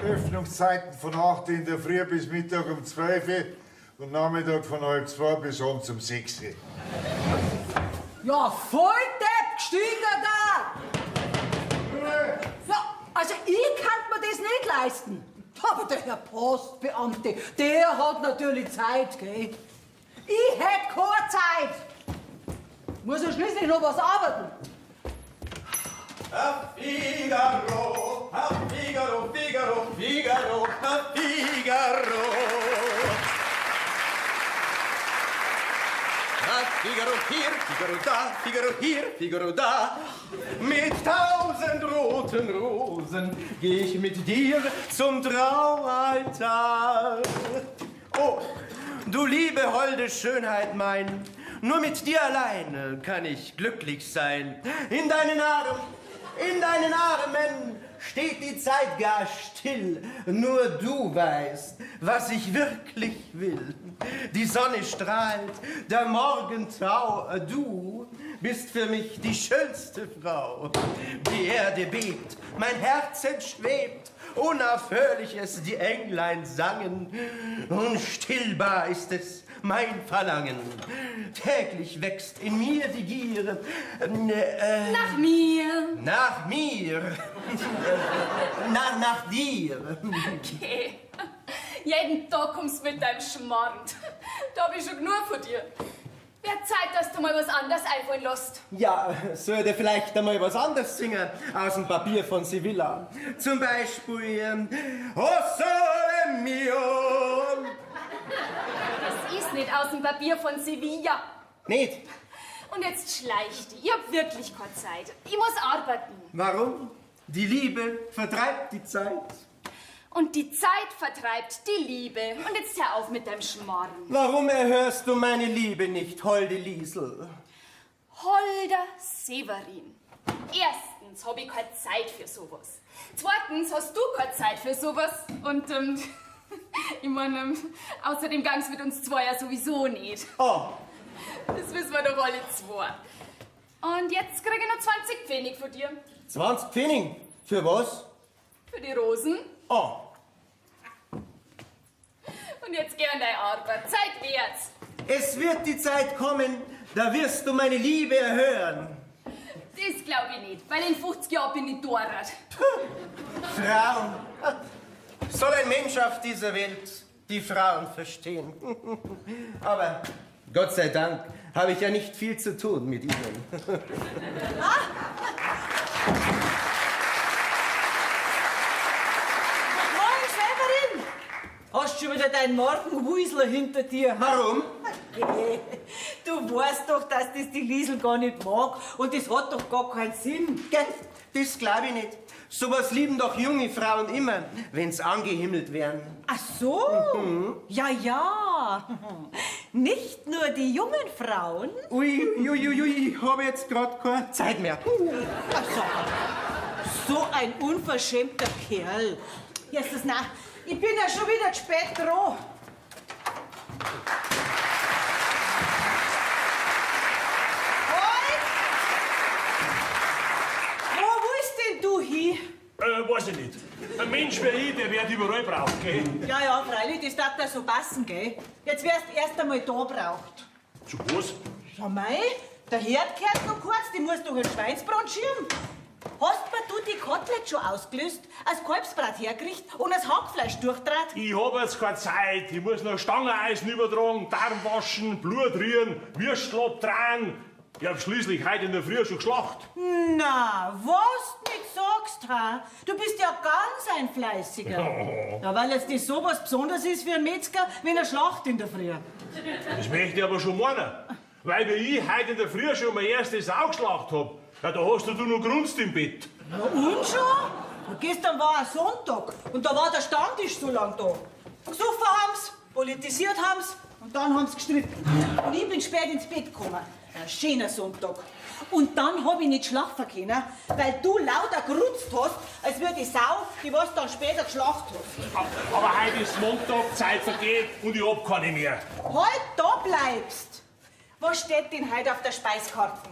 Öffnungszeiten von 8 in der Früh bis Mittag um 12 Uhr und Nachmittag von 1:30 bis abends um 6 Uhr. Ja, voll Depp, gestiegen da! Ja, Also ich kann mir das nicht leisten. Aber der Herr Postbeamte, der hat natürlich Zeit, gell? Ich hätt keine Zeit. Muss ja schließlich noch was arbeiten. Herr Figaro, Herr Figaro, Figaro, Figaro, Herr Figaro. Herr Figaro hier, Figaro da, Figaro hier, Figaro da. Mit 1000 roten Rosen geh ich mit dir zum Traualtar. Oh, du liebe, holde Schönheit mein, nur mit dir allein kann ich glücklich sein. In deinen Armen, in deinen Armen steht die Zeit gar still. Nur du weißt, was ich wirklich will. Die Sonne strahlt, der Morgentau, du bist für mich die schönste Frau. Die Erde bebt, mein Herz entschwebt, unaufhörlich es die Englein sangen. Unstillbar ist es mein Verlangen. Täglich wächst in mir die Gier. Nach mir. Nach mir. Nach dir. Okay. Jeden Tag kommst du mit deinem Schmarrn. Da hab ich schon genug von dir. Wird Zeit, dass du mal was anderes einfallen lässt. Ja, soll ich dir vielleicht einmal was anderes singen aus dem Papier von Sevilla? Zum Beispiel O sole mio. Das ist nicht aus dem Papier von Sevilla. Nicht? Und jetzt schleich dich. Ich hab wirklich keine Zeit. Ich muss arbeiten. Warum? Die Liebe vertreibt die Zeit. Und die Zeit vertreibt die Liebe. Und jetzt hör auf mit deinem Schmarrn. Warum erhörst du meine Liebe nicht, holde Liesel? Holder Severin. Erstens hab ich keine Zeit für sowas. Zweitens hast du keine Zeit für sowas. Und, ich meine, außerdem gang's mit uns zwei ja sowieso nicht. Oh. Das wissen wir doch alle zwei. Und jetzt krieg ich noch 20 Pfennig von dir. 20 Pfennig? Für was? Für die Rosen. Oh. Und jetzt geh an deine Arbeit. Zeit wird's. Es wird die Zeit kommen, da wirst du meine Liebe erhören. Das glaub ich nicht, weil in 50 Jahren bin ich tot. Frauen. Soll ein Mensch auf dieser Welt die Frauen verstehen? Aber Gott sei Dank habe ich ja nicht viel zu tun mit ihnen. Moin, Severin! Hast schon wieder deinen Morgenwuisler hinter dir? Warum? Okay. Du weißt doch, dass das die Liesel gar nicht mag und das hat doch gar keinen Sinn. Gell? Das glaub ich nicht. Sowas lieben doch junge Frauen immer, wenn's angehimmelt werden. Ach so? Mhm. Ja, ja. Nicht nur die jungen Frauen. Ui, ui, ui, ui, ich habe jetzt grad keine Zeit mehr. Also, so ein unverschämter Kerl. Jesus, na, ich bin ja schon wieder zu spät dran. Halt! Wo willst denn du hin? Weiß ich nicht. Ein Mensch wie ich, der wird überall braucht, gell? Ja, ja, freilich, das darf da so passen, gell? Jetzt wärst erst einmal da braucht. Zu was? Ja, mei, der Herd gehört noch kurz, die muss doch ein Schweinsbrand schirmen. Hast mir du die Kotelett schon ausgelöst, als Kalbsbrat hergerichtet und als Hackfleisch durchtrat? Ich hab jetzt keine Zeit. Ich muss noch Stangeneisen übertragen, Darm waschen, Blut rühren, Würstel abdrehen. Ich hab schließlich heute in der Früh schon geschlacht. Na, was du nicht sagst, ha? Du bist ja ganz ein Fleißiger. Ja, weil jetzt das sowas Besonderes ist für einen Metzger, wenn er schlacht in der Früh. Das möchte ich aber schon meinen. Weil wie ich heute in der Früh schon mein erstes Sau geschlacht hab, ja, da hast du noch grunzt im Bett. Na und schon? Und gestern war ein Sonntag und da war der Stammtisch so lang da. Gesoffen haben's, politisiert haben's und dann haben's gestritten. Und ich bin spät ins Bett gekommen. Ein schöner Sonntag. Und dann hab ich nicht schlafen können, weil du lauter gerutzt hast, als würde die Sau, die was dann später geschlacht hast. Aber heute ist Montag, Zeit vergeht und ich hab keine mehr. Halt da bleibst! Was steht denn heute auf der Speiskarte?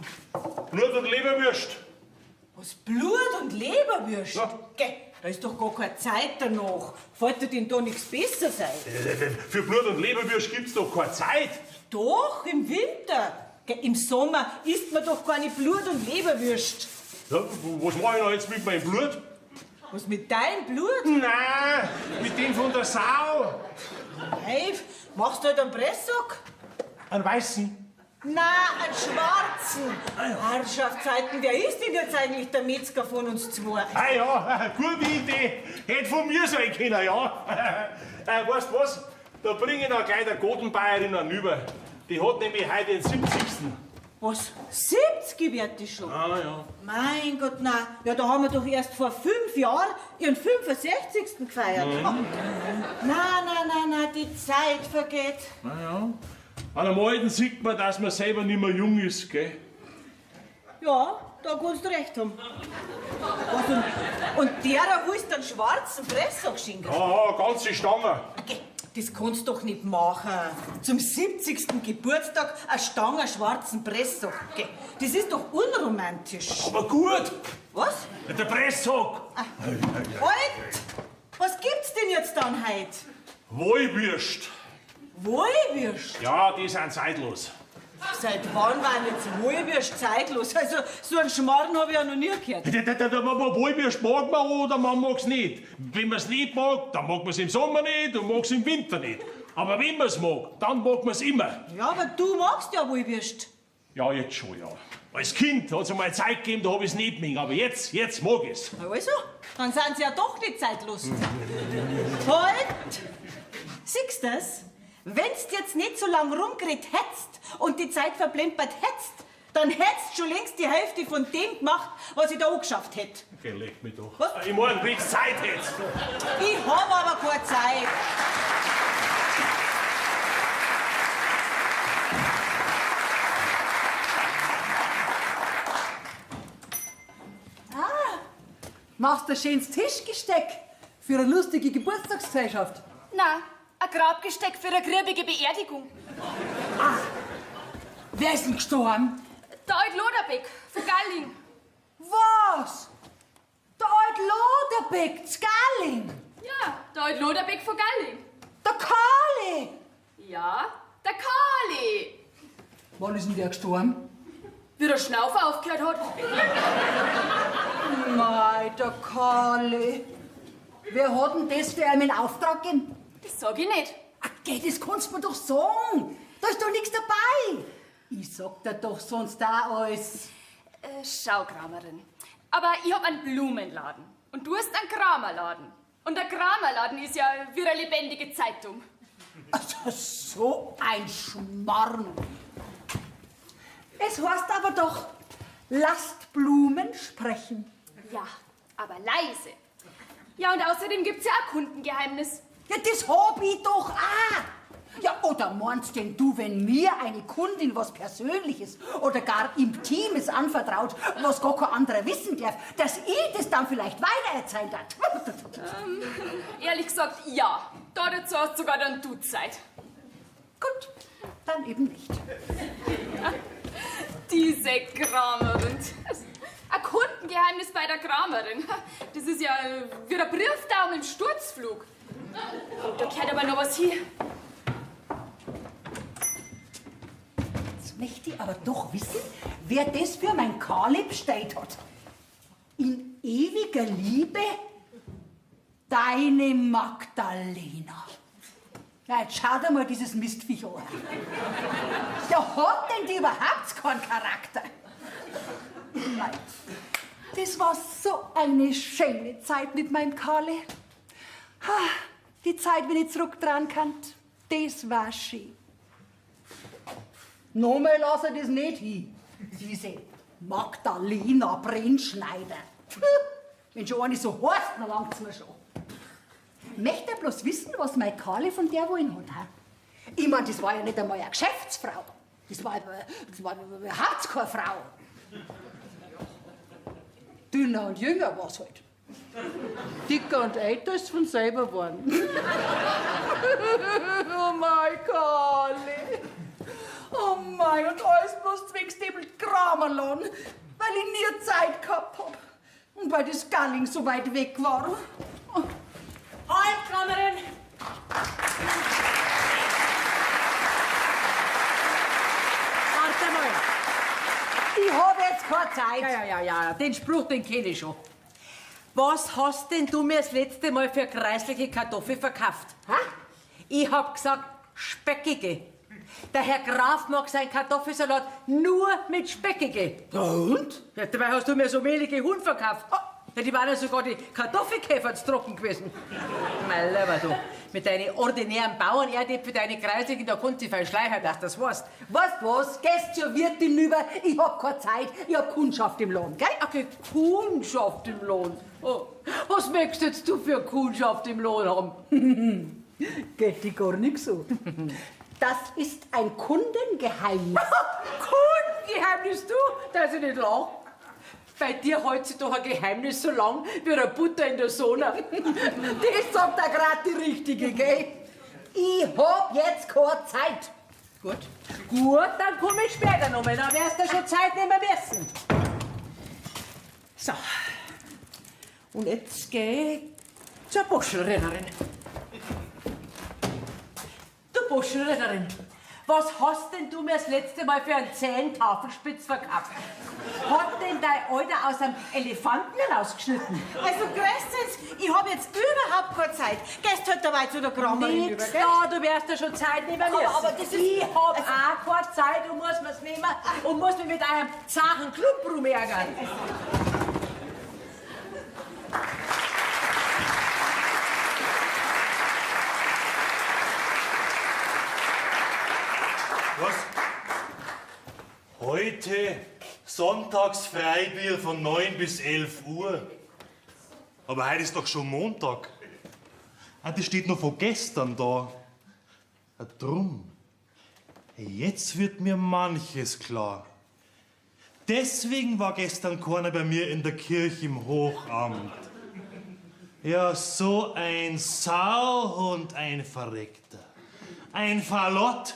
Blut und Leberwürst. Was, Blut und Leberwürst? Ja. Geh, da ist doch gar keine Zeit danach. Fällt dir denn da nichts Besseres ein? Für Blut und Leberwürst gibt's doch keine Zeit. Doch, im Winter. Geh, im Sommer isst man doch keine Blut- und Leberwürst. Ja, was mach ich noch jetzt mit meinem Blut? Was, mit deinem Blut? Nein, mit dem von der Sau. Hey, machst du halt einen Presssack? Einen weißen? Nein, einen schwarzen. Herrschaftszeiten, wer ist denn jetzt eigentlich der Metzger von uns zwei? Ah ja, gute Idee. Hätte von mir sein können, ja. Weißt du was? Da bringe ich noch gleich der Gotenbayerin einen über. Die hat nämlich heute den 70. Was? 70 wird die schon? Ah ja. Mein Gott, nein. Ja, da haben wir doch erst vor 5 Jahren ihren 65. gefeiert. Mhm. Oh. Nein, nein, nein, nein, die Zeit vergeht. Na ja. An einem Alten sieht man, dass man selber nicht mehr jung ist, gell? Ja, da kannst du recht haben. Was, und derer willst du einen schwarzen Presssack schenken? Ja, ja, ganze Stange. Das kannst du doch nicht machen. Zum 70. Geburtstag eine Stange schwarzen Presssack. Geh, das ist doch unromantisch. Aber gut. Was? Der Presssack. Halt! Was gibt's denn jetzt dann heute? Wollwürst. Wollwürst? Ja, die sind zeitlos. Seit wann waren jetzt Wollwürst zeitlos? Also, so einen Schmarrn hab ich ja noch nie gehört. Wollwürst mag man oder man mag's nicht. Wenn man's nicht mag, dann mag man's im Sommer nicht und mag's im Winter nicht. Aber wenn man's mag, dann mag man's immer. Ja, aber du magst ja Wollwürst. Ja, jetzt schon, ja. Als Kind hat's einmal Zeit gegeben, da hab ich's nicht mögen. Aber jetzt mag ich's. Na also, dann sind sie ja doch nicht zeitlos. Halt! Siehst du's? Wenn's jetzt nicht so lang rumgeredet hättest und die Zeit verplempert hättest, dann hättest schon längst die Hälfte von dem gemacht, was ich da angeschafft hätte. Okay, leck mich doch. Was? Ich mein, wenn's Zeit hättest. Ich hab aber keine Zeit. Ah, machst du ein schönes Tischgesteck für eine lustige Geburtstagsgesellschaft? Na, ein Grabgesteck für eine griebige Beerdigung. Ah, wer ist denn gestorben? Der Alt Loderbeck von Galling. Was? Der Alt Loderbeck, z Galling? Ja, der Alt Loderbeck von Galling. Der Kali! Ja, der Kali. Wann ist denn der gestorben? Wie der Schnaufer aufgehört hat. Mei, der Kali. Wer hat denn das für einen in Auftrag gegeben? Das sag ich nicht. Ach, geh, das kannst du mir doch sagen. Da ist doch nichts dabei. Ich sag dir doch sonst auch alles. Schau, Kramerin. Aber ich hab einen Blumenladen. Und du hast einen Kramerladen. Und der Kramerladen ist ja wie eine lebendige Zeitung. Also, so ein Schmarrn. Es heißt aber doch, lasst Blumen sprechen. Ja, aber leise. Ja, und außerdem gibt's ja ein Kundengeheimnis. Ja, das hab ich doch auch. Ja, oder meinst denn du, wenn mir eine Kundin was Persönliches oder gar Intimes anvertraut, was gar kein anderer wissen darf, dass ich das dann vielleicht weitererzählen darf? Ehrlich gesagt, ja. Da dazu hast sogar dann du Zeit. Gut, dann eben nicht. Diese Kramerin. Ein Kundengeheimnis bei der Kramerin. Das ist ja wie der Brieftaum im Sturzflug. Oh, da gehört aber noch was hin. Jetzt möchte ich aber doch wissen, wer das für mein Kaleb bestellt hat. In ewiger Liebe, deine Magdalena. Ja, jetzt schau dir mal dieses Mistviech an. Ja, hat denn die überhaupt keinen Charakter? Nein. Das war so eine schöne Zeit mit meinem Karle. Ha, die Zeit, wenn ich zurück dran kann, das war schön. Nochmal lass ich das nicht hin. Diese Magdalena Brennschneider. Puh, wenn schon eine so heißt, dann langt's mir schon. Möchte er bloß wissen, was mein Karle von der wollen hat? He? Ich mein, das war ja nicht einmal eine Geschäftsfrau. Das war überhaupt keine Frau. Dünner und jünger war's halt. Dicker und älter ist von selber geworden. Oh mein Karli. Oh mein, und alles bloß zwecks dem Kramerlohn, weil ich nie Zeit gehabt hab. Und weil das Galling so weit weg war. Halt, Kramerin! Warte mal. Ich hab jetzt keine Zeit. Ja, ja, ja, ja, den Spruch, den kenne ich schon. Was hast denn du mir das letzte Mal für kreisliche Kartoffel verkauft? Ha? Ich hab gesagt, speckige. Der Herr Graf mag seinen Kartoffelsalat nur mit speckige. Und? Ja, dabei hast du mir so mehlige Huhn verkauft. Ja, die waren ja sogar die Kartoffelkäfer zu trocken gewesen. Mein Lieber, du. Mit deinen ordinären Bauernerdäpfel, deine kreislichen, da konntest du fein schleichen, dass das weißt. Weißt was? Gehst zur Wirtin rüber. Ich hab keine Zeit. Ich hab Kundschaft im Lohn, gell? Okay, Kundschaft im Lohn. Oh, was möchtest jetzt du für Kundschaft im Lohn haben? Geht die gar nicht so. Das ist ein Kundengeheimnis. Kundengeheimnis, du? Dass ich nicht lach. Bei dir hält sich doch ein Geheimnis so lang wie eine Butter in der Sona. Das sagt da grad die Richtige, gell? Ich hab jetzt keine Zeit. Gut. Gut, dann komm ich später nochmal. Dann wirst du schon Zeit nehmen müssen. So. Und jetzt geh ich zur Buschelrennerin. Du Buschelrennerin, was hast denn du mir das letzte Mal für einen zähen Tafelspitz verkauft? Hat denn dein Alter aus einem Elefanten rausgeschnitten? Also, Crescens, ich hab jetzt überhaupt keine Zeit. Gehst halt dabei zu der Kramerin Nix über, gell? da, du wirst ja schon Zeit nehmen müssen. Aber das ist- ich hab auch keine Zeit und muss mir's nehmen und muss mich mit einem zachen Klump rumärgern. Was? Heute Sonntagsfreibier von 9 bis 11 Uhr. Aber heute ist doch schon Montag. Ah, das steht noch von gestern da. Ah, drum. Jetzt wird mir manches klar. Deswegen war gestern keiner bei mir in der Kirche im Hochamt. Ja, so ein Sauhund, ein Verreckter. Ein Fallott,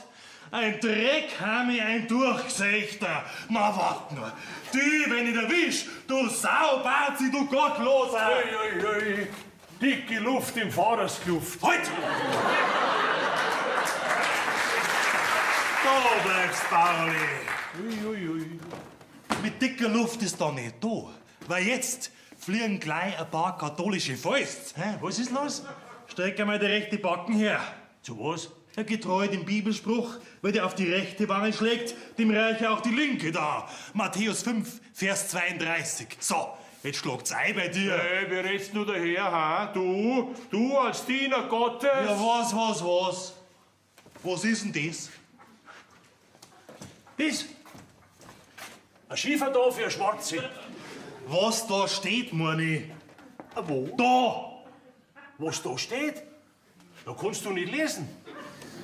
ein Dreckhami, ein Durchgesechter. Na, wart nur. Die, wenn ich erwisch, du Saubazi, du Gottloser. Ui, ui, ui. Dicke Luft im Fahrersluft. Halt! Da bleibst, Pauli. Ui, ui, ui. Mit dicker Luft ist da nicht da. Weil jetzt fliegen gleich ein paar katholische Fäuste. Hä? Was ist los? Streck einmal die rechte Backen her. Zu was? Ja, getreu dem Bibelspruch, wer dir auf die rechte Wange schlägt, dem reiche auch die linke da. Matthäus 5, Vers 32. So, jetzt schlagt's ei bei dir. Hey, wie redst du daher, ha? Du, du als Diener Gottes. Ja, was, was, was? Was ist denn das? Das? Ein Schiefer da für Schwarze. Was da steht, meine ich. Ah, wo? Da! Was da steht? Da kannst du nicht lesen.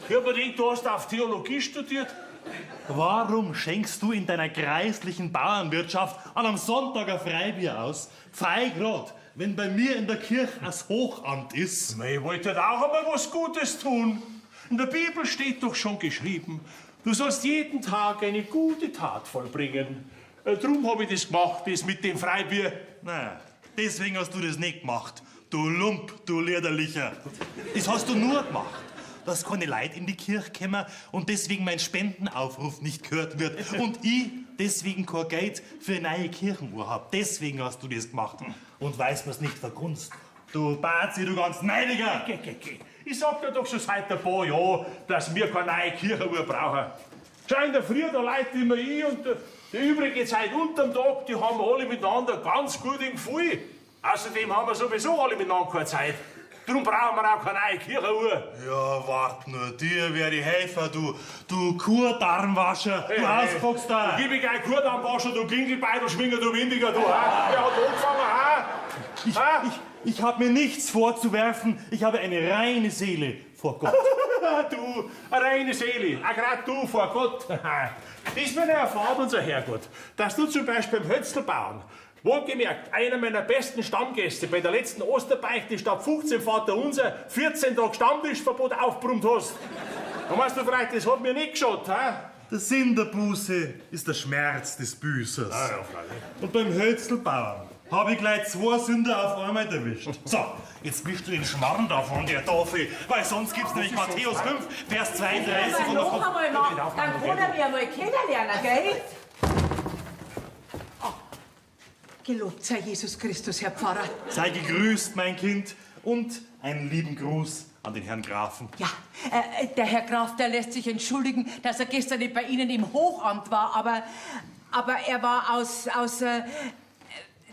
Ich hab mir gedacht, du hast auf Theologie studiert. Warum schenkst du in deiner kreislichen Bauernwirtschaft an einem Sonntag ein Freibier aus? Pfei grad, wenn bei mir in der Kirche das Hochamt ist. Ich wollte halt auch einmal was Gutes tun. In der Bibel steht doch schon geschrieben, du sollst jeden Tag eine gute Tat vollbringen. Drum hab ich das gemacht, das mit dem Freibier. Na, deswegen hast du das nicht gemacht. Du Lump, du Liederlicher. Das hast du nur gemacht, dass keine Leute in die Kirche kommen und deswegen mein Spendenaufruf nicht gehört wird. Und ich deswegen kein Geld für eine neue Kirchenuhr hab. Deswegen hast du das gemacht. Und weiß mir's nicht vergunst. Du Bazi, du ganz Neidiger! Geh, geh, geh. Ich sag dir doch schon seit ein paar Jahren, dass wir keine neue Kirchenuhr brauchen. Schau, in der Früh, da leite ich mir ein und die übrige Zeit unterm Tag, die haben wir alle miteinander ganz gut im Gefühl. Außerdem haben wir sowieso alle miteinander keine Zeit. Drum brauchen wir auch keine neue Kirchenuhr. Ja, wart nur, dir werde ich helfen, du, du Kurdarmwascher, du Ausfuchster. Gib ich gleich Kurdarmwascher, du Klingelbeitel-Schwinger, du Windiger, du, ha? Wer hat angefangen, ha? Ich habe mir nichts vorzuwerfen, ich habe eine reine Seele vor Gott. Du, eine reine Seele, auch grad du vor Gott. Das mir erfahren, unser Herrgott, dass du zum Beispiel beim Hölzlbauern, wohlgemerkt, einer meiner besten Stammgäste, bei der letzten Osterbeichte statt 15 Vater unser 14 Tage Stammtischverbot aufgebrummt hast. Da meinst du vielleicht, das hat mir nicht geschaut, ha? Der Sinn der Buße ist der Schmerz des Büßers. Ah, ja, freilich. Und beim Hölzlbauern habe ich gleich zwei Sünder auf einmal erwischt. So, jetzt mischst du den Schmarrn da von der Tafel, weil sonst gibt's nämlich Matthäus 5, Vers 32 und da Noch kommt... einmal machen, dann kann er mich einmal kennenlernen, gell? Gelobt sei Jesus Christus, Herr Pfarrer. Sei gegrüßt, mein Kind, und einen lieben Gruß an den Herrn Grafen. Ja, der Herr Graf, der lässt sich entschuldigen, dass er gestern nicht bei Ihnen im Hochamt war, aber er war aus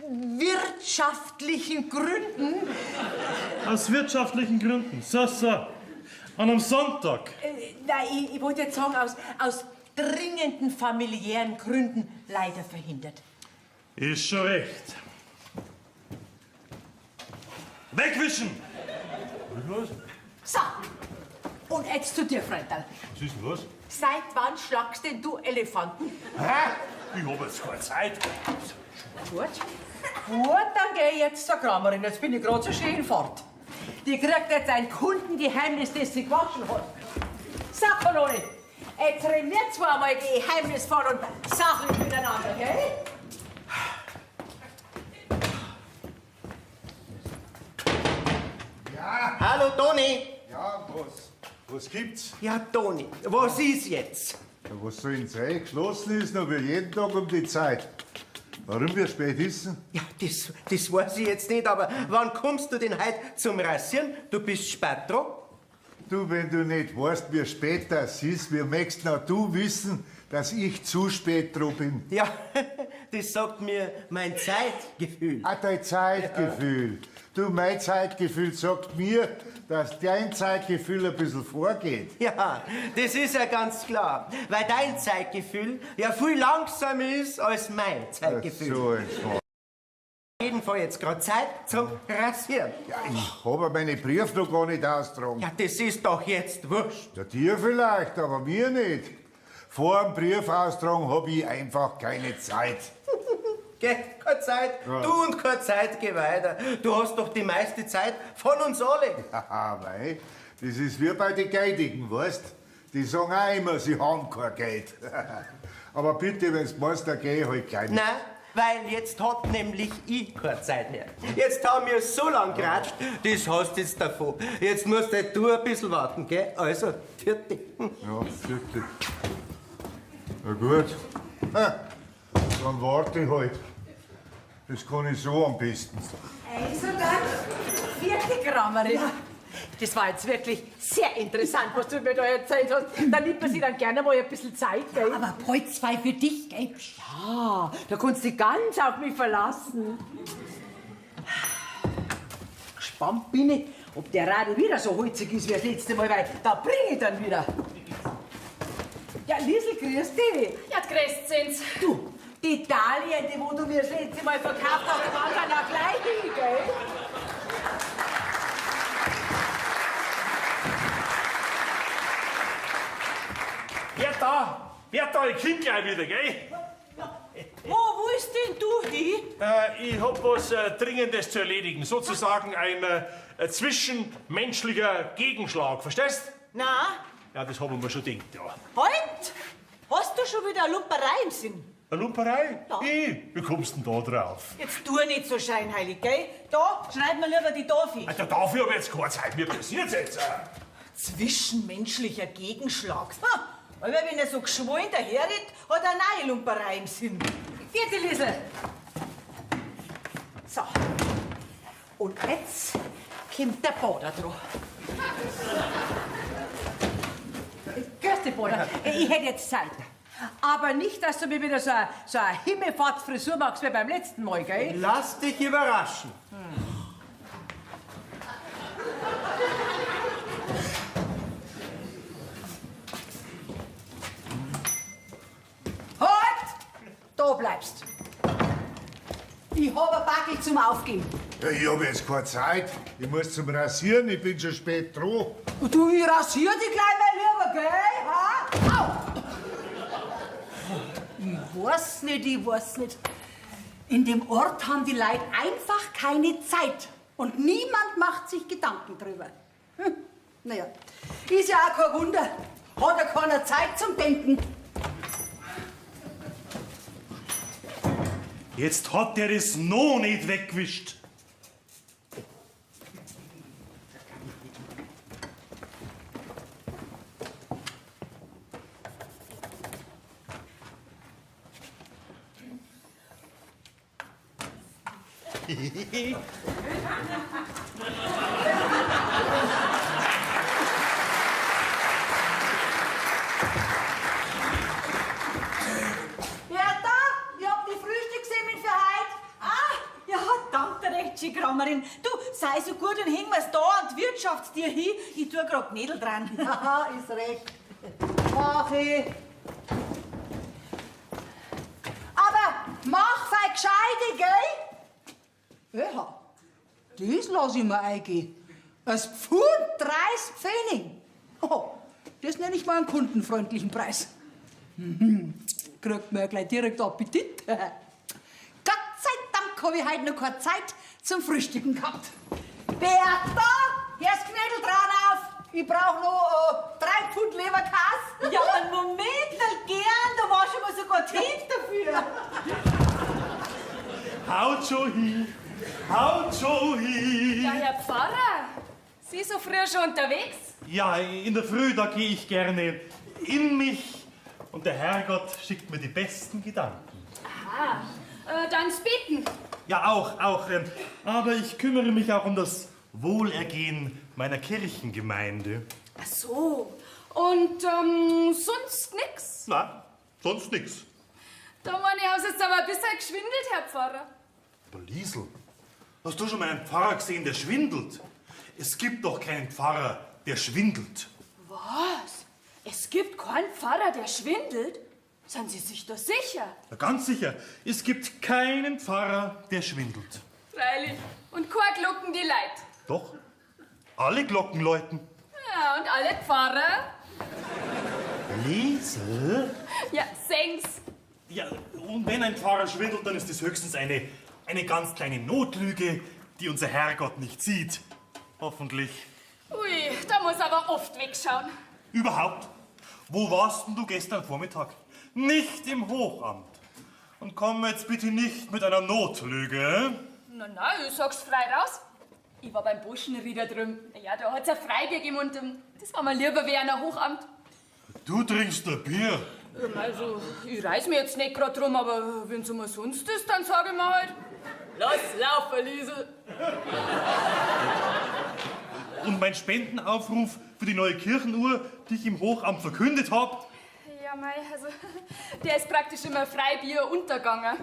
wirtschaftlichen Gründen. Aus wirtschaftlichen Gründen, so, so. Und am Sonntag? Nein, ich wollte jetzt sagen, aus dringenden familiären Gründen leider verhindert. Ist schon recht. Wegwischen! Was? So, und jetzt zu dir, Freundal. Was ist denn los? Seit wann schlagst denn du Elefanten? Hä? Ich hab jetzt keine Zeit. Gut. Gut, dann geh ich jetzt zur Kramerin. Jetzt bin ich grad so schön fort. Die kriegt jetzt ein Kundengeheimnis, das sie gewaschen hat. So, Koloni, jetzt reden wir zwar mal geheimnisvoll und sachlich miteinander, gell? Ja. Hallo, Toni. Ja, was? Was gibt's? Ja, Toni, was ist jetzt? Ja, was soll denn sein? Geschlossen ist noch wie jeden Tag um die Zeit. Warum wir spät essen? Ja, das weiß ich jetzt nicht, aber wann kommst du denn heute zum Rasieren? Du bist spät dran. Du, wenn du nicht weißt, wie spät das ist, wie möchtest noch du wissen, dass ich zu spät dran bin? Ja, das sagt mir mein Zeitgefühl. Ah, dein Zeitgefühl. Du, mein Zeitgefühl sagt mir, dass dein Zeitgefühl ein bisschen vorgeht. Ja, das ist ja ganz klar, weil dein Zeitgefühl ja viel langsamer ist als mein Zeitgefühl. So ein Schmarrn. Auf jeden Fall jetzt grad Zeit zum Rasieren. Ja, ich hab ja meine Briefe noch gar nicht austragen. Ja, das ist doch jetzt wurscht. Ja, dir vielleicht, aber mir nicht. Vor dem Brief austragen hab ich einfach keine Zeit. Gell, keine Zeit. Ja. Du und keine Zeit, geh weiter. Du hast doch die meiste Zeit von uns alle. Ja, mei, das ist wie bei den Geidigen, weißt? Die sagen auch immer, sie haben kein Geld. Aber bitte, wenn's meinst, dann geh ich halt gleich. Nein, weil jetzt hab nämlich ich keine Zeit mehr. Jetzt haben wir so lang geratscht, das hast du jetzt davon. Jetzt musst halt du ein bisschen warten, gell? Also, vierte. Ja, vierte. Na gut. Ha, dann warte ich halt. Das kann ich so am besten. Also dann, vierte Kramerin. Ja. Das war jetzt wirklich sehr interessant, was du mir da erzählt hast. Da nimmt man sich dann gerne mal ein bisschen Zeit, gell? Aber Polzfrei für dich, gell? Ja, da kannst du dich ganz auf mich verlassen. Gespannt bin ich, ob der Radl wieder so holzig ist wie das letzte Mal, weil da bring ich dann wieder. Ja, Liesl, grüß dich. Ja, grüß sind's. Du, die Dahlien, die wo du mir das letzte Mal verkauft hast, waren dann auch gleich hin, gell? Bertha, ich komm gleich wieder, gell? Wo willst denn du hin? Ich hab was Dringendes zu erledigen. Sozusagen ein zwischenmenschlicher Gegenschlag, verstehst? Na, Ja, das haben wir schon gedacht, ja. halt! Hast du schon wieder eine Lumperei im Sinn? Eine Lumperei? Ja. Ich? Wie kommst denn da drauf? Jetzt tu nicht so scheinheilig, gell? Da, schreib mir lieber die Tafel. Alter, dafür hab ich jetzt keine Zeit. Mir passiert's jetzt. Zwischenmenschlicher Gegenschlag. Ha, aber wenn er so geschwollen daherredet, hat er eine neue Lumperei im Sinn. Vierte Liesl. So. Und jetzt kommt der Bader dran. Grüß dich, Bader. Ich hätte jetzt Zeit. Aber nicht, dass du mir wieder so eine Himmelfahrtsfrisur machst wie beim letzten Mal, gell? Lass dich überraschen. Halt! Da bleibst. Ich hab ein Backel zum Aufgeben. Ja, ich hab jetzt keine Zeit. Ich muss zum Rasieren, ich bin schon spät dran. Und du, ich rasier dich gleich mal lieber, gell? Ha? Au! Ich weiß nicht, ich weiß nicht. In dem Ort haben die Leute einfach keine Zeit. Und niemand macht sich Gedanken drüber. Naja, ist ja auch kein Wunder. Hat ja keiner Zeit zum Denken. Jetzt hat der es noch nicht weggewischt. Bertha, ich hab die Frühstückssemmeln für heute. Ah, ja, dank der recht schön, Kramerin. Du, sei so gut und häng mir's da an die Wirtschaftstür hin. Ich tu grad Knädel dran. Ja, ist recht. Mach ich. Aber mach fei gescheite, gell? Ja, das lass ich mir eingehen. Ein Pfund 30 Pfennig. Oh, das nenne ich mal einen kundenfreundlichen Preis. Kriegt man ja gleich direkt Appetit. Gott sei Dank habe ich heute noch keine Zeit zum Frühstücken gehabt. Bertha, hier ist Knödel dran auf. Ich brauche noch 3 Pfund Leberkäse. Ja, einen Moment, gern, da war schon mal sogar tief dafür. Haut schon hin, haut schon hin. Ja, Herr Pfarrer, Sie so früh schon unterwegs? Ja, in der Früh, da gehe ich gerne in mich und der Herrgott schickt mir die besten Gedanken. Aha, dann's Beten. Ja, auch. Aber ich kümmere mich auch um das Wohlergehen meiner Kirchengemeinde. Ach so, und sonst nix? Na, sonst nix. Da meine ich, haben Sie jetzt aber ein bisschen geschwindelt, Herr Pfarrer. Aber Liesl, hast du schon mal einen Pfarrer gesehen, der schwindelt? Es gibt doch keinen Pfarrer, der schwindelt. Was? Es gibt keinen Pfarrer, der schwindelt? Sind Sie sich da sicher? Na, ganz sicher. Es gibt keinen Pfarrer, der schwindelt. Freilich. Und keine Glocken, die leid. Doch. Alle Glocken läuten. Ja, und alle Pfarrer? Liesl? Ja, seng's. Ja, und wenn ein Pfarrer schwindelt, dann ist es höchstens eine ganz kleine Notlüge, die unser Herrgott nicht sieht. Hoffentlich. Ui, da muss aber oft wegschauen. Überhaupt. Wo warst denn du gestern Vormittag? Nicht im Hochamt. Und komm jetzt bitte nicht mit einer Notlüge. Na, na, ich sag's frei raus. Ich war beim Burschenrieder drüben. Ja, da hat's ein Freibier gegeben und das war mir lieber wie ein Hochamt. Du trinkst ein Bier. Also, ich reiß mir jetzt nicht grad drum, aber wenn's umsonst ist, dann sag ich mir halt, lass laufen, Liesel. Und mein Spendenaufruf für die neue Kirchenuhr, die ich im Hochamt verkündet hab? Ja, mei, also, der ist praktisch immer Freibier untergegangen.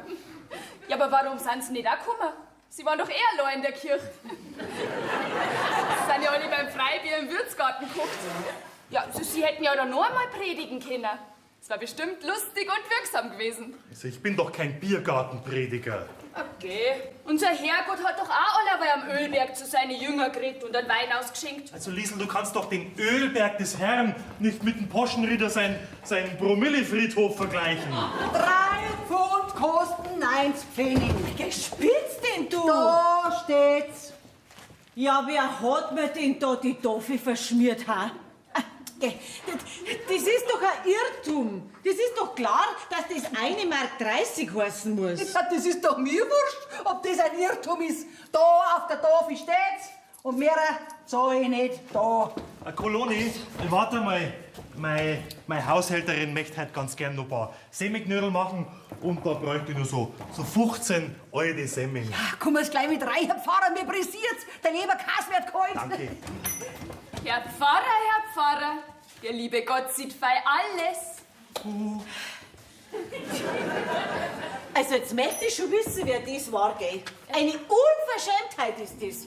Ja, aber warum sind sie nicht auch gekommen? Sie waren doch eh allein in der Kirche. Sie sind ja alle beim Freibier im Wirtsgarten geguckt. Ja, also, sie hätten ja da noch einmal predigen können. Es war bestimmt lustig und wirksam gewesen. Also, ich bin doch kein Biergartenprediger. Okay. Unser Herrgott hat doch auch allerweil am Ölberg zu seinen Jüngern geredet und einen Wein ausgeschenkt. Also Liesl, du kannst doch den Ölberg des Herrn nicht mit dem Poschenrieder sein Promillefriedhof vergleichen. 3 Pfund kosten 1 Pfennig. Gespinnst denn du? Da steht's. Ja, wer hat mir denn da die Toffe verschmiert, ha? Das ist doch ein Irrtum. Das ist doch klar, dass das 1,30 Mark heißen muss. Ja, das ist doch mir wurscht, ob das ein Irrtum ist. Da auf der Tafel steht's und mehr zahl ich nicht da. Koloni, warte mal. Meine Haushälterin möchte heute ganz gern noch ein paar Semmelknödel machen und da bräuchte ich nur so 15 alte Semmeln. Ja, komm jetzt gleich mit rein, Herr Pfarrer, mir pressiert's. Der Leberkäse wird kalt. Danke. Herr Pfarrer, Herr Pfarrer, der liebe Gott sieht fei alles. Also jetzt möchte ich schon wissen, wer das war, gell? Eine Unverschämtheit ist das.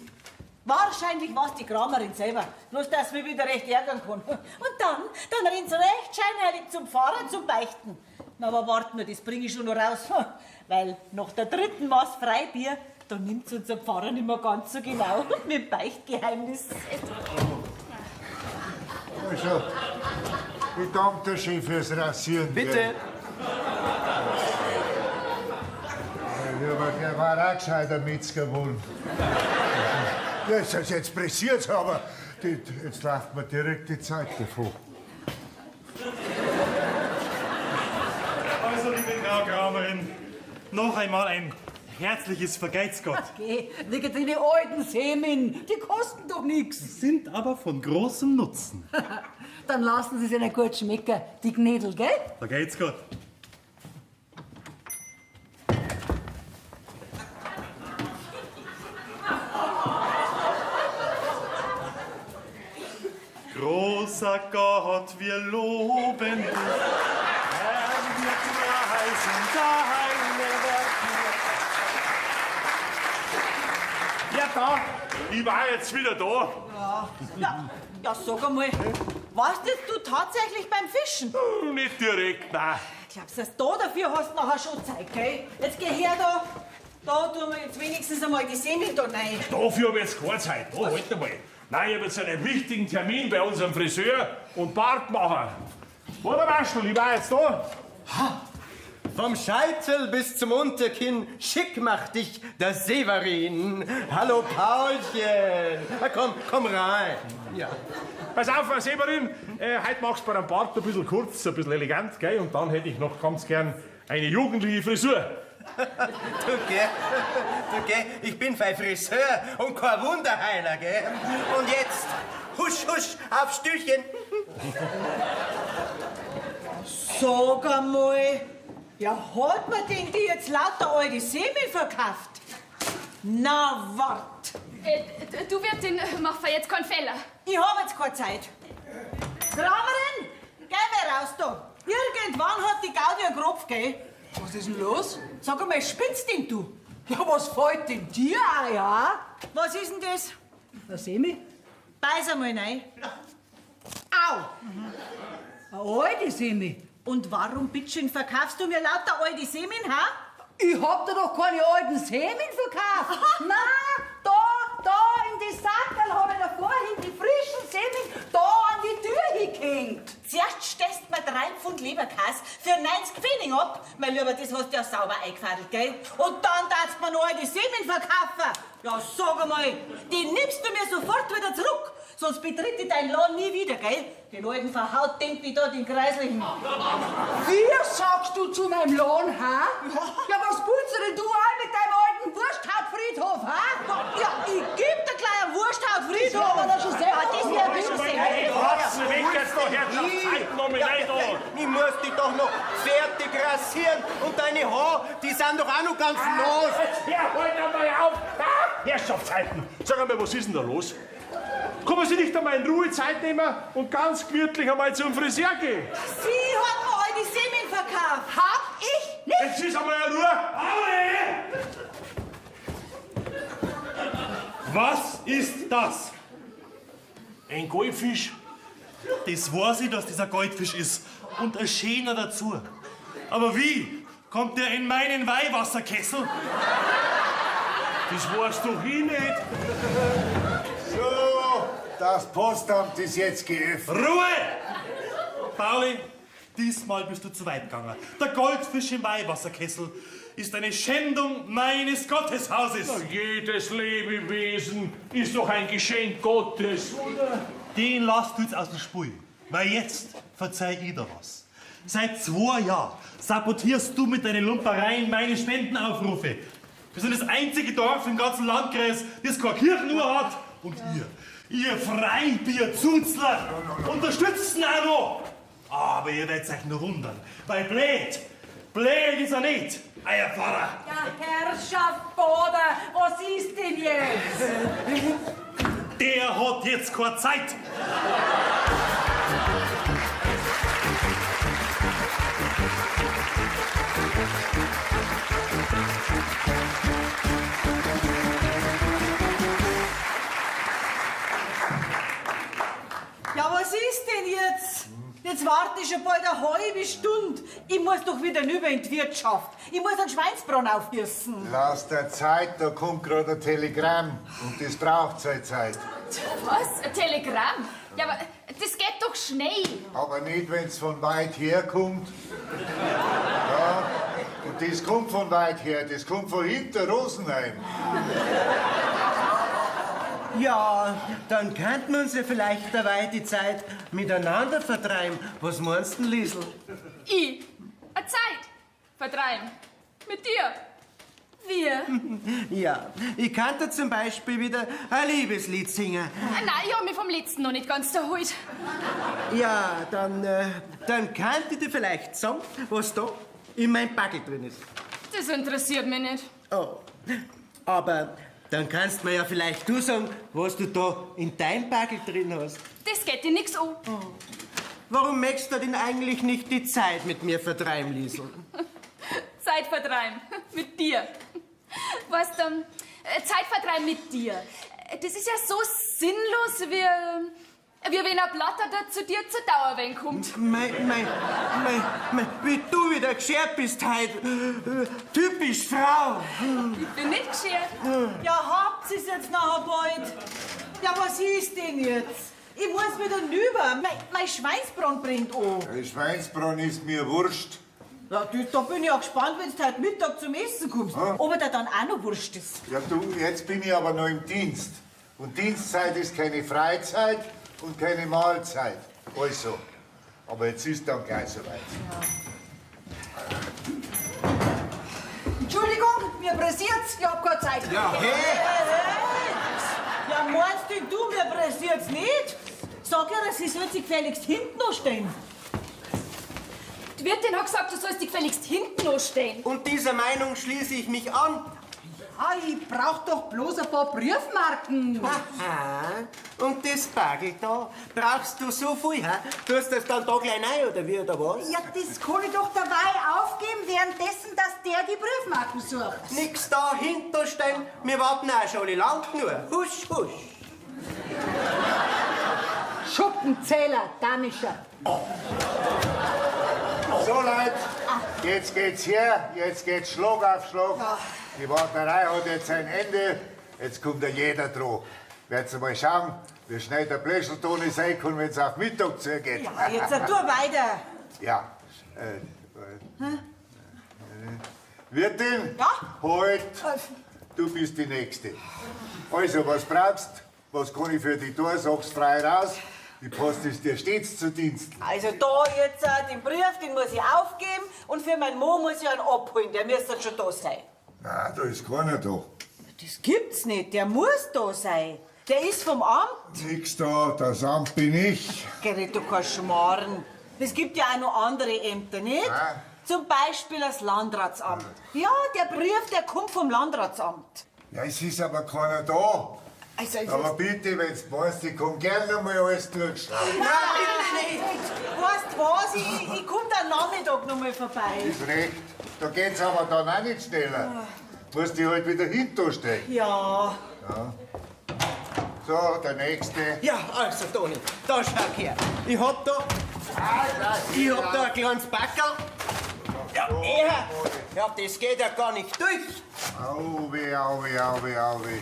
Wahrscheinlich war's die Kramerin selber, bloß dass mich wieder recht ärgern kann. Und dann rennt's recht scheinheilig zum Pfarrer zum Beichten. Na, aber wart nur, das bring ich schon noch raus. Weil nach der dritten Maß Freibier, da nimmt's unser Pfarrer nicht mehr ganz so genau mit dem Beichtgeheimnis. Also, ich danke dir schön fürs Rasieren. Bitte. Gell? Ja, aber der war auch gescheiter Metzger wohl. Ja, jetzt pressiert's, aber jetzt läuft mir direkt die Zeit davon. Also, liebe Frau Kramerin, noch einmal ein herzliches Vergelt's Gott. Okay, wegen den alten Semen, die kosten doch nix. Sind aber von großem Nutzen. Dann lassen Sie sich nicht gut schmecken, die Knädel, gell? Vergelt's Gott. Großer Gott, wir loben dich. Herr, wir preisen deine Werke. Ja, da, ich war jetzt wieder da. Ja, ja, ja, sag einmal, warst jetzt du tatsächlich beim Fischen? Nicht direkt, nein. Glaubst du, dass da dafür hast du nachher schon Zeit, gell? Jetzt geh her da. Da tun wir jetzt wenigstens einmal die Semmel da rein. Dafür habe ich jetzt keine Zeit. Da, halt einmal. Nein, ich habe jetzt einen wichtigen Termin bei unserem Friseur und Bartmacher. Oder Waschel, ich war jetzt da. Vom Scheitel bis zum Unterkinn, schick macht dich der Severin. Hallo Paulchen. Na komm, komm rein. Ja. Pass auf, Herr Severin, heute machst du bei einem Bart ein bisschen kurz, ein bisschen elegant, gell? Und dann hätte ich noch ganz gern eine jugendliche Frisur. Du, gell, du, gell, ich bin fein Friseur und kein Wunderheiler, gell? Und jetzt, husch, husch, aufs Stühlchen. Sag einmal, ja, hat man denn die jetzt lauter alte Semmel verkauft? Na, wart. Du Wirtin, mach jetzt keinen Fehler. Ich hab jetzt keine Zeit. Kramerin, geh mal raus da. Irgendwann hat die Gaudi einen Kropf, gell? Was ist denn los? Sag einmal, spinnst denn du? Ja, was fällt denn dir ein, ja? Was ist denn das? Na, Semi. Beiß einmal rein. Au! Eine alte Semi. Und warum, bitteschön, verkaufst du mir lauter alte Semmeln, ha? Ich hab dir doch keine alten Semmeln verkauft. Nein, da in die Sackerl hab ich da vorhin die frischen Semmeln da an die Tür hingehängt. Zuerst stellst mir 3 Pfund Leberkäse für 90 Pfennig ab. Mein Lieber, das hast du ja sauber eingefadelt, gell? Und dann darfst du mir noch alte Semmeln verkaufen. Ja, sag einmal, die nimmst du mir sofort wieder zurück. Sonst betritt ich dein Laden nie wieder, gell? Den alten Verhautdempi da, den Kreislichen. Wie sagst du zu meinem Lohn, ha? Ja, was putzt denn du an mit deinem alten Wursthautfriedhof, ha? Ja, ich geb dir gleich einen Wursthautfriedhof. Das werden wir dann schon sehen. Ja, das werden wir schon sehen. Hey, Watschen, weg jetzt da, Herrschaftszeiten noch mit rein da. Ich muss dich doch noch fertig rasieren und deine Haare, die sind doch auch noch ganz nass. Jetzt hör halt einmal auf. Ah, Herrschaftszeiten. Sag einmal, was ist denn da los? Kann man sich nicht einmal in Ruhe Zeit nehmen und ganz gemütlich einmal zum Friseur gehen? Sie hat mir alte Semmeln verkauft. Hab ich nicht. Jetzt ist einmal in Ruhe. Alle! Was ist das? Ein Goldfisch. Das weiß ich, dass dieser Goldfisch ist. Und ein schöner dazu. Aber wie kommt der in meinen Weihwasserkessel? Das weißt doch ich nicht. So, das Postamt ist jetzt geöffnet. Ruhe! Pauli, diesmal bist du zu weit gegangen. Der Goldfisch im Weihwasserkessel ist eine Schändung meines Gotteshauses. Na, jedes Lebewesen ist doch ein Geschenk Gottes, oder? Den lasst du jetzt aus dem Spiel, weil jetzt verzeih ich dir was. Seit 2 Jahren sabotierst du mit deinen Lumpereien meine Spendenaufrufe. Wir sind das einzige Dorf im ganzen Landkreis, das keine Kirchenuhr hat. Und ihr Freibier-Zuzler, unterstützt ihn auch noch. Aber ihr werdet euch nur wundern, weil blöd ist er nicht, euer Pfarrer. Ja, Herrschaft Bader, was ist denn jetzt? Der hat jetzt keine Zeit. Ja, was ist denn jetzt? Jetzt warte ich schon bald eine halbe Stunde. Ich muss doch wieder rüber in die Wirtschaft. Ich muss einen Schweinsbraten aufgießen. Lass dir Zeit, da kommt gerade ein Telegramm. Und das braucht seine Zeit. Was? Ein Telegramm? Ja, aber das geht doch schnell. Aber nicht, wenn's von weit her kommt. Ja, und das kommt von weit her, das kommt von hinter Rosenheim. Ja, dann könnten wir uns ja vielleicht dabei die Zeit miteinander vertreiben. Was meinst du denn, Liesl? Ich? Eine Zeit vertreiben? Mit dir? Wir? Ja, ich könnte zum Beispiel wieder ein Liebeslied singen. Ah, nein, ich hab mich vom letzten noch nicht ganz erholt. Ja, dann könnte ich dir vielleicht sagen, was da in meinem Backel drin ist. Das interessiert mich nicht. Oh, aber Dann kannst mir ja vielleicht du sagen, was du da in dein Backel drin hast. Das geht dir nix an. Warum möchtest du denn eigentlich nicht die Zeit mit mir vertreiben, Liesl? Zeit vertreiben. Mit dir. Weißt du, Zeit vertreiben mit dir. Das ist ja so sinnlos, wie wenn ein Blatter da zu dir zur Dauerwein kommt. Mei, mei, mei, mei, wie du wieder geschert bist heute. Typisch Frau. Ich bin nicht geschert. Ja, habt ihr's jetzt nachher bald? Ja, was ist denn jetzt? Ich muss wieder nüber. Mein Schweinsbraten brennt an. Der Schweinsbraten ist mir wurscht. Ja, du, da bin ich ja gespannt, wenn du heute Mittag zum Essen kommst. Ob er dir dann auch noch wurscht ist. Ja, du, jetzt bin ich aber noch im Dienst. Und Dienstzeit ist keine Freizeit und keine Mahlzeit. Also, aber jetzt ist dann gleich soweit. Entschuldigung, mir pressiert's, ich hab keine Zeit. Ja, hey! Hey! Ja, meinst denn du, mir pressiert's nicht? Sag ihr, sie soll sich gefälligst hinten noch stehen. Die Wirtin hat gesagt, du sollst dich gefälligst hinten noch stehen. Und dieser Meinung schließe ich mich an. Ah, ich brauch doch bloß ein paar Briefmarken. Aha. Und das Bagel da, brauchst du so viel, hä? Tust das dann da gleich rein, oder wie, oder was? Ja, das kann ich doch dabei aufgeben, währenddessen, dass der die Briefmarken sucht. Nix da hinterstehen, wir warten auch schon lang genug. Husch, husch. Schuppenzähler, Danischer. So, Leute, jetzt geht's her, jetzt geht's Schlag auf Schlag. Die Warterei hat jetzt ein Ende, jetzt kommt ja jeder dran. Werdet ihr mal schauen, wie schnell der Blecheltoni sein kann, wenn's auf Mittag zugeht. Ja, jetzt tu weiter. Ja. Wirtin? Ja? Halt, du bist die Nächste. Also, was brauchst? Was kann ich für dich tun? Sag's frei raus. Die Post ist dir stets zu Diensten. Also da jetzt den Brief, den muss ich aufgeben und für meinen Mann muss ich einen abholen, der müsste schon da sein. Nein, da ist keiner da. Das gibt's nicht, der muss da sein. Der ist vom Amt. Nix da, das Amt bin ich. Gerrit, du kannst schmarrn. Es gibt ja auch noch andere Ämter, nicht? Nein. Zum Beispiel das Landratsamt. Ja, der Brief, der kommt vom Landratsamt. Ja, es ist aber keiner da. Also, es Aber bitte, wenn's meinst, ich kann gerne noch mal alles durchschreiben. Nein, bitte nicht. Weißt du was, ich komm dann Nachmittag noch mal vorbei. Ist recht. Da geht's aber dann auch nicht schneller. Musst dich halt wieder hinterstellen. Ja. Ja. So, der Nächste. Ja, also Toni, da schau her. Ich hab da ein kleines Backerl. Ja, er. Ja, das geht ja gar nicht durch. Au weh, au weh, au weh, au weh.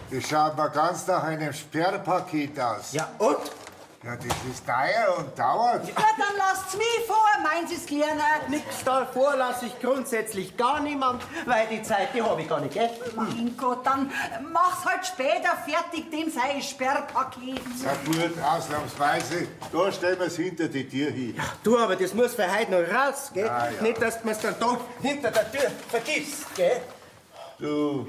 Das schaut mir ganz nach einem Sperrpaket aus. Ja, und? Ja, das ist teuer und dauert. Ja, dann lasst's mich vor, meins ist kleiner. Nix da vor lass ich grundsätzlich gar niemand, weil die Zeit, die hab ich gar nicht, gell? Mein Gott, dann mach's halt später fertig, dem sei Sperrpaket. Ja gut, ausnahmsweise, da stellen wir's hinter die Tür hin. Ja, du, aber das muss für heute noch raus, gell? Ja, ja. Nicht, dass man's dann doch hinter der Tür vergisst, gell? Du,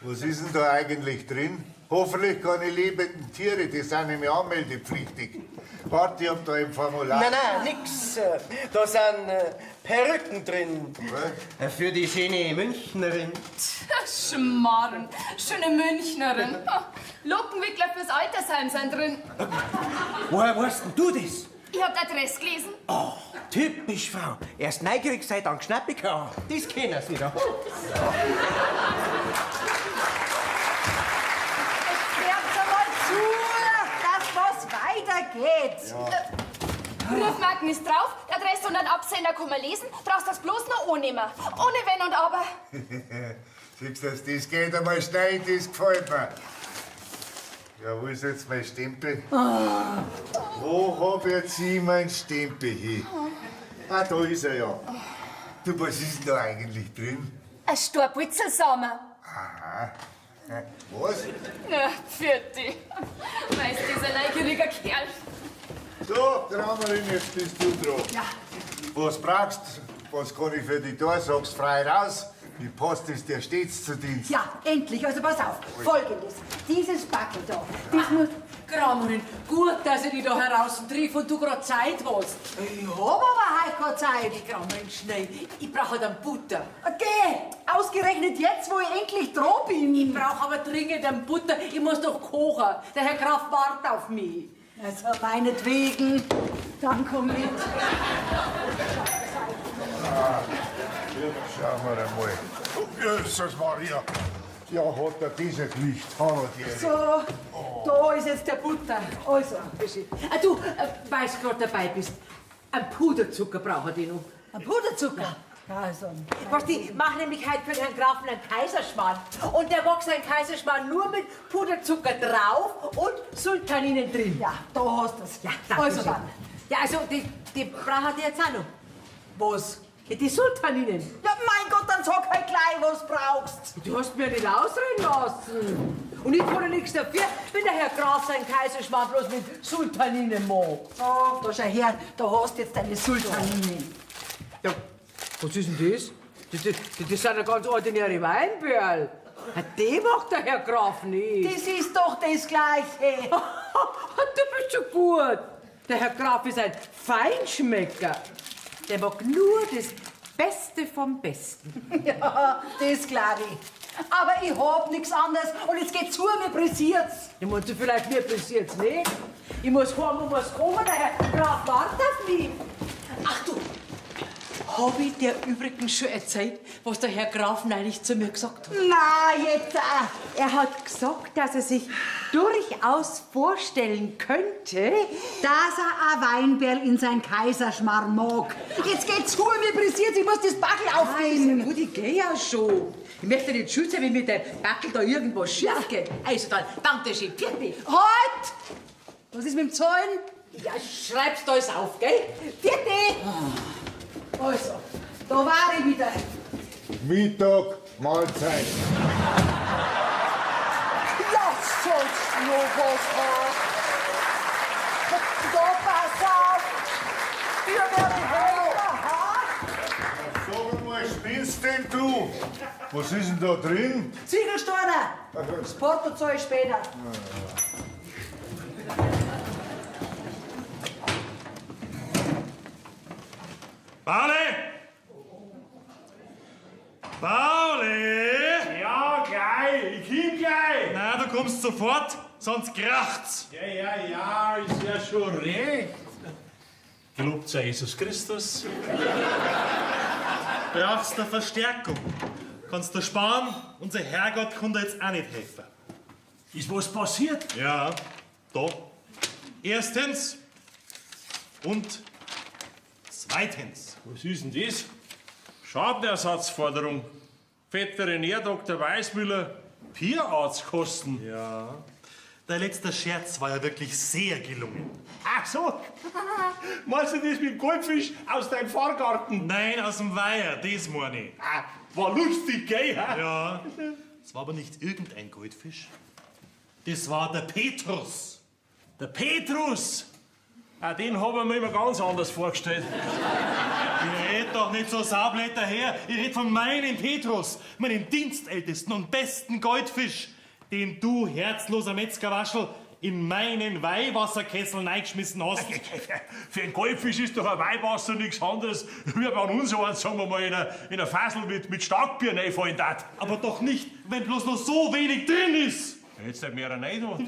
was ist denn da eigentlich drin? Hoffentlich keine lebenden Tiere, die sind nämlich anmeldepflichtig. Warte, ich hab da im Formular. Nein, nein, nix. Da sind Perücken drin. Was? Für die schöne Münchnerin. Schmarrn, schöne Münchnerin. Lockenwickler fürs Altersheim sind drin. Woher weißt denn du das? Ich hab die Adresse gelesen. Oh, typisch Frau. Erst neugierig sei, dann schnappig. Ja, das kennen sie wieder. Weitergeht. Ja. Briefmarken ist drauf, die Adresse und ein Absender kann man lesen, brauchst das bloß noch annehmen. Ohne Wenn und Aber. Siehst du, das geht einmal schnell, das gefällt mir. Ja, wo ist jetzt mein Stempel? Oh. Wo hab jetzt ich meinen Stempel hin? Ah, da ist er ja. Du, was ist denn da eigentlich drin? Ein Storputzelsamen. Aha. Was? Na, pfiat dich. Weißt, dieser neugieriger Kerl. So, Traumerin, jetzt bist du dran. Ja. Was brauchst du? Was kann ich für dich tun? Sag's frei raus. Die Post ist dir stets zu Dienst. Ja, endlich. Also pass auf. Folgendes. Dieses Backel da, das muss... Kramerin, gut, dass ich dich da heraus triff und du grad Zeit hast. Ich hab aber heute keine Zeit. Kramerin, schnell, ich brauche halt einen Butter. Okay, ausgerechnet jetzt, wo ich endlich dran bin. Ich brauche aber dringend einen Butter, ich muss doch kochen. Der Herr Graf wartet auf mich. Also meinetwegen, dann komm mit. Ah, schauen wir einmal. Oh, Jesus Maria. Ja, hat er dieser Gewicht. Hat er So, da ist jetzt der Butter. Also, Ah, du, weil du gerade dabei bist, einen Puderzucker brauche ich noch. Ein Puderzucker? Also. Weißt du, ich mach nämlich heute für den Herrn Grafen einen Kaiserschmarrn. Und der mag seinen Kaiserschmarrn nur mit Puderzucker drauf und Sultaninen drin. Ja, da hast du's. Ja, danke Also schön. dann. Ja, also, die brauche ich jetzt auch noch. Was? Ja, die Sultaninen. Ja, mein Gott, dann sag halt gleich, was brauchst. Du hast mir nicht ausreden lassen. Und ich kann ja nichts dafür, wenn der Herr Graf seinen Kaiserschmarrn bloß mit Sultaninen mag. So, da schau her, da hast du jetzt deine Sultaninen. Ja, was ist denn das? Das sind ja ganz ordinäre Weinbörl. Ja, die mag der Herr Graf nicht. Das ist doch das Gleiche. Du bist schon gut. Der Herr Graf ist ein Feinschmecker. Der mag nur das Beste vom Besten. Ja, das glaub ich. Aber ich hab nix anderes und jetzt geht zu, mir pressiert's. Ich meinst du vielleicht, mir pressiert's nicht? Ich muss heim und muss kochen, der Herr Graf wartet auf mich. Ach du, hab ich dir übrigens schon erzählt, was der Herr Graf neulich zu mir gesagt hat? Na, jetzt auch. Er hat gesagt, dass er sich durchaus vorstellen könnte, dass er ein Weinberl in sein Kaiserschmarrn mag. Jetzt geht zu, mir pressiert's, ich muss das Backel aufnehmen. Ah, gut, ich geh ja schon. Ich möchte nicht schuld sein, wenn mit dem Backel da irgendwas schief geht. Also dann, danke schön, pfiat Halt! Was ist mit dem Zahlen? Ja, schreib's da alles auf, gell? Pfiat Also, da war ich wieder. Mittag, Mahlzeit. Ja, sollst noch was haben. Da, pass auf! Wir werden helfen, ha? Sag mal, spinnst denn du? Was ist denn da drin? Ziegelsteiner! Das Porto zahl ich später. Pauli! Pauli! Ja, gleich, ich komm gleich. Na, du kommst sofort, sonst kracht's. Ja, ja, ja, ist ja schon recht. Gelobt sei Jesus Christus. Brauchst du Verstärkung? Kannst du sparen, unser Herrgott kann dir jetzt auch nicht helfen. Ist was passiert? Ja, da. Erstens und zweitens. Was ist denn das? Schadenersatzforderung. Veterinär Dr. Weißmüller, Tierarztkosten. Ja. Dein letzter Scherz war ja wirklich sehr gelungen. Ach so. Meinst du das mit dem Goldfisch aus deinem Fahrgarten? Nein, aus dem Weiher, das meine ich. Ah, war lustig, gell? Ha? Ja. Es war aber nicht irgendein Goldfisch. Das war der Petrus. Der Petrus! Ah, den habe ich mir immer ganz anders vorgestellt. Ich red doch nicht so saublöd daher. Ich red von meinem Petrus, meinem dienstältesten und besten Goldfisch, den du, herzloser Metzgerwaschel, in meinen Weihwasserkessel reingeschmissen hast. Für einen Goldfisch ist doch ein Weihwasser nichts anderes, wie wenn uns einen, sagen wir mal, in einer Fassel mit Starkbier reinfallen darf. Aber doch nicht, wenn bloß noch so wenig drin ist. Jetzt nicht mehr rein, du.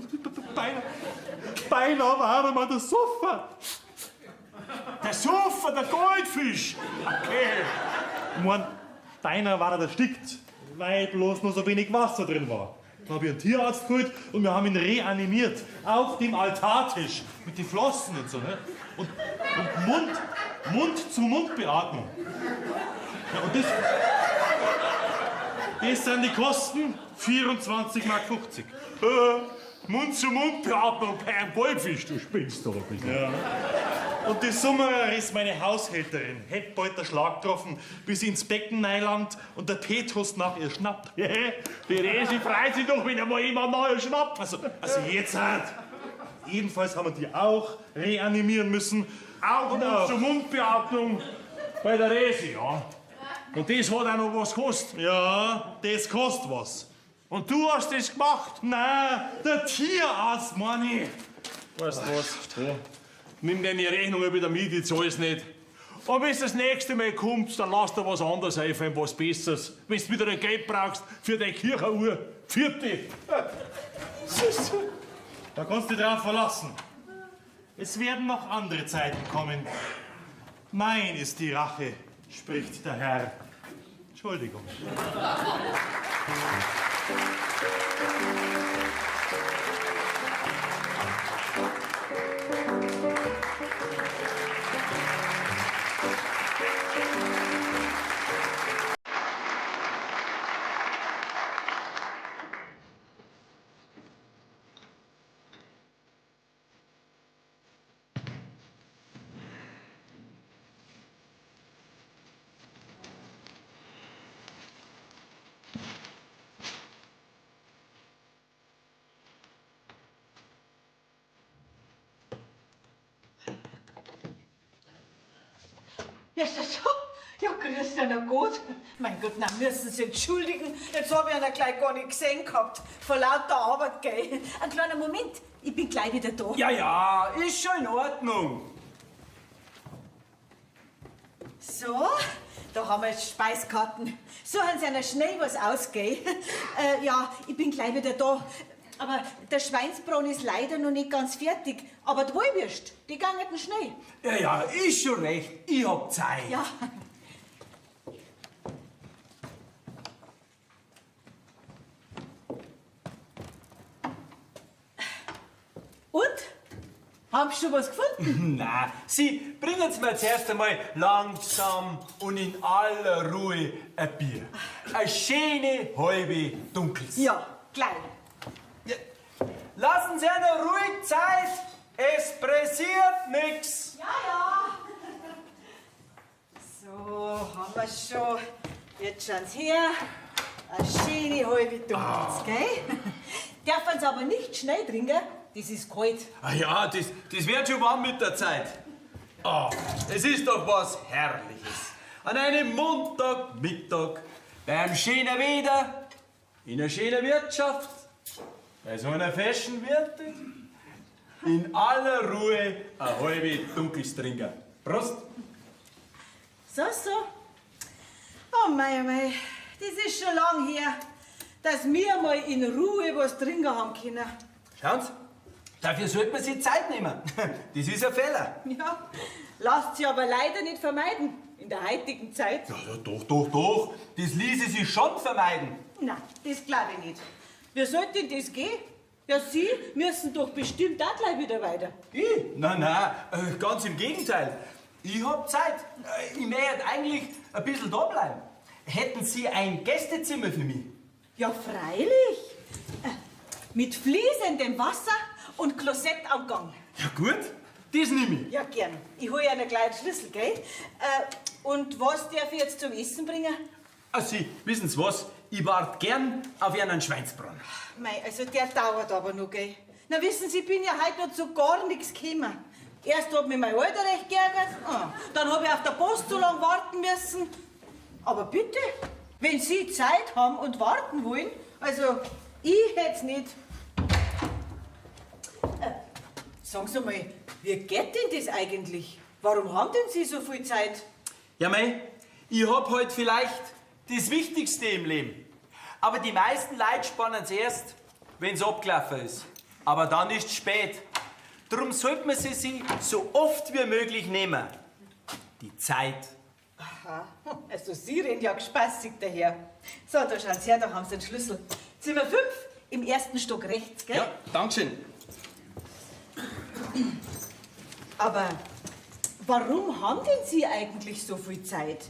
Beinahe war er mal der Sofa. Der Sofa, der Goldfisch. Okay. Ich mein, beinahe war er erstickt, weil bloß noch so wenig Wasser drin war. Dann hab ich einen Tierarzt geholt und wir haben ihn reanimiert. Auf dem Altartisch. Mit den Flossen und so, ne? Und Mund zu Mund Beatmung. Ja, und das sind die Kosten 24,50 Mark. Mund zu Mund Beatmung bei einem Goldfisch, du spinnst doch ein bisschen. Ja. Und die Summerer ist meine Haushälterin. Hätt bald der Schlag getroffen, bis sie ins Becken neilangt und der Petrus nach ihr schnappt. Die Resi freut sich doch, wenn einmal jemand nach ihr schnappt. Also jetzt halt. Jedenfalls haben wir die auch reanimieren müssen. Auch Mund zu Mund Beatmung bei der Resi, ja. Und das hat auch noch was gekostet. Ja, das kostet was. Und du hast das gemacht? Nein, der Tierarzt, meine ich. Weißt du was? Ja. Nimm deine Rechnung wieder mit, ich zahl's nicht. Und wenn du das nächste Mal kommst, dann lass dir was anderes einfallen, was Besseres. Wenn du wieder ein Geld brauchst für deine Kirchenuhr. Vierte. Da kannst du dich drauf verlassen. Es werden noch andere Zeiten kommen. Mein ist die Rache, spricht der Herr. Entschuldigung. Ja, ist das so? Ja, grüß dich, na gut. Mein Gott, na, müssen Sie entschuldigen. Jetzt habe ich ihn ja gleich gar nicht gesehen gehabt. Vor lauter Arbeit, gell. Ein kleiner Moment, ich bin gleich wieder da. Ja, ja, ist schon in Ordnung. So, da haben wir jetzt Speiskarten. Suchen Sie einer schnell was aus, gell? Ja, ich bin gleich wieder da. Aber der Schweinsbraten ist leider noch nicht ganz fertig. Aber die Wollwürst, die gingen schnell. Ja, ja, ist schon recht. Ich hab Zeit. Ja. Und? Haben Sie schon was gefunden? Na, Sie bringen Sie mir zuerst einmal langsam und in aller Ruhe ein Bier. Eine schöne halbe Dunkels. Ja, gleich. Lassen Sie eine ruhig Zeit. Es pressiert nix. Ja, ja. So, haben wir schon. Jetzt schauen Sie her. Eine schöne halbe Dunkels, gell? Dürfen Sie aber nicht schnell trinken, das ist kalt. Ah ja, das wird schon warm mit der Zeit. Ah, es ist doch was Herrliches. An einem Montagmittag, bei einem schönen Wetter, in einer schönen Wirtschaft, bei so einer feschen Wirtin, in aller Ruhe eine halbe Dunkels trinken. Prost! So, so. Oh mei, oh mei, das ist schon lang her, dass wir mal in Ruhe was trinken haben können. Schauen Sie, dafür sollte man sich Zeit nehmen. Das ist ein Fehler. Ja, lasst sich aber leider nicht vermeiden in der heutigen Zeit. Ja, ja, doch, doch, doch. Das ließe sich schon vermeiden. Na, das glaube ich nicht. Wie sollte denn das gehen? Ja, Sie müssen doch bestimmt auch gleich wieder weiter. Ich? Nein, nein, ganz im Gegenteil. Ich hab Zeit. Ich möchte eigentlich ein bisschen da bleiben. Hätten Sie ein Gästezimmer für mich? Ja, freilich. Mit fließendem Wasser und Klosett am Gang. Ja gut, das nehme ich. Ja, gern. Ich hole Ihnen gleich einen Schlüssel, gell? Und was darf ich jetzt zum Essen bringen? Ah, Sie, wissen Sie was? Ich warte gern auf Ihren Schweinsbraten. Mei, also der dauert aber noch, gell? Na wissen Sie, ich bin ja heute noch zu gar nichts gekommen. Erst hat mich mein Alter recht geärgert, dann hab ich auf der Post so lange warten müssen. Aber bitte, wenn Sie Zeit haben und warten wollen, also ich hätt's nicht. Sagen Sie mal, wie geht denn das eigentlich? Warum haben denn Sie so viel Zeit? Ja, mei, ich hab halt vielleicht das Wichtigste im Leben. Aber die meisten Leute spannen's erst, wenn's abgelaufen ist. Aber dann ist's spät. Drum sollte man sie sich so oft wie möglich nehmen. Die Zeit. Aha, also Sie reden ja gespassig daher. So, da schauen Sie her, da haben Sie den Schlüssel. Zimmer 5 im ersten Stock rechts, gell? Ja, dankeschön. Aber warum haben denn Sie eigentlich so viel Zeit?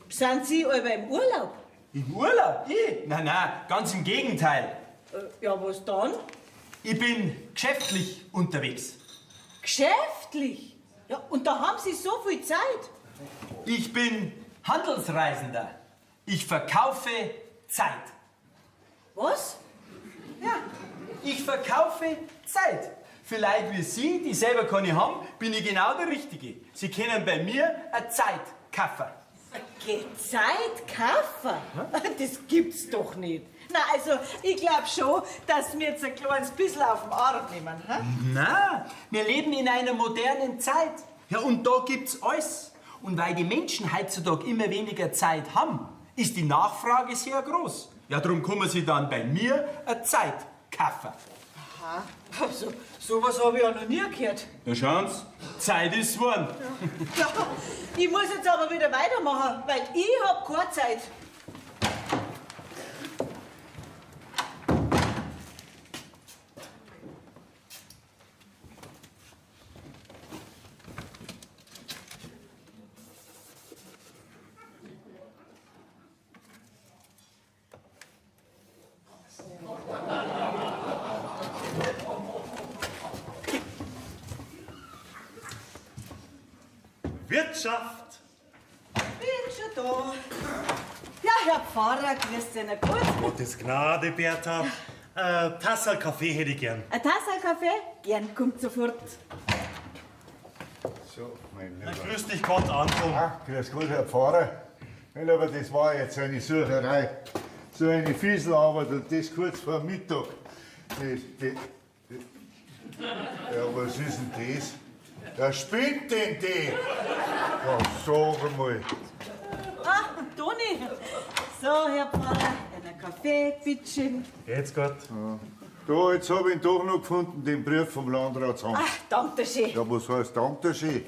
Sind Sie aber im Urlaub? Im Urlaub? Ich? Nein, nein, ganz im Gegenteil. Ja, was dann? Ich bin geschäftlich unterwegs. Geschäftlich? Ja, und da haben Sie so viel Zeit? Ich bin Handelsreisender. Ich verkaufe Zeit. Was? Ja. Ich verkaufe Zeit. Für Leute wie Sie, die selber keine haben, bin ich genau der Richtige. Sie können bei mir eine Zeit kaufen. Zeit kaufen? Das gibt's doch nicht. Na, also, ich glaub schon, dass wir jetzt ein kleines bisschen auf den Arm nehmen. Hä? Na, wir leben in einer modernen Zeit. Ja, und da gibt's alles. Und weil die Menschen heutzutage immer weniger Zeit haben, ist die Nachfrage sehr groß. Ja, drum kommen sie dann bei mir eine Zeit kaufen. Aha, also, sowas habe ich ja noch nie gehört. Na schauen's, Zeit ist geworden. Ja, ich muss jetzt aber wieder weitermachen, weil ich hab keine Zeit. Wirtschaft! Bin schon da. Ja, Herr Pfarrer, grüß dich, na gut. Gottes Gnade, Bertha. Tassel Kaffee hätte ich gern. Ein Tassel Kaffee? Gern, kommt sofort. So, mein Lieber. Grüß dich Gott, Anton. Ah, grüß Gott, Herr Pfarrer. Mein Lieber, das war jetzt eine Sucherei. So eine Fieselarbeit und das kurz vor Mittag. Ja, was ist denn das? Wer spinnt denn die? Ja, sag mal. Ah, Toni. So, Herr Pfarrer, einen Kaffee, bitteschön. Jetzt Gott. Ja. Da, jetzt hab ich ihn doch noch gefunden, den Brief vom Landratsamt. Ach, danke schön. Ja, was heißt danke schön?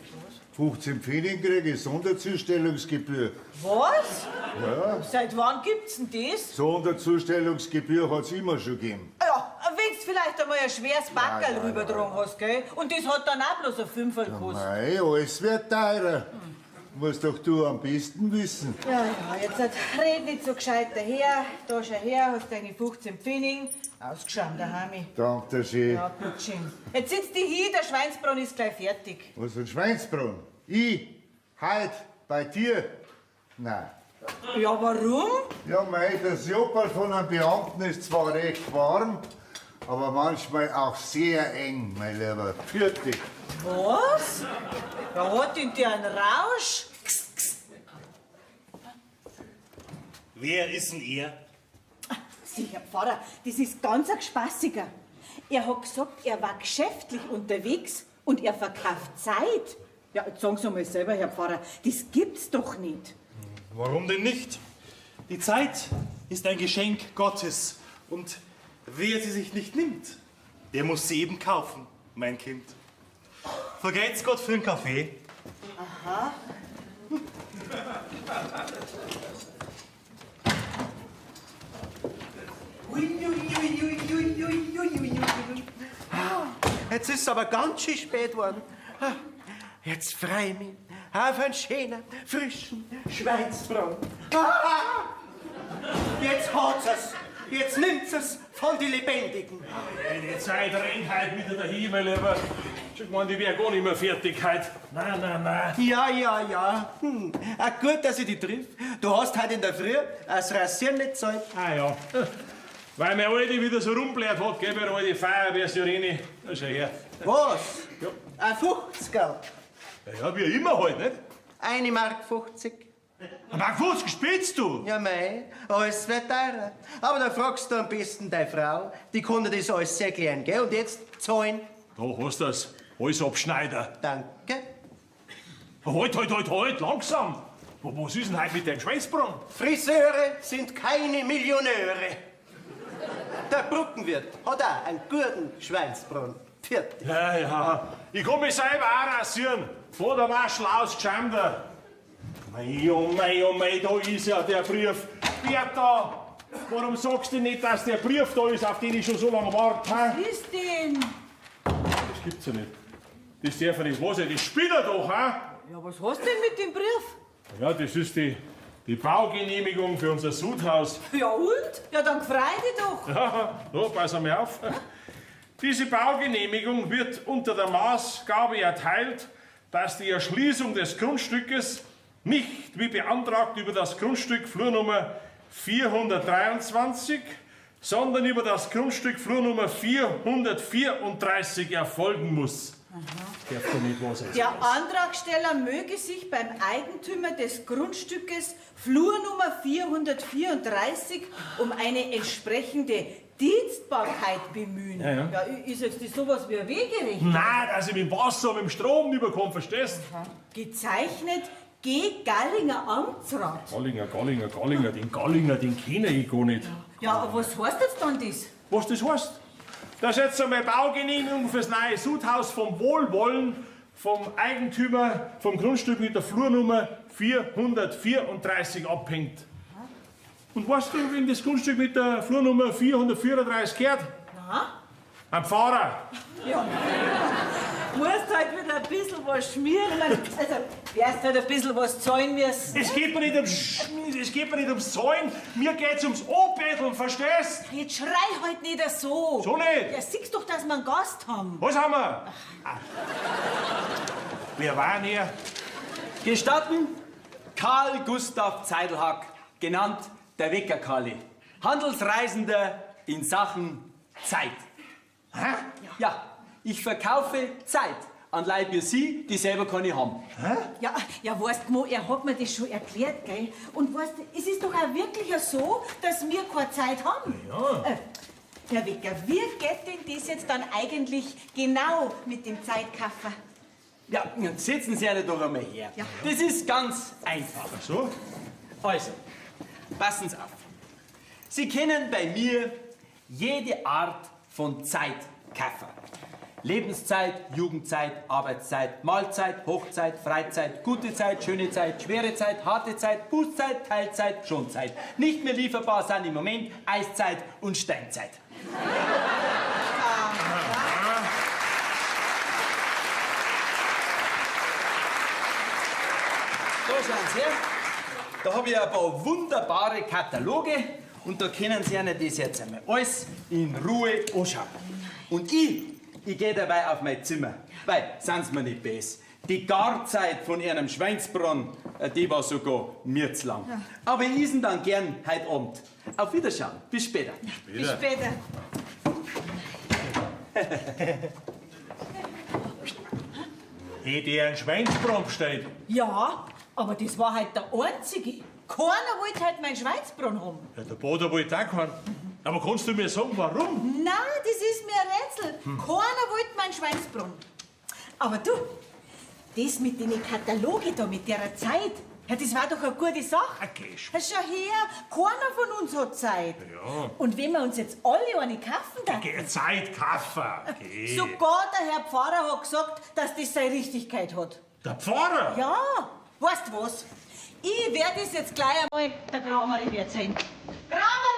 15 Pfennig kriege ich Sonderzustellungsgebühr. Was? Ja. Seit wann gibt's denn das? Sonderzustellungsgebühr hat's immer schon gegeben. Ja, wenn's vielleicht einmal ein schweres Backerl Ja, ja, rübertragen hast, gell? Und das hat dann auch bloß ein Fünferl gekostet. Mei, alles wird teurer. Musst doch du am besten wissen. Ja, ja, jetzt red nicht so gescheit daher. Da schau her, hast deine 15 Pfennig. Ausgeschaut, der Hami. Danke schön. Ja, bitteschön. Jetzt sitzt die hin, der Schweinsbraten ist gleich fertig. Was ein Schweinsbraten? Ich? Heut? Bei dir? Nein. Ja, warum? Ja, mei, das Jobberl von einem Beamten ist zwar recht warm, aber manchmal auch sehr eng, mein Lieber. Pfiat dich. Was? Da hat denn der einen Rausch? Wer ist denn er? Sicher, Pfarrer, das ist ganz ein Gespassiger. Er hat gesagt, er war geschäftlich unterwegs und er verkauft Zeit. Ja, jetzt sagen Sie mal selber, Herr Pfarrer, das gibt's doch nicht. Warum denn nicht? Die Zeit ist ein Geschenk Gottes. Und wer sie sich nicht nimmt, der muss sie eben kaufen, mein Kind. Vergelt's Gott für den Kaffee. Aha. Jetzt ist es aber ganz schön spät geworden. Ah, Jetzt freu ich mich auf einen schönen, frischen Schweinsbraten. Ah, Jetzt hat's es. Jetzt nimmt's es von die Lebendigen. Die Zeit rennt heute wieder dahin, mein Lieber. Schon gemeint, ich wär gar nicht mehr fertig heute. Nein, nein, nein. Ja, ja, ja. Ah, gut, dass ich dich triff. Du hast heute in der Früh das Rasieren nicht gezahlt. Ah ja. Weil meine Alte wieder so rumblärt hat, gell, bei der alte Feuerwehr-Sirene. Da schau her. Was? Ja. Ein 50er? Ja, wie immer halt, nicht? 1,50 Mark. 1,50 Mark spinnst du? Ja, mei, alles wird teurer. Aber da fragst du am besten deine Frau. Die kann dir das alles erklären, gell? Und jetzt zahlen. Da hast du's. Alles Abschneider. Danke. Halt, halt, halt, halt, langsam. Was ist denn heute mit deinem Schweinsbraten? Friseure sind keine Millionäre. Der Brückenwirt hat auch einen guten Schweinsbraten. Pfiat. Ja, ja. Ich kann mich selber auch rasieren. Vor der Waschel ausgeschämter. Mei, oh mei, oh mei, da ist ja der Brief. Bertha, warum sagst du nicht, dass der Brief da ist, auf den ich schon so lange warte? Was ist denn? Das gibt's ja nicht. Das darf ja nicht wahr sein. Das spinnt er doch, hä? Ja, was hast du denn mit dem Brief? Ja, das ist die Baugenehmigung für unser Sudhaus. Ja und? Ja, dann freu dich doch. Ja, so, pass einmal auf. Diese Baugenehmigung wird unter der Maßgabe erteilt, dass die Erschließung des Grundstückes nicht wie beantragt über das Grundstück Flurnummer 423, sondern über das Grundstück Flurnummer 434 erfolgen muss. Darf doch nicht wahr sein. Der Antragsteller möge sich beim Eigentümer des Grundstückes Flurnummer 434 um eine entsprechende Dienstbarkeit bemühen. Ja, ja. Ist jetzt das sowas wie ein Wegerecht? Nein, dass ich mit dem Wasser und mit dem Strom überkomme, verstehst? Gezeichnet G. Gallinger Amtsrat. Gallinger, Gallinger, Gallinger, den Gallinger, den kenne ich gar nicht. Ja, aber was heißt jetzt dann das? Was das heißt? Dass jetzt einmal Baugenehmigung fürs neue Sudhaus vom Wohlwollen vom Eigentümer vom Grundstück mit der Flurnummer 434 abhängt. Und weißt du, wem das Grundstück mit der Flurnummer 434 gehört? Na? Am Pfarrer. Ja. Musst halt wieder ein bisschen was schmieren. Ich mein, also, wirst halt ein bisschen was zahlen müssen. Es geht mir nicht ums es geht mir nicht ums Zahlen, mir geht's ums Anbetteln, verstehst? Jetzt schrei halt nicht so. So nicht? Ja, siehst doch, dass wir einen Gast haben. Was haben wir? Ah. Wer war denn er? Gestatten, Karl Gustav Zeidelhack, genannt der Weckerkarli. Handelsreisender in Sachen Zeit. Hä? Ja, ich verkaufe Zeit an Leute wie Sie, die selber keine haben. Ja, ja, weißt du, Mo, er hat mir das schon erklärt, gell? Und weißt du, es ist doch auch wirklich so, dass wir keine Zeit haben. Ja. Herr Wecker, wie geht denn das jetzt dann eigentlich genau mit dem Zeitkaffer? Ja, setzen Sie sich doch einmal her. Ja. Das ist ganz einfach. Ach so? Also, passen Sie auf. Sie kennen bei mir jede Art von Zeitkaffer. Lebenszeit, Jugendzeit, Arbeitszeit, Mahlzeit, Hochzeit, Freizeit, gute Zeit, schöne Zeit, schwere Zeit, harte Zeit, Bußzeit, Teilzeit, Schonzeit. Nicht mehr lieferbar sind im Moment Eiszeit und Steinzeit. Da schauen Sie her. Da habe ich ein paar wunderbare Kataloge und da können Sie Ihnen das jetzt einmal alles in Ruhe anschauen. Und ich gehe dabei auf mein Zimmer, weil, sind Sie mir nicht böse, die Garzeit von Ihrem Schweinsbraten, die war sogar mir zu lang. Ja. Aber ich esse ihn dann gern heute Abend. Auf Wiederschauen, bis später. Bis später. Hätte er einen Schweinsbraten bestellt? Ja, aber das war halt der einzige. Keiner wollte halt meinen Schweinsbraten haben. Ja, der Bader wollte auch keinen. Aber kannst du mir sagen, warum? Nein, das ist mir ein Rätsel. Keiner wollte meinen Schweinsbraten. Aber du, das mit den Katalogen da, mit der Zeit, ja, das war doch eine gute Sache. Okay. Ja, schau her, keiner von uns hat Zeit. Ja. Und wenn wir uns jetzt alle eine kaufen dann. Okay, Zeit, Kaffer. Okay. Sogar der Herr Pfarrer hat gesagt, dass das seine Richtigkeit hat. Der Pfarrer? Ja, weißt du was? Ich werde es jetzt gleich einmal der Kramerin erzählen. Kramerin!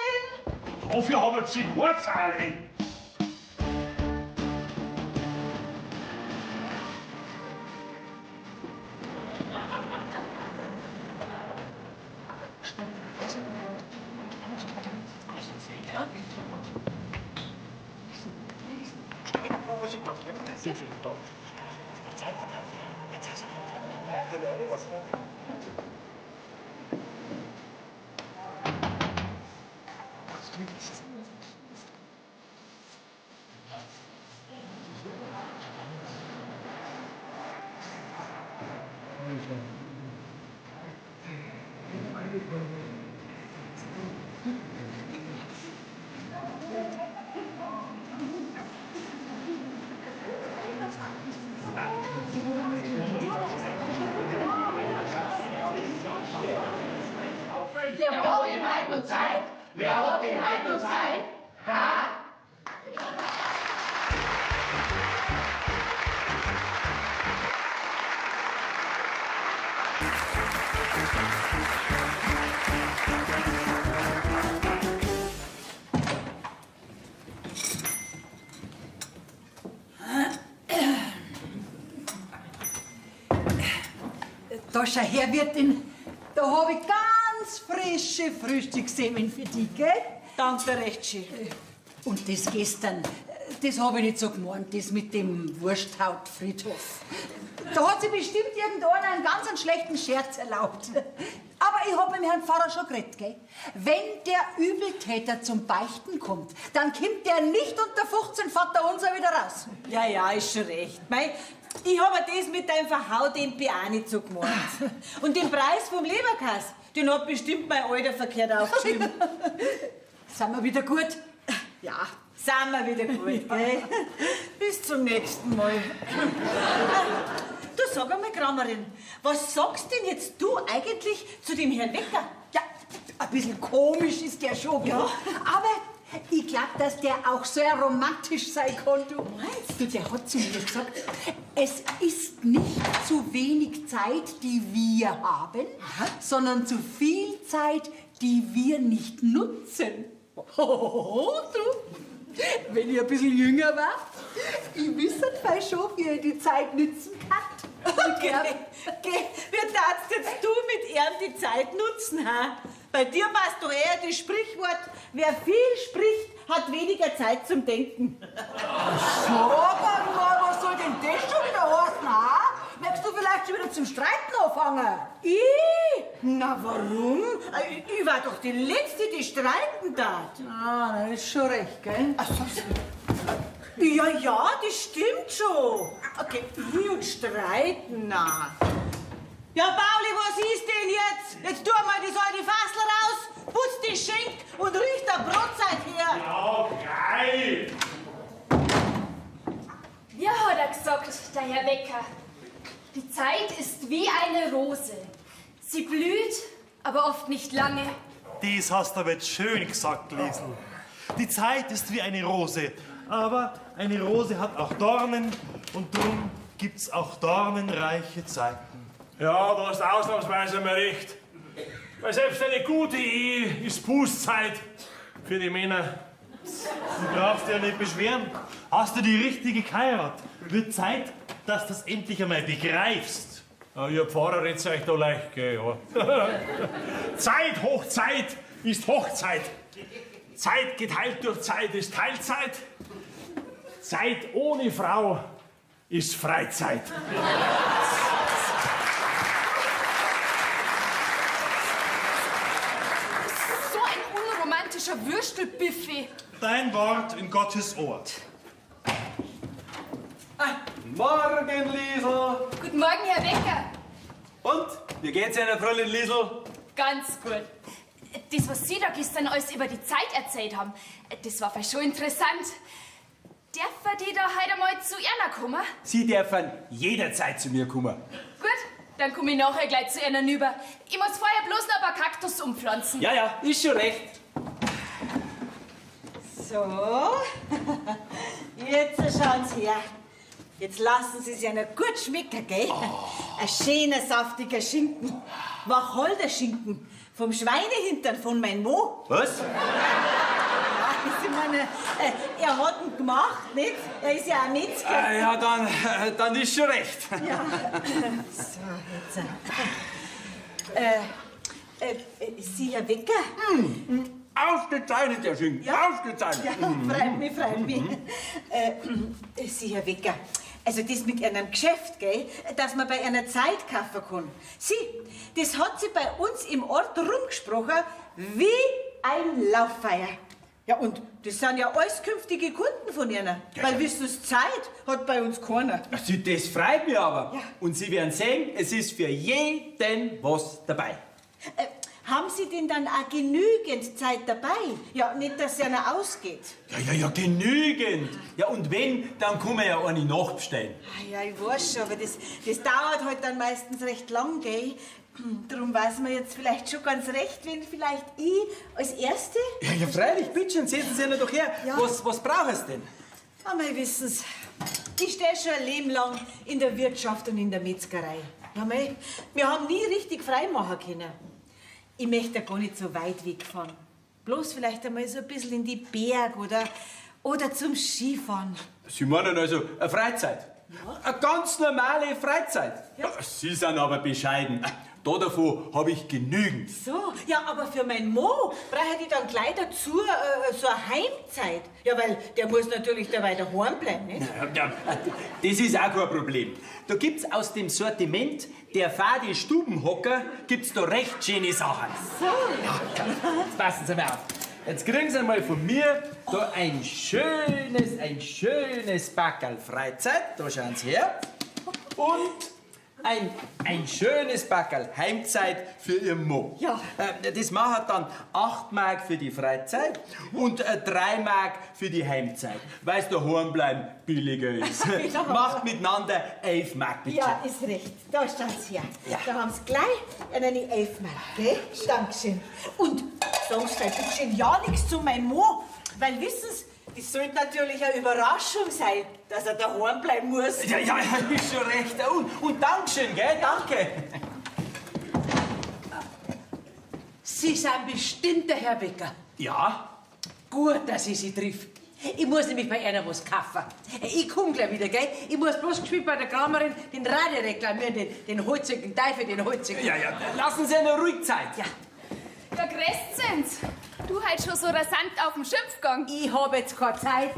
Dafür haben sie keine Zeit. Wer hat denn heute noch Zeit? Wer hat denn heute noch Zeit? Ha? Da schau her, Wirtin, da hab ich ganz frische Frühstückssemmeln für dich, gell? Danke, recht schön. Und das gestern, Das habe ich nicht so gemeint, das mit dem Wursthautfriedhof. Da hat sich bestimmt irgendeiner einen ganz einen schlechten Scherz erlaubt. Aber ich hab mit dem Herrn Pfarrer schon geredet, gell? Wenn der Übeltäter zum Beichten kommt, dann kommt der nicht unter 15 Vater unser wieder raus. Ja, ja, ist schon recht. Mei, ich habe das mit deinem Verhaut-MP auch nicht so gemeint. Und den Preis vom Leberkass, den hat bestimmt mein Alter verkehrt aufgeschrieben. Sind wir wieder gut? Ja, sind wir wieder gut, gell? Bis zum nächsten Mal. Du sag einmal, Kramerin, was sagst denn jetzt du eigentlich zu dem Herrn Wecker? Ja, ein bisschen komisch ist der schon, gell? Aber ich glaub, dass der auch sehr romantisch sein kann, du. Meinst du, der hat zu mir gesagt, es ist nicht zu wenig Zeit, die wir haben, sondern zu viel Zeit, die wir nicht nutzen. Hohoho, du. Wenn ich ein bisschen jünger war, ich wüsste fei schon, wie ich die Zeit nützen kann. Okay, okay. Wie darfst jetzt du mit ihm die Zeit nutzen, ha? Bei dir passt doch eher das Sprichwort, wer viel spricht, hat weniger Zeit zum Denken. Sag einmal, was soll denn das schon wieder heißen, ha? Möchtest du vielleicht schon wieder zum Streiten anfangen? Ich? Na warum? Ich war doch die Letzte, die streiten tat. Ah, das ist schon recht, gell? Ach so. Ja, ja, das stimmt schon. Okay, ich und streiten, na. Ja, Pauli, was ist denn jetzt? Jetzt tu mal das alte Fassel raus, putz die Schenk und riech der Brotzeit her. Ja, geil! Wie hat er gesagt, der Herr Wecker? Die Zeit ist wie eine Rose. Sie blüht, aber oft nicht lange. Dies hast du aber jetzt schön gesagt, Liesel. Die Zeit ist wie eine Rose, aber eine Rose hat auch Dornen und drum gibt's auch dornenreiche Zeiten. Ja, du hast ausnahmsweise mal recht. Weil selbst eine gute Ehe ist Bußzeit für die Männer. Du brauchst dich ja nicht beschweren. Hast du die richtige geheiratet? Wird Zeit, dass du das endlich einmal begreifst. Ja, ihr Pfarrer redet euch da leicht, gell, ja. Zeit hoch Zeit ist Hochzeit. Zeit geteilt durch Zeit ist Teilzeit. Zeit ohne Frau ist Freizeit. So ein unromantischer Würstelbuffet. Dein Wort in Gottes Ohr. Morgen, Liesel. Guten Morgen, Herr Wecker. Und, wie geht's Ihnen, Fräulein Liesel? Ganz gut. Das, was Sie da gestern alles über die Zeit erzählt haben, das war schon interessant. Darf die da heute mal zu Ihnen kommen? Sie dürfen jederzeit zu mir kommen. Gut, dann komme ich nachher gleich zu Ihnen rüber. Ich muss vorher bloß noch ein paar Kaktus umpflanzen. Ja, ja, ist schon recht. So, jetzt schauen Sie her. Jetzt lassen Sie es ja noch gut schmecken, gell? Ein schöner, saftiger Schinken. Wacholderschinken. Vom Schweinehintern von mein Mo. Was? Ja, ich meine, er hat ihn gemacht, nicht? Er ist ja ein Metzger. Ja, dann ist schon recht. Ja. So, jetzt. Sie, Herr Wecker? Ausgezeichnet, der Schinken. Ja. Ausgezeichnet. Ja, freut mich, freut mich. Sie, Herr Wecker, also das mit Ihrem Geschäft, gell, dass man bei einer Zeit kaufen kann. Sie, das hat sie bei uns im Ort rumgesprochen wie ein Lauffeier. Ja, und das sind ja alles künftige Kunden von Ihnen. Ja, weil ja. wissen Sie, Zeit hat bei uns keiner. Sie, das freut mich aber. Und Sie werden sehen, es ist für jeden was dabei. Haben Sie denn dann auch genügend Zeit dabei? Ja, nicht, dass es einer ausgeht. Ja, ja, ja, genügend. Ja, und wenn, dann kann man ja eine nachbestellen. Ah ja, ich weiß schon, aber das dauert halt dann meistens recht lang, gell? Darum weiß man jetzt vielleicht schon ganz recht, wenn vielleicht ich als Erste... Ja, ja, freilich, bitteschön, setzen Sie ihn doch her. Ja. Was brauchen Sie denn? Aber wissen's, ich stehe schon ein Leben lang in der Wirtschaft und in der Metzgerei. Ja, mei, wir haben nie richtig frei machen können. Ich möchte ja gar nicht so weit wegfahren. Bloß vielleicht einmal so ein bisschen in die Berg oder zum Skifahren. Sie meinen also eine Freizeit? Ja. Eine ganz normale Freizeit. Ja. Sie sind aber bescheiden. Da davon habe ich genügend. So, ja, aber für mein Mo brauche ich dann gleich dazu so eine Heimzeit. Ja, weil der muss natürlich dabei daheim bleiben, nicht? Ja, das ist auch kein Problem. Da gibt's aus dem Sortiment der fade Stubenhocker gibt's da recht schöne Sachen. So. Ja, jetzt passen Sie mal auf. Jetzt kriegen Sie mal von mir da ein schönes Packerl Freizeit. Da schauen Sie her. Und ein schönes Packerl Heimzeit für Ihr Mo. Ja. Das macht dann 8 Mark für die Freizeit und 3 Mark für die Heimzeit. Weil's daheim bleiben billiger ist. Ja. Macht miteinander 11 Mark, bitte. Ja, ist recht. Da steht's her. Ja. Da haben's gleich eine 11 Mark, gell? Dankeschön. Und sagen Sie bitte schön ja nichts zu meinem Mo, weil wissen Sie, das sollte natürlich eine Überraschung sein, dass er daheim bleiben muss. Ja, ja, ja, ist schon recht. Und Dankeschön, gell? Danke. Sie sind bestimmt der Herr Wecker. Ja? Gut, dass ich Sie triff. Ich muss nämlich bei einer was kaufen. Ich komm gleich wieder, gell? Ich muss bloß geschwind bei der Kramerin den Radio reklamieren, den holzigen Teufel, den holzigen. Ja, ja, lassen Sie eine ruhig Zeit. Ja. Ja, grüßt sind's. Du halt schon so rasant auf dem Schimpfgang. Ich hab jetzt keine Zeit.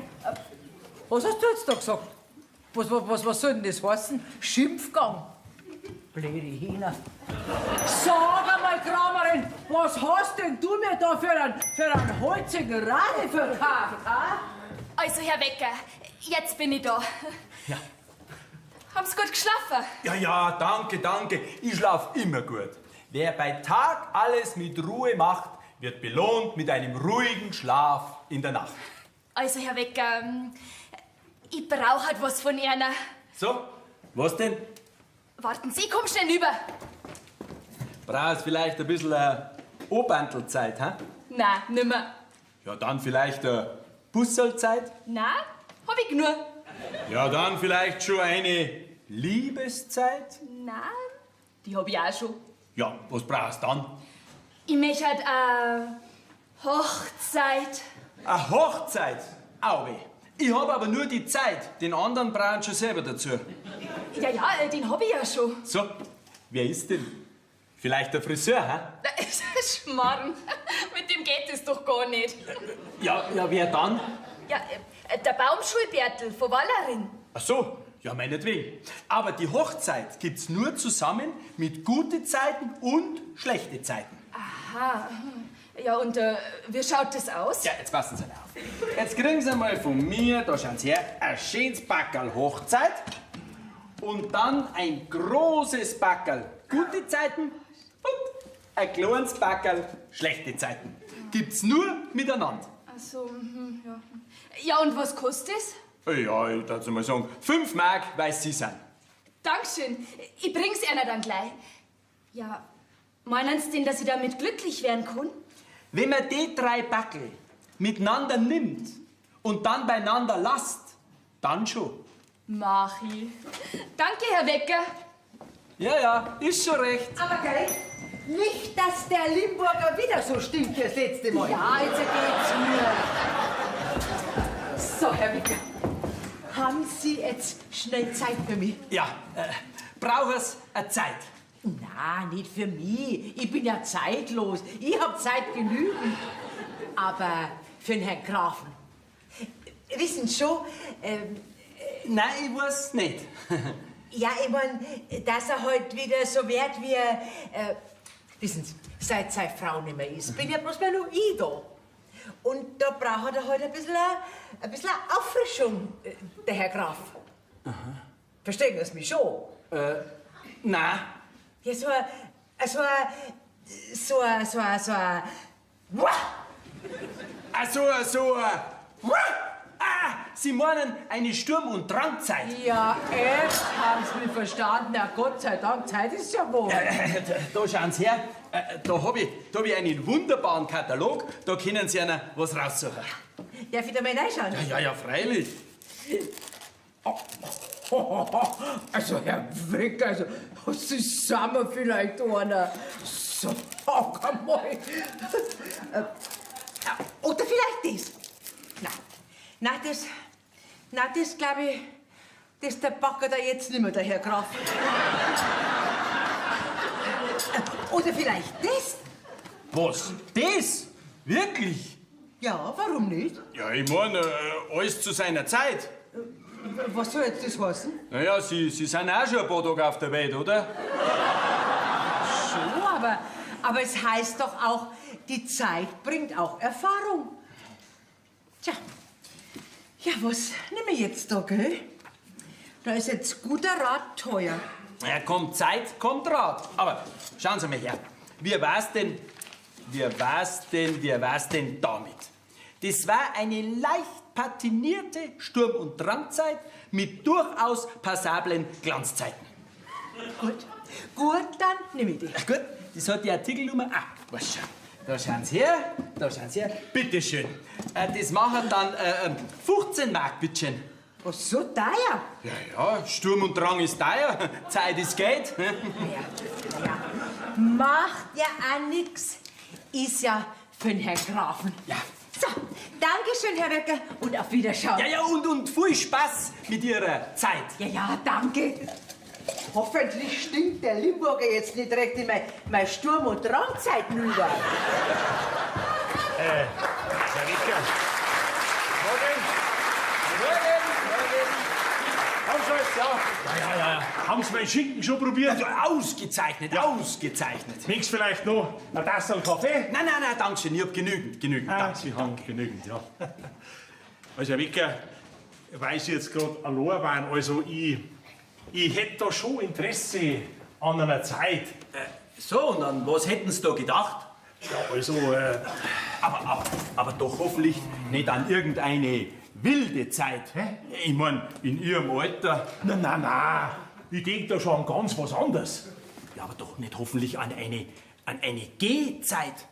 Was hast du jetzt da gesagt? Was soll denn das heißen? Schimpfgang? Blöde Hähner. Sag einmal, Kramerin, was hast denn du mir da für einen holzigen Radio verkauft? Ha? Also, Herr Wecker, jetzt bin ich da. Ja. Haben's gut geschlafen? Ja, ja, danke, danke. Ich schlaf immer gut. Wer bei Tag alles mit Ruhe macht, wird belohnt mit einem ruhigen Schlaf in der Nacht. Also, Herr Wecker, ich brauch halt was von Ihnen. So, was denn? Warten Sie, ich komm schnell rüber. Brauchst vielleicht ein bisschen Obantelzeit, hä? Nein, nimmer. Ja, dann vielleicht Busselzeit? Nein, hab ich genug. Ja, dann vielleicht schon eine Liebeszeit? Nein, die hab ich auch schon. Ja, was brauchst du dann? Ich möchte halt eine Hochzeit. Eine Hochzeit? Au weh. Ich hab aber nur die Zeit. Den anderen brauchen schon selber dazu. Ja, ja, den hab ich ja schon. So, wer ist denn? Vielleicht der Friseur, hä? Schmarrn, mit dem geht es doch gar nicht. Ja, ja, wer dann? Ja, der Baumschulbertel von Wallerin. Ach so, ja, meinetwegen. Aber die Hochzeit gibt's nur zusammen mit guten Zeiten und schlechten Zeiten. Aha. Ja, und wie schaut das aus? Ja, jetzt passen Sie auf. Jetzt kriegen Sie mal von mir, da schauen Sie her, ein schönes Packerl Hochzeit und dann ein großes Packerl gute Zeiten und ein kleines Packerl schlechte Zeiten. Gibt's nur miteinander. Ach so, ja. Ja, und was kostet es? Ja, ich darf mal sagen, 5 Mark, weil Sie sind. Dankeschön. Ich bring's einer dann gleich. Ja, meinen Sie denn, dass ich damit glücklich werden kann? Wenn man die 3 Backel miteinander nimmt und dann beieinander lasst, dann schon. Mach ich. Danke, Herr Wecker. Ja, ja, ist schon recht. Aber gell, nicht, dass der Limburger wieder so stinkt wie das letzte Mal. Ja, jetzt geht's mir. So, Herr Wecker, haben Sie jetzt schnell Zeit für mich? Ja, brauch es eine Zeit? Na, nicht für mich. Ich bin ja zeitlos. Ich hab Zeit genügend. Aber für den Herrn Grafen. Wissen Sie schon... Nein, ich weiß nicht. Ja, ich mein, dass er halt wieder so wird wie... wissen Sie, seit seine Frau nicht mehr ist, bin ja bloß mehr nur ich da. Und da braucht er halt ein bisschen Auffrischung, der Herr Graf. Aha. Verstehen Sie mich schon? Nein. Ja, so ein, so ein, so ein, so ein, so ein, Wah! Ah, so ein, so ein, Wah! Ah, Sie meinen eine Sturm- und Drangzeit. Ja, echt, haben Sie mich verstanden. Na, Gott sei Dank, Zeit ist ja wohl. Da schauen Sie her, da hab ich einen wunderbaren Katalog, da können Sie einer was raussuchen. Darf ich da mal reinschauen? Ja, ja, ja, freilich. Oh. Also, Herr Wecker, also, Sie sind mir vielleicht einer. So, sag mal. Oder vielleicht das. Nein, nein, das, nein, das glaub ich, das der Backer da jetzt nicht mehr, der Herr Graf. Oder vielleicht das? Was? Das? Wirklich? Ja, warum nicht? Ja, ich meine, alles zu seiner Zeit. Was soll jetzt das heißen? Naja, Sie sind auch schon ein paar Tage auf der Welt, oder? Schon, aber es heißt doch auch, die Zeit bringt auch Erfahrung. Tja, ja, was nehmen wir jetzt da, gell? Da ist jetzt guter Rat teuer. Ja, kommt Zeit, kommt Rat. Aber schauen Sie mal her. Wie war's denn damit? Das war eine leicht patinierte Sturm- und Drangzeit mit durchaus passablen Glanzzeiten. Gut, gut, dann nehme ich die. Gut, das hat die Artikelnummer. Ah, was schon. Da schauen Sie her, da schauen Sie her. Bitte schön. Das machen dann 15 Mark, bitteschön. Was, so teuer? Ja, ja, Sturm und Drang ist teuer, Zeit ist Geld. Ja, ja. Macht ja auch nix. Ist ja für den Herrn Grafen. Ja. So, danke schön, Herr Wecker, und auf Wiederschauen. Ja, ja, und viel Spaß mit Ihrer Zeit. Ja, ja, danke. Hoffentlich stinkt der Limburger jetzt nicht direkt in meine Sturm- und Drangzeit rüber. Herr Wecker. Morgen. Morgen, morgen. Haben Sie jetzt, ja? Ja, ja, ja. Haben Sie meinen Schinken schon probiert? Ja, ausgezeichnet, ja. Ausgezeichnet. Möchtest vielleicht noch eine Tasse Kaffee? Nein, nein, nein, danke schön. Ich hab genügend. Ah, danke. Sie haben genügend, ja. Also, Herr Wecker, weil Sie jetzt gerade allein waren, also ich hätte da schon Interesse an einer Zeit. So, und an was hätten Sie da gedacht? Ja, also... Aber doch hoffentlich nicht an irgendeine wilde Zeit. Hä? Ich mein, in Ihrem Alter... Nein, nein, nein. Ich denk da schon an ganz was anderes. Ja, aber doch nicht hoffentlich an eine Gehzeit.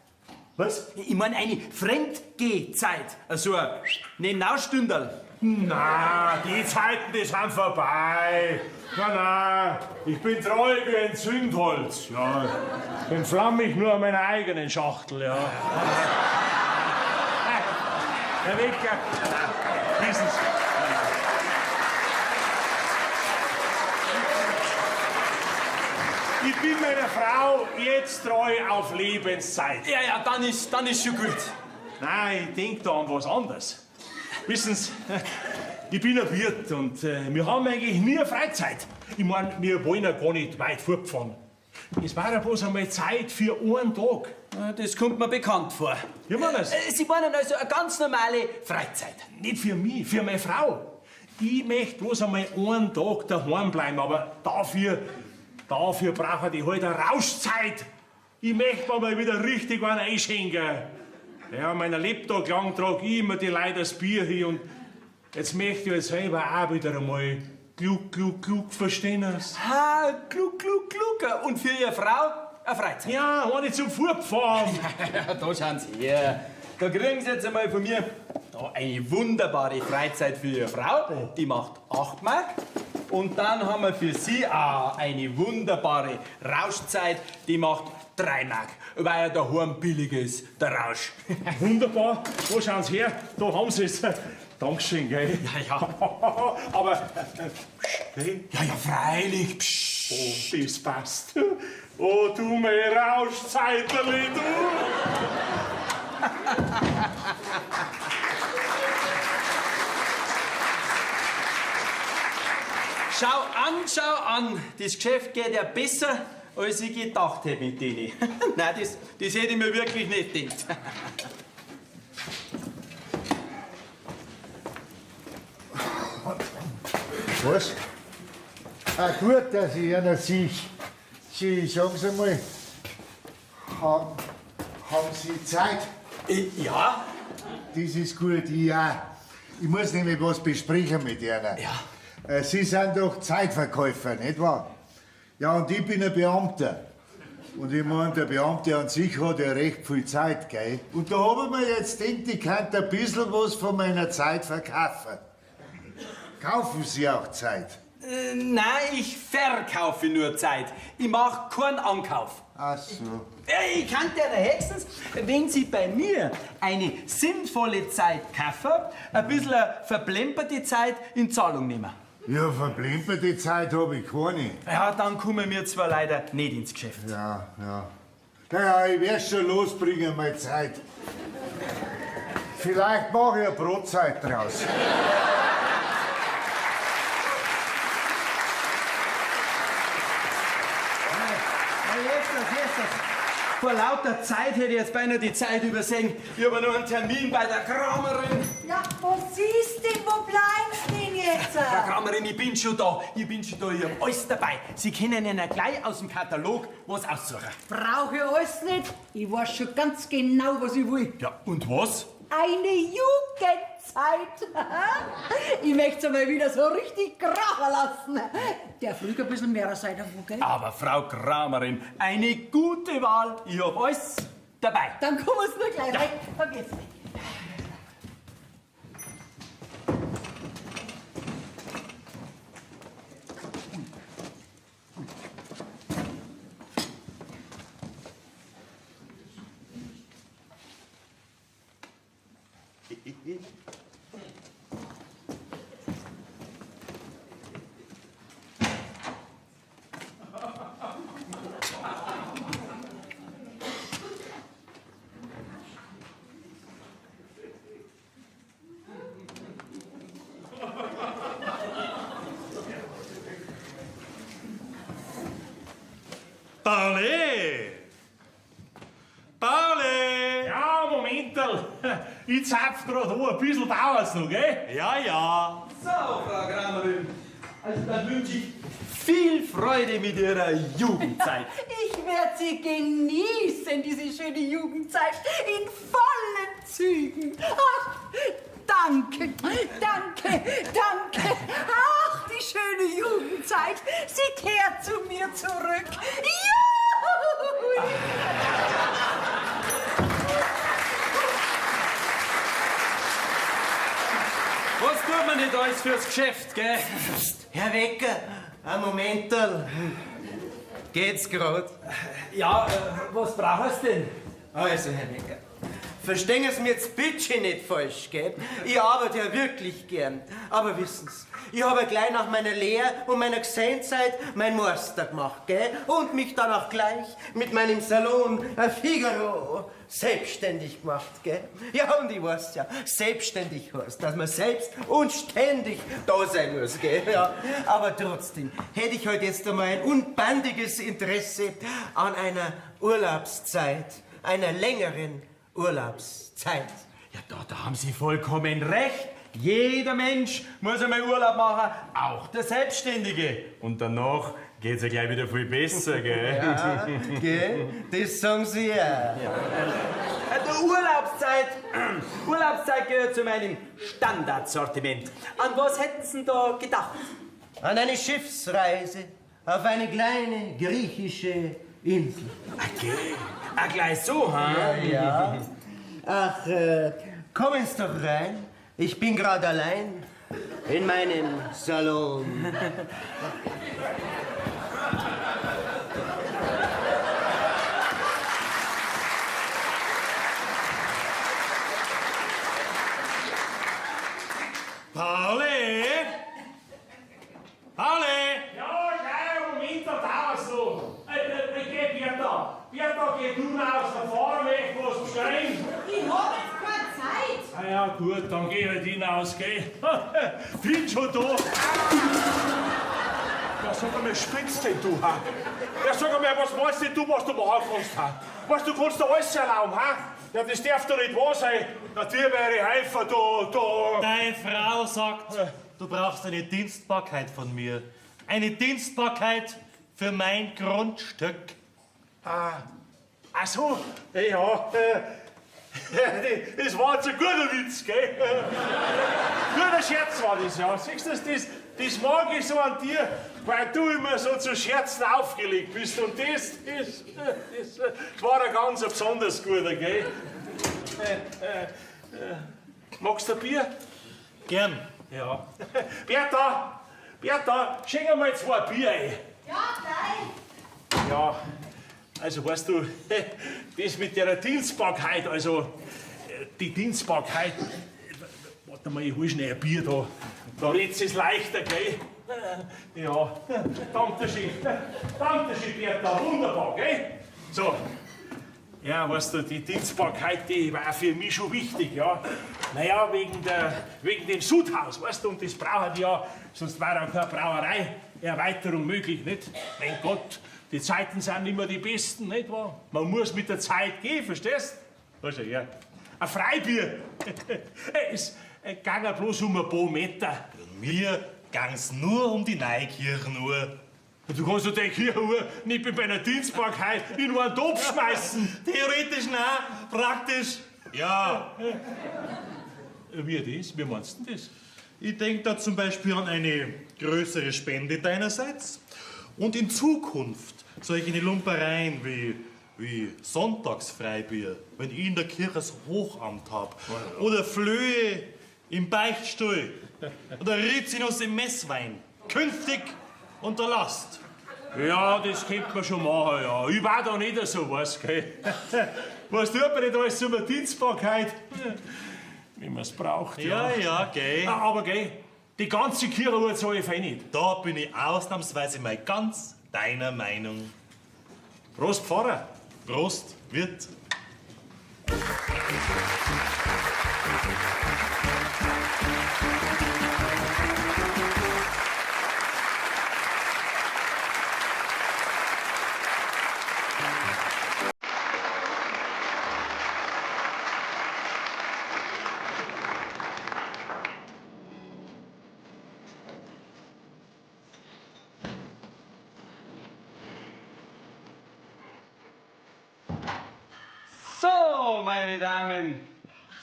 Was? Ich mein, eine Fremdgehzeit. Also ein Nebenausstünderl. Na, die Zeiten, die sind vorbei. Na, na, ich bin treu wie ein Zündholz. Ja, bin flammig nur an meiner eigenen Schachtel, ja. Herr Wecker, wissen Sie. Ich bin meiner Frau jetzt treu auf Lebenszeit. Ja, ja, dann ist schon gut. Nein, ich denk da an was anderes. Wissen Sie, ich bin ein Wirt und wir haben eigentlich nie Freizeit. Ich mein, wir wollen ja gar nicht weit fortfahren. Es war ja bloß einmal Zeit für einen Tag. Das kommt mir bekannt vor. Wie war das? Sie meinen also eine ganz normale Freizeit. Nicht für mich, für meine Frau. Ich möchte bloß einmal einen Tag daheim bleiben, aber dafür brauche ich halt eine Rauschzeit. Ich möchte mir mal wieder richtig einen einschenken. Ja, meiner Lebtag lang trage ich immer die Leute das Bier hin und jetzt möchte ich halt selber auch wieder einmal klug, klug, klug verstehen. Ha, klug, klug, klug. Und für Ihre Frau eine Freizeit. Ja, eine zum Fortfahren. Ja, da schauen Sie her. Da kriegen Sie jetzt einmal von mir da eine wunderbare Freizeit für Ihre Frau. Die macht 8 Mark. Und dann haben wir für Sie auch eine wunderbare Rauschzeit, die macht 3 Mark, weil ja daheim billig ist, der Rausch. Wunderbar, da schauen Sie her, da haben Sie es. Dankeschön, gell? Ja, ja. Aber, gell? Ja, ja, freilich. Psch. Oh, das passt. Oh, du mein Rauschzeiterli, du! Schau an, das Geschäft geht ja besser, als ich gedacht hätte mit denen. Nein, das hätte ich mir wirklich nicht gedacht. Was? Ah, gut, dass ich einer sehe. Sie, sagen Sie mal, haben Sie Zeit? Ja. Das ist gut, ja. Ich muss nämlich was besprechen mit Ihnen. Ja. Sie sind doch Zeitverkäufer, nicht wahr? Ja, und ich bin ein Beamter. Und ich meine, der Beamte an sich hat ja recht viel Zeit, gell? Und da habe ich mir jetzt gedacht, ich könnte ein bisschen was von meiner Zeit verkaufen. Kaufen Sie auch Zeit? Nein, ich verkaufe nur Zeit. Ich mache keinen Ankauf. Ach so. Ich kann dir höchstens, wenn Sie bei mir eine sinnvolle Zeit kaufen, ein bisschen eine verplemperte Zeit in Zahlung nehmen. Ja, verplemperte Zeit habe ich keine. Ja, dann kommen wir zwar leider nicht ins Geschäft. Ja, ja. Naja, ich werd's schon losbringen, meine Zeit. Vielleicht mache ich eine Brotzeit draus. Jetzt, jetzt. Vor lauter Zeit hätte ich jetzt beinahe die Zeit übersehen. Ich habe noch einen Termin bei der Kramerin. Ja, wo siehst denn, wo bleibst denn jetzt? Frau Kramerin, ich bin schon da. Ich bin schon da. Ich hab alles dabei. Sie können Ihnen gleich aus dem Katalog was aussuchen. Brauche ich alles nicht. Ich weiß schon ganz genau, was ich will. Ja, und was? Eine Jugendzeit. Ich möchte es mal wieder so richtig krachen lassen. Der früh ein bisschen mehr sein davon, gell? Aber Frau Kramerin, eine gute Wahl. Ich hab alles dabei. Dann kommen wir's nur gleich rein. Vergiss. Pauli! Pauli! Ja, Momenterl. Ich zapf grad an, ein bisschen dauert's noch, gell? Ja, ja. So, Frau Kramerin, also dann wünsche ich viel Freude mit Ihrer Jugendzeit. Ich werde sie genießen, diese schöne Jugendzeit, in vollen Zügen. Ach, danke, danke, danke. Ach, die schöne Jugendzeit, sie kehrt zu mir zurück. Juhu! Was tut man nicht alles fürs Geschäft, gell? Herr Wecker, ein Momenterl. Geht's grad? Ja, was brauchst du denn? Also, Herr Wecker, verstehen Sie mir jetzt bitte nicht falsch, gell? Ich arbeite ja wirklich gern. Aber wissen Sie, ich habe ja gleich nach meiner Lehre und meiner Gesellenzeit meinen Meister gemacht, gell? Und mich dann auch gleich mit meinem Salon Figaro selbstständig gemacht, gell? Ja, und ich weiß ja, selbstständig heißt, dass man selbst und ständig da sein muss, gell? Ja, aber trotzdem hätte ich heute jetzt einmal ein unbandiges Interesse an einer Urlaubszeit, einer längeren Urlaubszeit. Ja, da haben Sie vollkommen recht. Jeder Mensch muss einmal Urlaub machen, auch der Selbstständige. Und danach geht's ja gleich wieder viel besser, gell? Ja, gell? Das sagen Sie ja. Die Urlaubszeit gehört zu meinem Standardsortiment. An was hätten Sie denn da gedacht? An eine Schiffsreise auf eine kleine griechische Insel. Okay. Ah, gleich so, ha? Ja, ja. Ach, kommen Sie doch rein. Ich bin gerade allein in meinem Salon. Pauli! Pauli! Ja, gleich, Moment, da dauert's noch. Geh, Bertha. Bertha, geh du raus, der Fahrer möchte was bestellen. Ich hab jetzt keine Zeit. Ah ja, gut, dann geh halt hinaus, gell? Bin schon da. Ja, sag einmal, spinnst denn du, ha? Ja, sag einmal, was meinst denn du, was du machen kannst, ha? Was, du kannst dir alles erlauben, ha? Ja, das darf doch nicht wahr sein. Na, dir wäre ich helfen, da. Deine Frau sagt, du brauchst eine Dienstbarkeit von mir. Eine Dienstbarkeit für mein Grundstück. Ah, ach so, ja, das war jetzt ein guter Witz, gell? Guter Scherz war das, ja. Siehst du, das mag ich so an dir, weil du immer so zu Scherzen aufgelegt bist. Und das war ein ganz besonders guter, gell? Magst du ein Bier? Gern. Ja. Bertha, Bertha, schenk einmal 2 Bier ein. Ja, gleich. Ja, also weißt du, das mit der Dienstbarkeit, also die Dienstbarkeit, warte mal, ich hol schnell ein Bier da, da red's es leichter, gell? Ja, danke schön, danke schön, Bertha, wunderbar, gell? So, Ja, weißt du, die Dienstbarkeit, die war für mich schon wichtig, ja. Naja, wegen dem Sudhaus, weißt du, und das brauchen die ja, sonst war auch keine Brauereierweiterung möglich, nicht? Mein Gott, die Zeiten sind immer die besten, nicht wahr? Man muss mit der Zeit gehen, verstehst? Da schau her. Ein Freibier. Es ging ja bloß um ein paar Meter. Mir gang's nur um die Neukirchenuhr. Du kannst doch die Kirchenuhr nicht bei einer Dienstbarkeit in einen Topf schmeißen. Theoretisch nein, praktisch ja. Wie das? Wie meinst du denn das? Ich denk da zum Beispiel an eine größere Spende deinerseits und in Zukunft solche Lumpereien wie Sonntagsfreibier, wenn ich in der Kirche das Hochamt hab, oder Flöhe im Beichtstuhl oder Rizinus im Messwein. Künftig unterlasst. Ja, das könnte man schon machen, ja. Ich war da nicht so was, gell. Was tut man nicht alles zur Dienstbarkeit? Wie man's braucht, ja. Ja, ja, gell. Ah, Aber gell, die ganze Kirchenuhr zahle ich fein nicht. Da bin ich ausnahmsweise mal ganz deiner Meinung. Prost, Pfarrer. Prost, Wirt. So, meine Damen,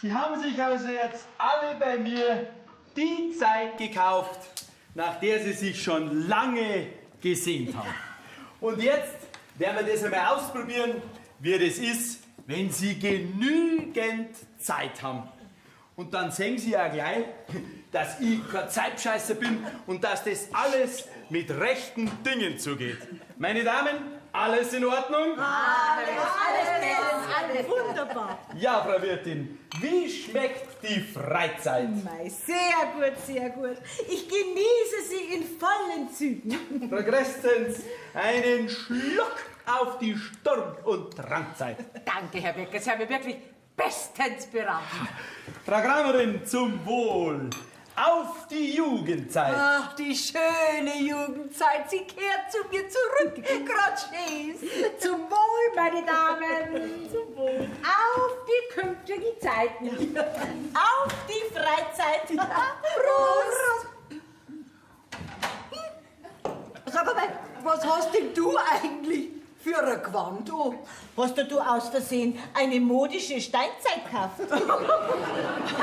Sie haben sich also jetzt alle bei mir die Zeit gekauft, nach der Sie sich schon lange gesehnt haben. Und jetzt werden wir das einmal ausprobieren, wie das ist, wenn Sie genügend Zeit haben. Und dann sehen Sie ja gleich, dass ich kein Zeitscheißer bin und dass das alles mit rechten Dingen zugeht. Meine Damen, alles in Ordnung? Alles, alles, wunderbar. Ja, Frau Wirtin, wie schmeckt die Freizeit? Mei, sehr gut, sehr gut. Ich genieße sie in vollen Zügen. Frau Crescens, einen Schluck auf die Sturm- und Drangzeit. Danke, Herr Becker, Sie haben mich wirklich bestens beraten. Frau Kramerin, zum Wohl. Auf die Jugendzeit. Ach, die schöne Jugendzeit, sie kehrt zu mir zurück. Grad schön. Zum Wohl, meine Damen. Zum Wohl. Auf die künftigen Zeiten. Auf die Freizeit. Prost. Sag mal, was hast denn du eigentlich für ein Gewand an? Hast du aus Versehen eine modische Steinzeit gekauft?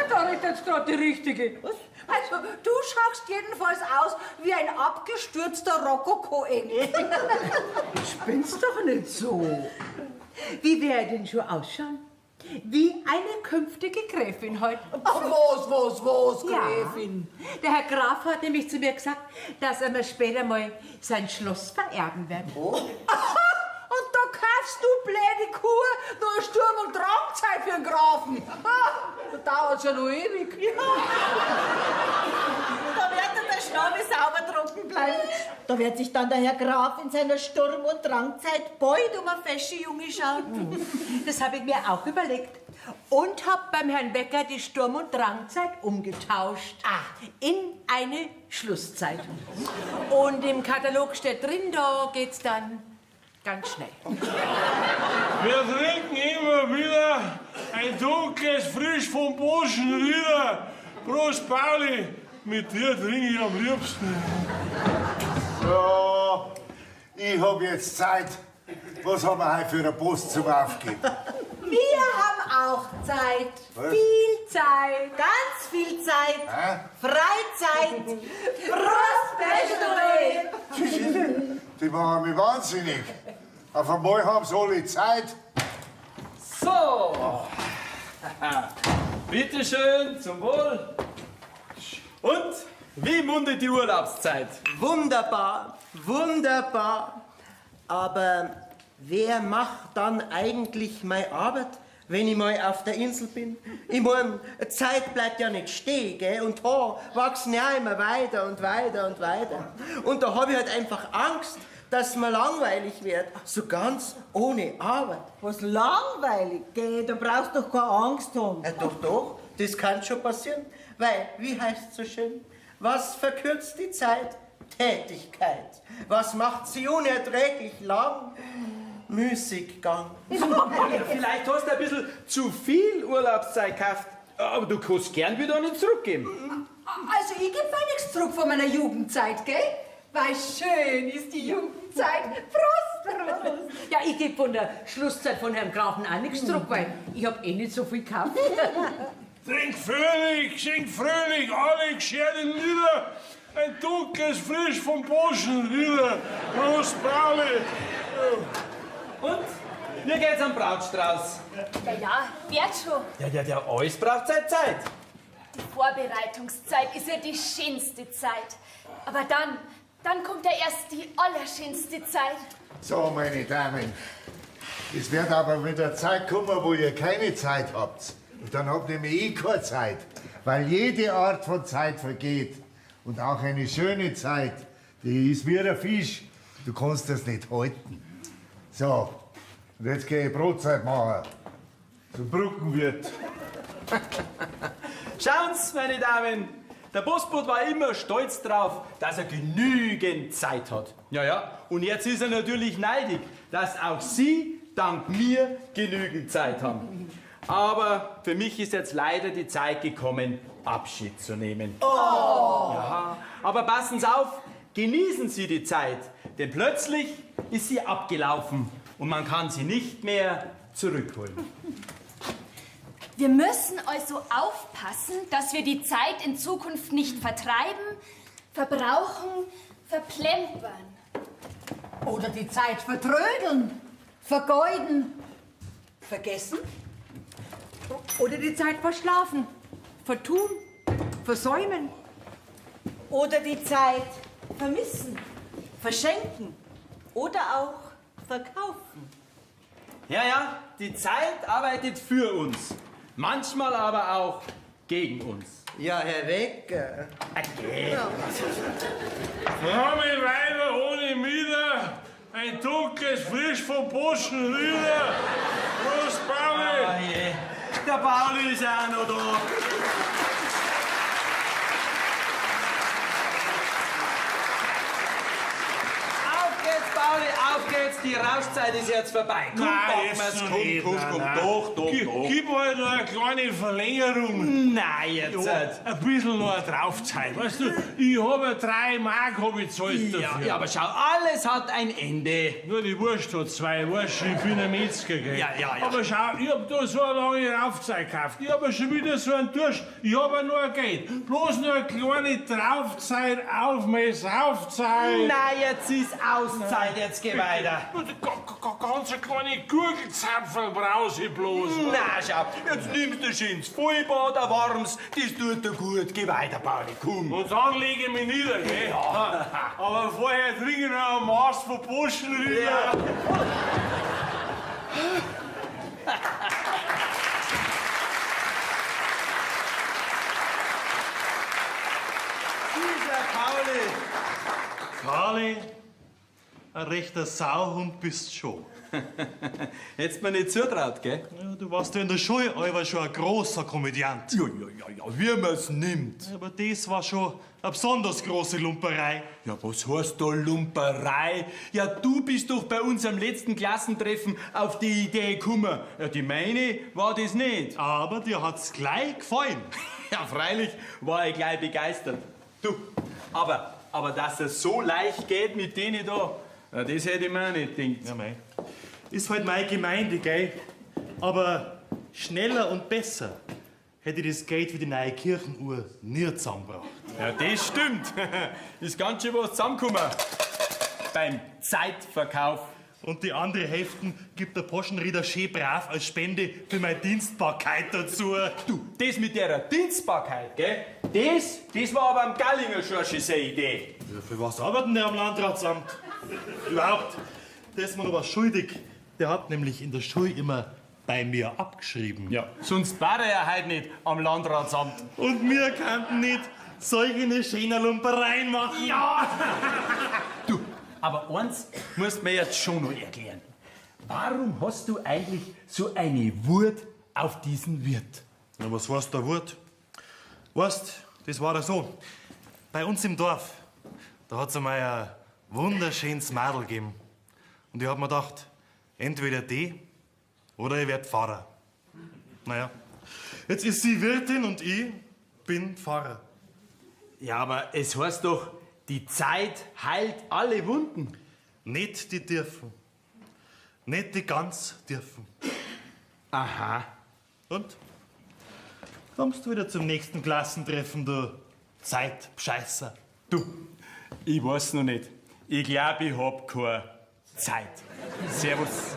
Da redet jetzt gerade die Richtige. Was? Also, du schaust jedenfalls aus wie ein abgestürzter Rokoko-Engel. Spinnst doch nicht so. Wie wär ich denn schon ausschauen? Wie eine künftige Gräfin heute. Ach, was, Gräfin? Ja. Der Herr Graf hat nämlich zu mir gesagt, dass er mir später mal sein Schloss vererben wird. Oh. Und da kaufst du, blöde Kuh, noch eine Sturm- und Drangzeit für den Grafen. Ah, das dauert schon noch ewig. Da wird der Schnabel sauber trocken bleiben. Da wird sich dann der Herr Graf in seiner Sturm- und Drangzeit bald um eine fesche Junge schauen. Das habe ich mir auch überlegt. Und hab beim Herrn Becker die Sturm- und Drangzeit umgetauscht. In eine Schlusszeit. Und im Katalog steht drin, da geht's dann ganz schnell. Wir trinken immer wieder ein dunkles Frisch vom Burschen rüber. Prost, Pauli, mit dir trinke ich am liebsten. So, ich hab jetzt Zeit. Was haben wir heute für eine Post zum Aufgeben? Wir haben auch Zeit. Was? Viel Zeit. Ganz viel Zeit. Hä? Freizeit. Prost, Beste! Die machen mich wahnsinnig. Auf einmal haben sie alle Zeit. So. Bitte schön, zum Wohl. Und wie mundet die Urlaubszeit? Wunderbar, wunderbar. Aber wer macht dann eigentlich meine Arbeit, wenn ich mal auf der Insel bin? Ich mein, Zeit bleibt ja nicht stehen, gell? Und Haar wachsen ja immer weiter und weiter und weiter. Und da hab ich halt einfach Angst, Dass mir langweilig wird, so ganz ohne Arbeit. Was langweilig? Geh, da brauchst du doch keine Angst haben. Ja, doch, doch, das kann schon passieren. Weil, wie heißt's so schön? Was verkürzt die Zeit? Tätigkeit. Was macht sie unerträglich lang? Müßiggang. Vielleicht hast du ein bisschen zu viel Urlaubszeit gekauft. Aber du kannst gern wieder nicht zurückgeben. Also ich geb mir nichts zurück von meiner Jugendzeit, gell? Weil schön ist die Jugendzeit. Prost, Prost. Ja, ich geb von der Schlusszeit von Herrn Grafen auch nichts zurück, weil ich hab eh nicht so viel gekauft. Trink fröhlich, sing fröhlich, alle gescherten Lieder. Ein dunkles Frisch vom Burschen wieder. Prost, Pauli. Und? Mir geht's am Brautstrauß. Ja, ja, wird schon. Ja, ja, ja, alles braucht seine Zeit. Die Vorbereitungszeit ist ja die schönste Zeit. Aber dann kommt ja erst die allerschönste Zeit. So, meine Damen, es wird aber wieder Zeit kommen, wo ihr keine Zeit habt. Und dann habt nämlich ich keine Zeit, weil jede Art von Zeit vergeht. Und auch eine schöne Zeit, die ist wie ein Fisch. Du kannst das nicht halten. So, und jetzt gehe ich Brotzeit machen. Zum Brückenwirt. Schauen's, meine Damen, der Postbote war immer stolz drauf, dass er genügend Zeit hat. Ja, ja, und jetzt ist er natürlich neidig, dass auch Sie dank mir genügend Zeit haben. Aber für mich ist jetzt leider die Zeit gekommen, Abschied zu nehmen. Oh. Ja, aber passen Sie auf, genießen Sie die Zeit, denn plötzlich ist sie abgelaufen und man kann sie nicht mehr zurückholen. Wir müssen also aufpassen, dass wir die Zeit in Zukunft nicht vertreiben, verbrauchen, verplempern. Oder die Zeit vertrödeln, vergeuden, vergessen. Oder die Zeit verschlafen, vertun, versäumen. Oder die Zeit vermissen, verschenken oder auch verkaufen. Ja, ja, die Zeit arbeitet für uns, manchmal aber auch gegen uns. Ja, Herr Wecker. Okay. Fromme Weiber ohne Mieder, ein dunkles Frisch vom Burschen wieder. Prost, Pauli. Ah, je. Der Pauli ist auch noch da. Auf geht's, Pauli, auf geht's. Die Rauschzeit ist jetzt vorbei. Komm, Nein, packen jetzt wir's. noch Komm, nicht. komm, Nein, komm. nein. Doch, doch, doch. Gib halt noch eine kleine Verlängerung. Nein, jetzt. Ja, ein bisschen noch eine Draufzeit. Weißt du, ich habe ja 3 Mark hab ich gezahlt Ja, dafür. ja, aber schau, alles hat ein Ende. Nur die Wurst hat 2, weißt du, ich bin ein Metzger, gell? Ja, ja, ja. Aber schau, ich hab da so eine lange Raufzeit gekauft. Ich hab ja schon wieder so einen Durst. Ich hab ja nur ein Geld. Bloß nur eine kleine Draufzeit auf meine Saufzeit. Nein, jetzt ist Auszeit, jetzt geh weiter. Ganz eine kleine Gurgelzapfel brauch ich bloß. Na, schau, jetzt nimmst du schön ins Vollbad, ein warmes, das tut dir gut. Geh weiter, Pauli, komm. Und dann lege ich mich nieder, gell? Ja. Aber vorher trinke ich noch ein Maß von Burschen rüber. Ja. Dieser Pauli. Pauli, ein rechter Sauhund bist schon. Hättest mir nicht zutraut, gell? Ja, du warst ja in der Schule allweil schon ein großer Komödiant. Ja, ja, ja, ja, wie man's nimmt. Aber das war schon eine besonders große Lumperei. Ja, was heißt da Lumperei? Ja, du bist doch bei unserem letzten Klassentreffen auf die Idee gekommen. Ja, die meine war das nicht. Aber dir hat's gleich gefallen. Ja, freilich war ich gleich begeistert. Du, aber dass es so leicht geht mit denen da, ja, das hätte ich mir auch nicht gedacht. Ja, mei. Ist halt meine Gemeinde, gell? Aber schneller und besser hätte ich das Geld für die neue Kirchenuhr nie zusammengebracht. Ja, das stimmt. Ist ganz schön was zusammengekommen. Beim Zeitverkauf. Und die andere Hälfte gibt der Poschenrieder schön brav als Spende für meine Dienstbarkeit dazu. Du, das mit der Dienstbarkeit, gell? Das war aber am Gallinger schon seine Idee. Ja, für was arbeiten der am Landratsamt? Überhaupt, der ist mir noch was schuldig. Der hat nämlich in der Schule immer bei mir abgeschrieben. Ja, sonst war er ja heute nicht am Landratsamt. Und wir kannten nicht solche schöne Lumpereien machen. Ja! Du, Aber eins musst mir jetzt schon noch erklären. Warum hast du eigentlich so eine Wut auf diesen Wirt? Na, was heißt der Wut? Weißt, das war da so. Bei uns im Dorf, da hat's einmal ein wunderschönes Madel gegeben. Und ich hab mir gedacht, entweder die oder ich werd Pfarrer. Naja, jetzt ist sie Wirtin und ich bin Pfarrer. Ja, aber es heißt doch, die Zeit heilt alle Wunden. Nicht die dürfen. Nicht die ganz dürfen. Aha. Und? Kommst du wieder zum nächsten Klassentreffen, du Zeitbescheißer? Du, ich weiß noch nicht. Ich glaube, ich hab keine Zeit. Servus.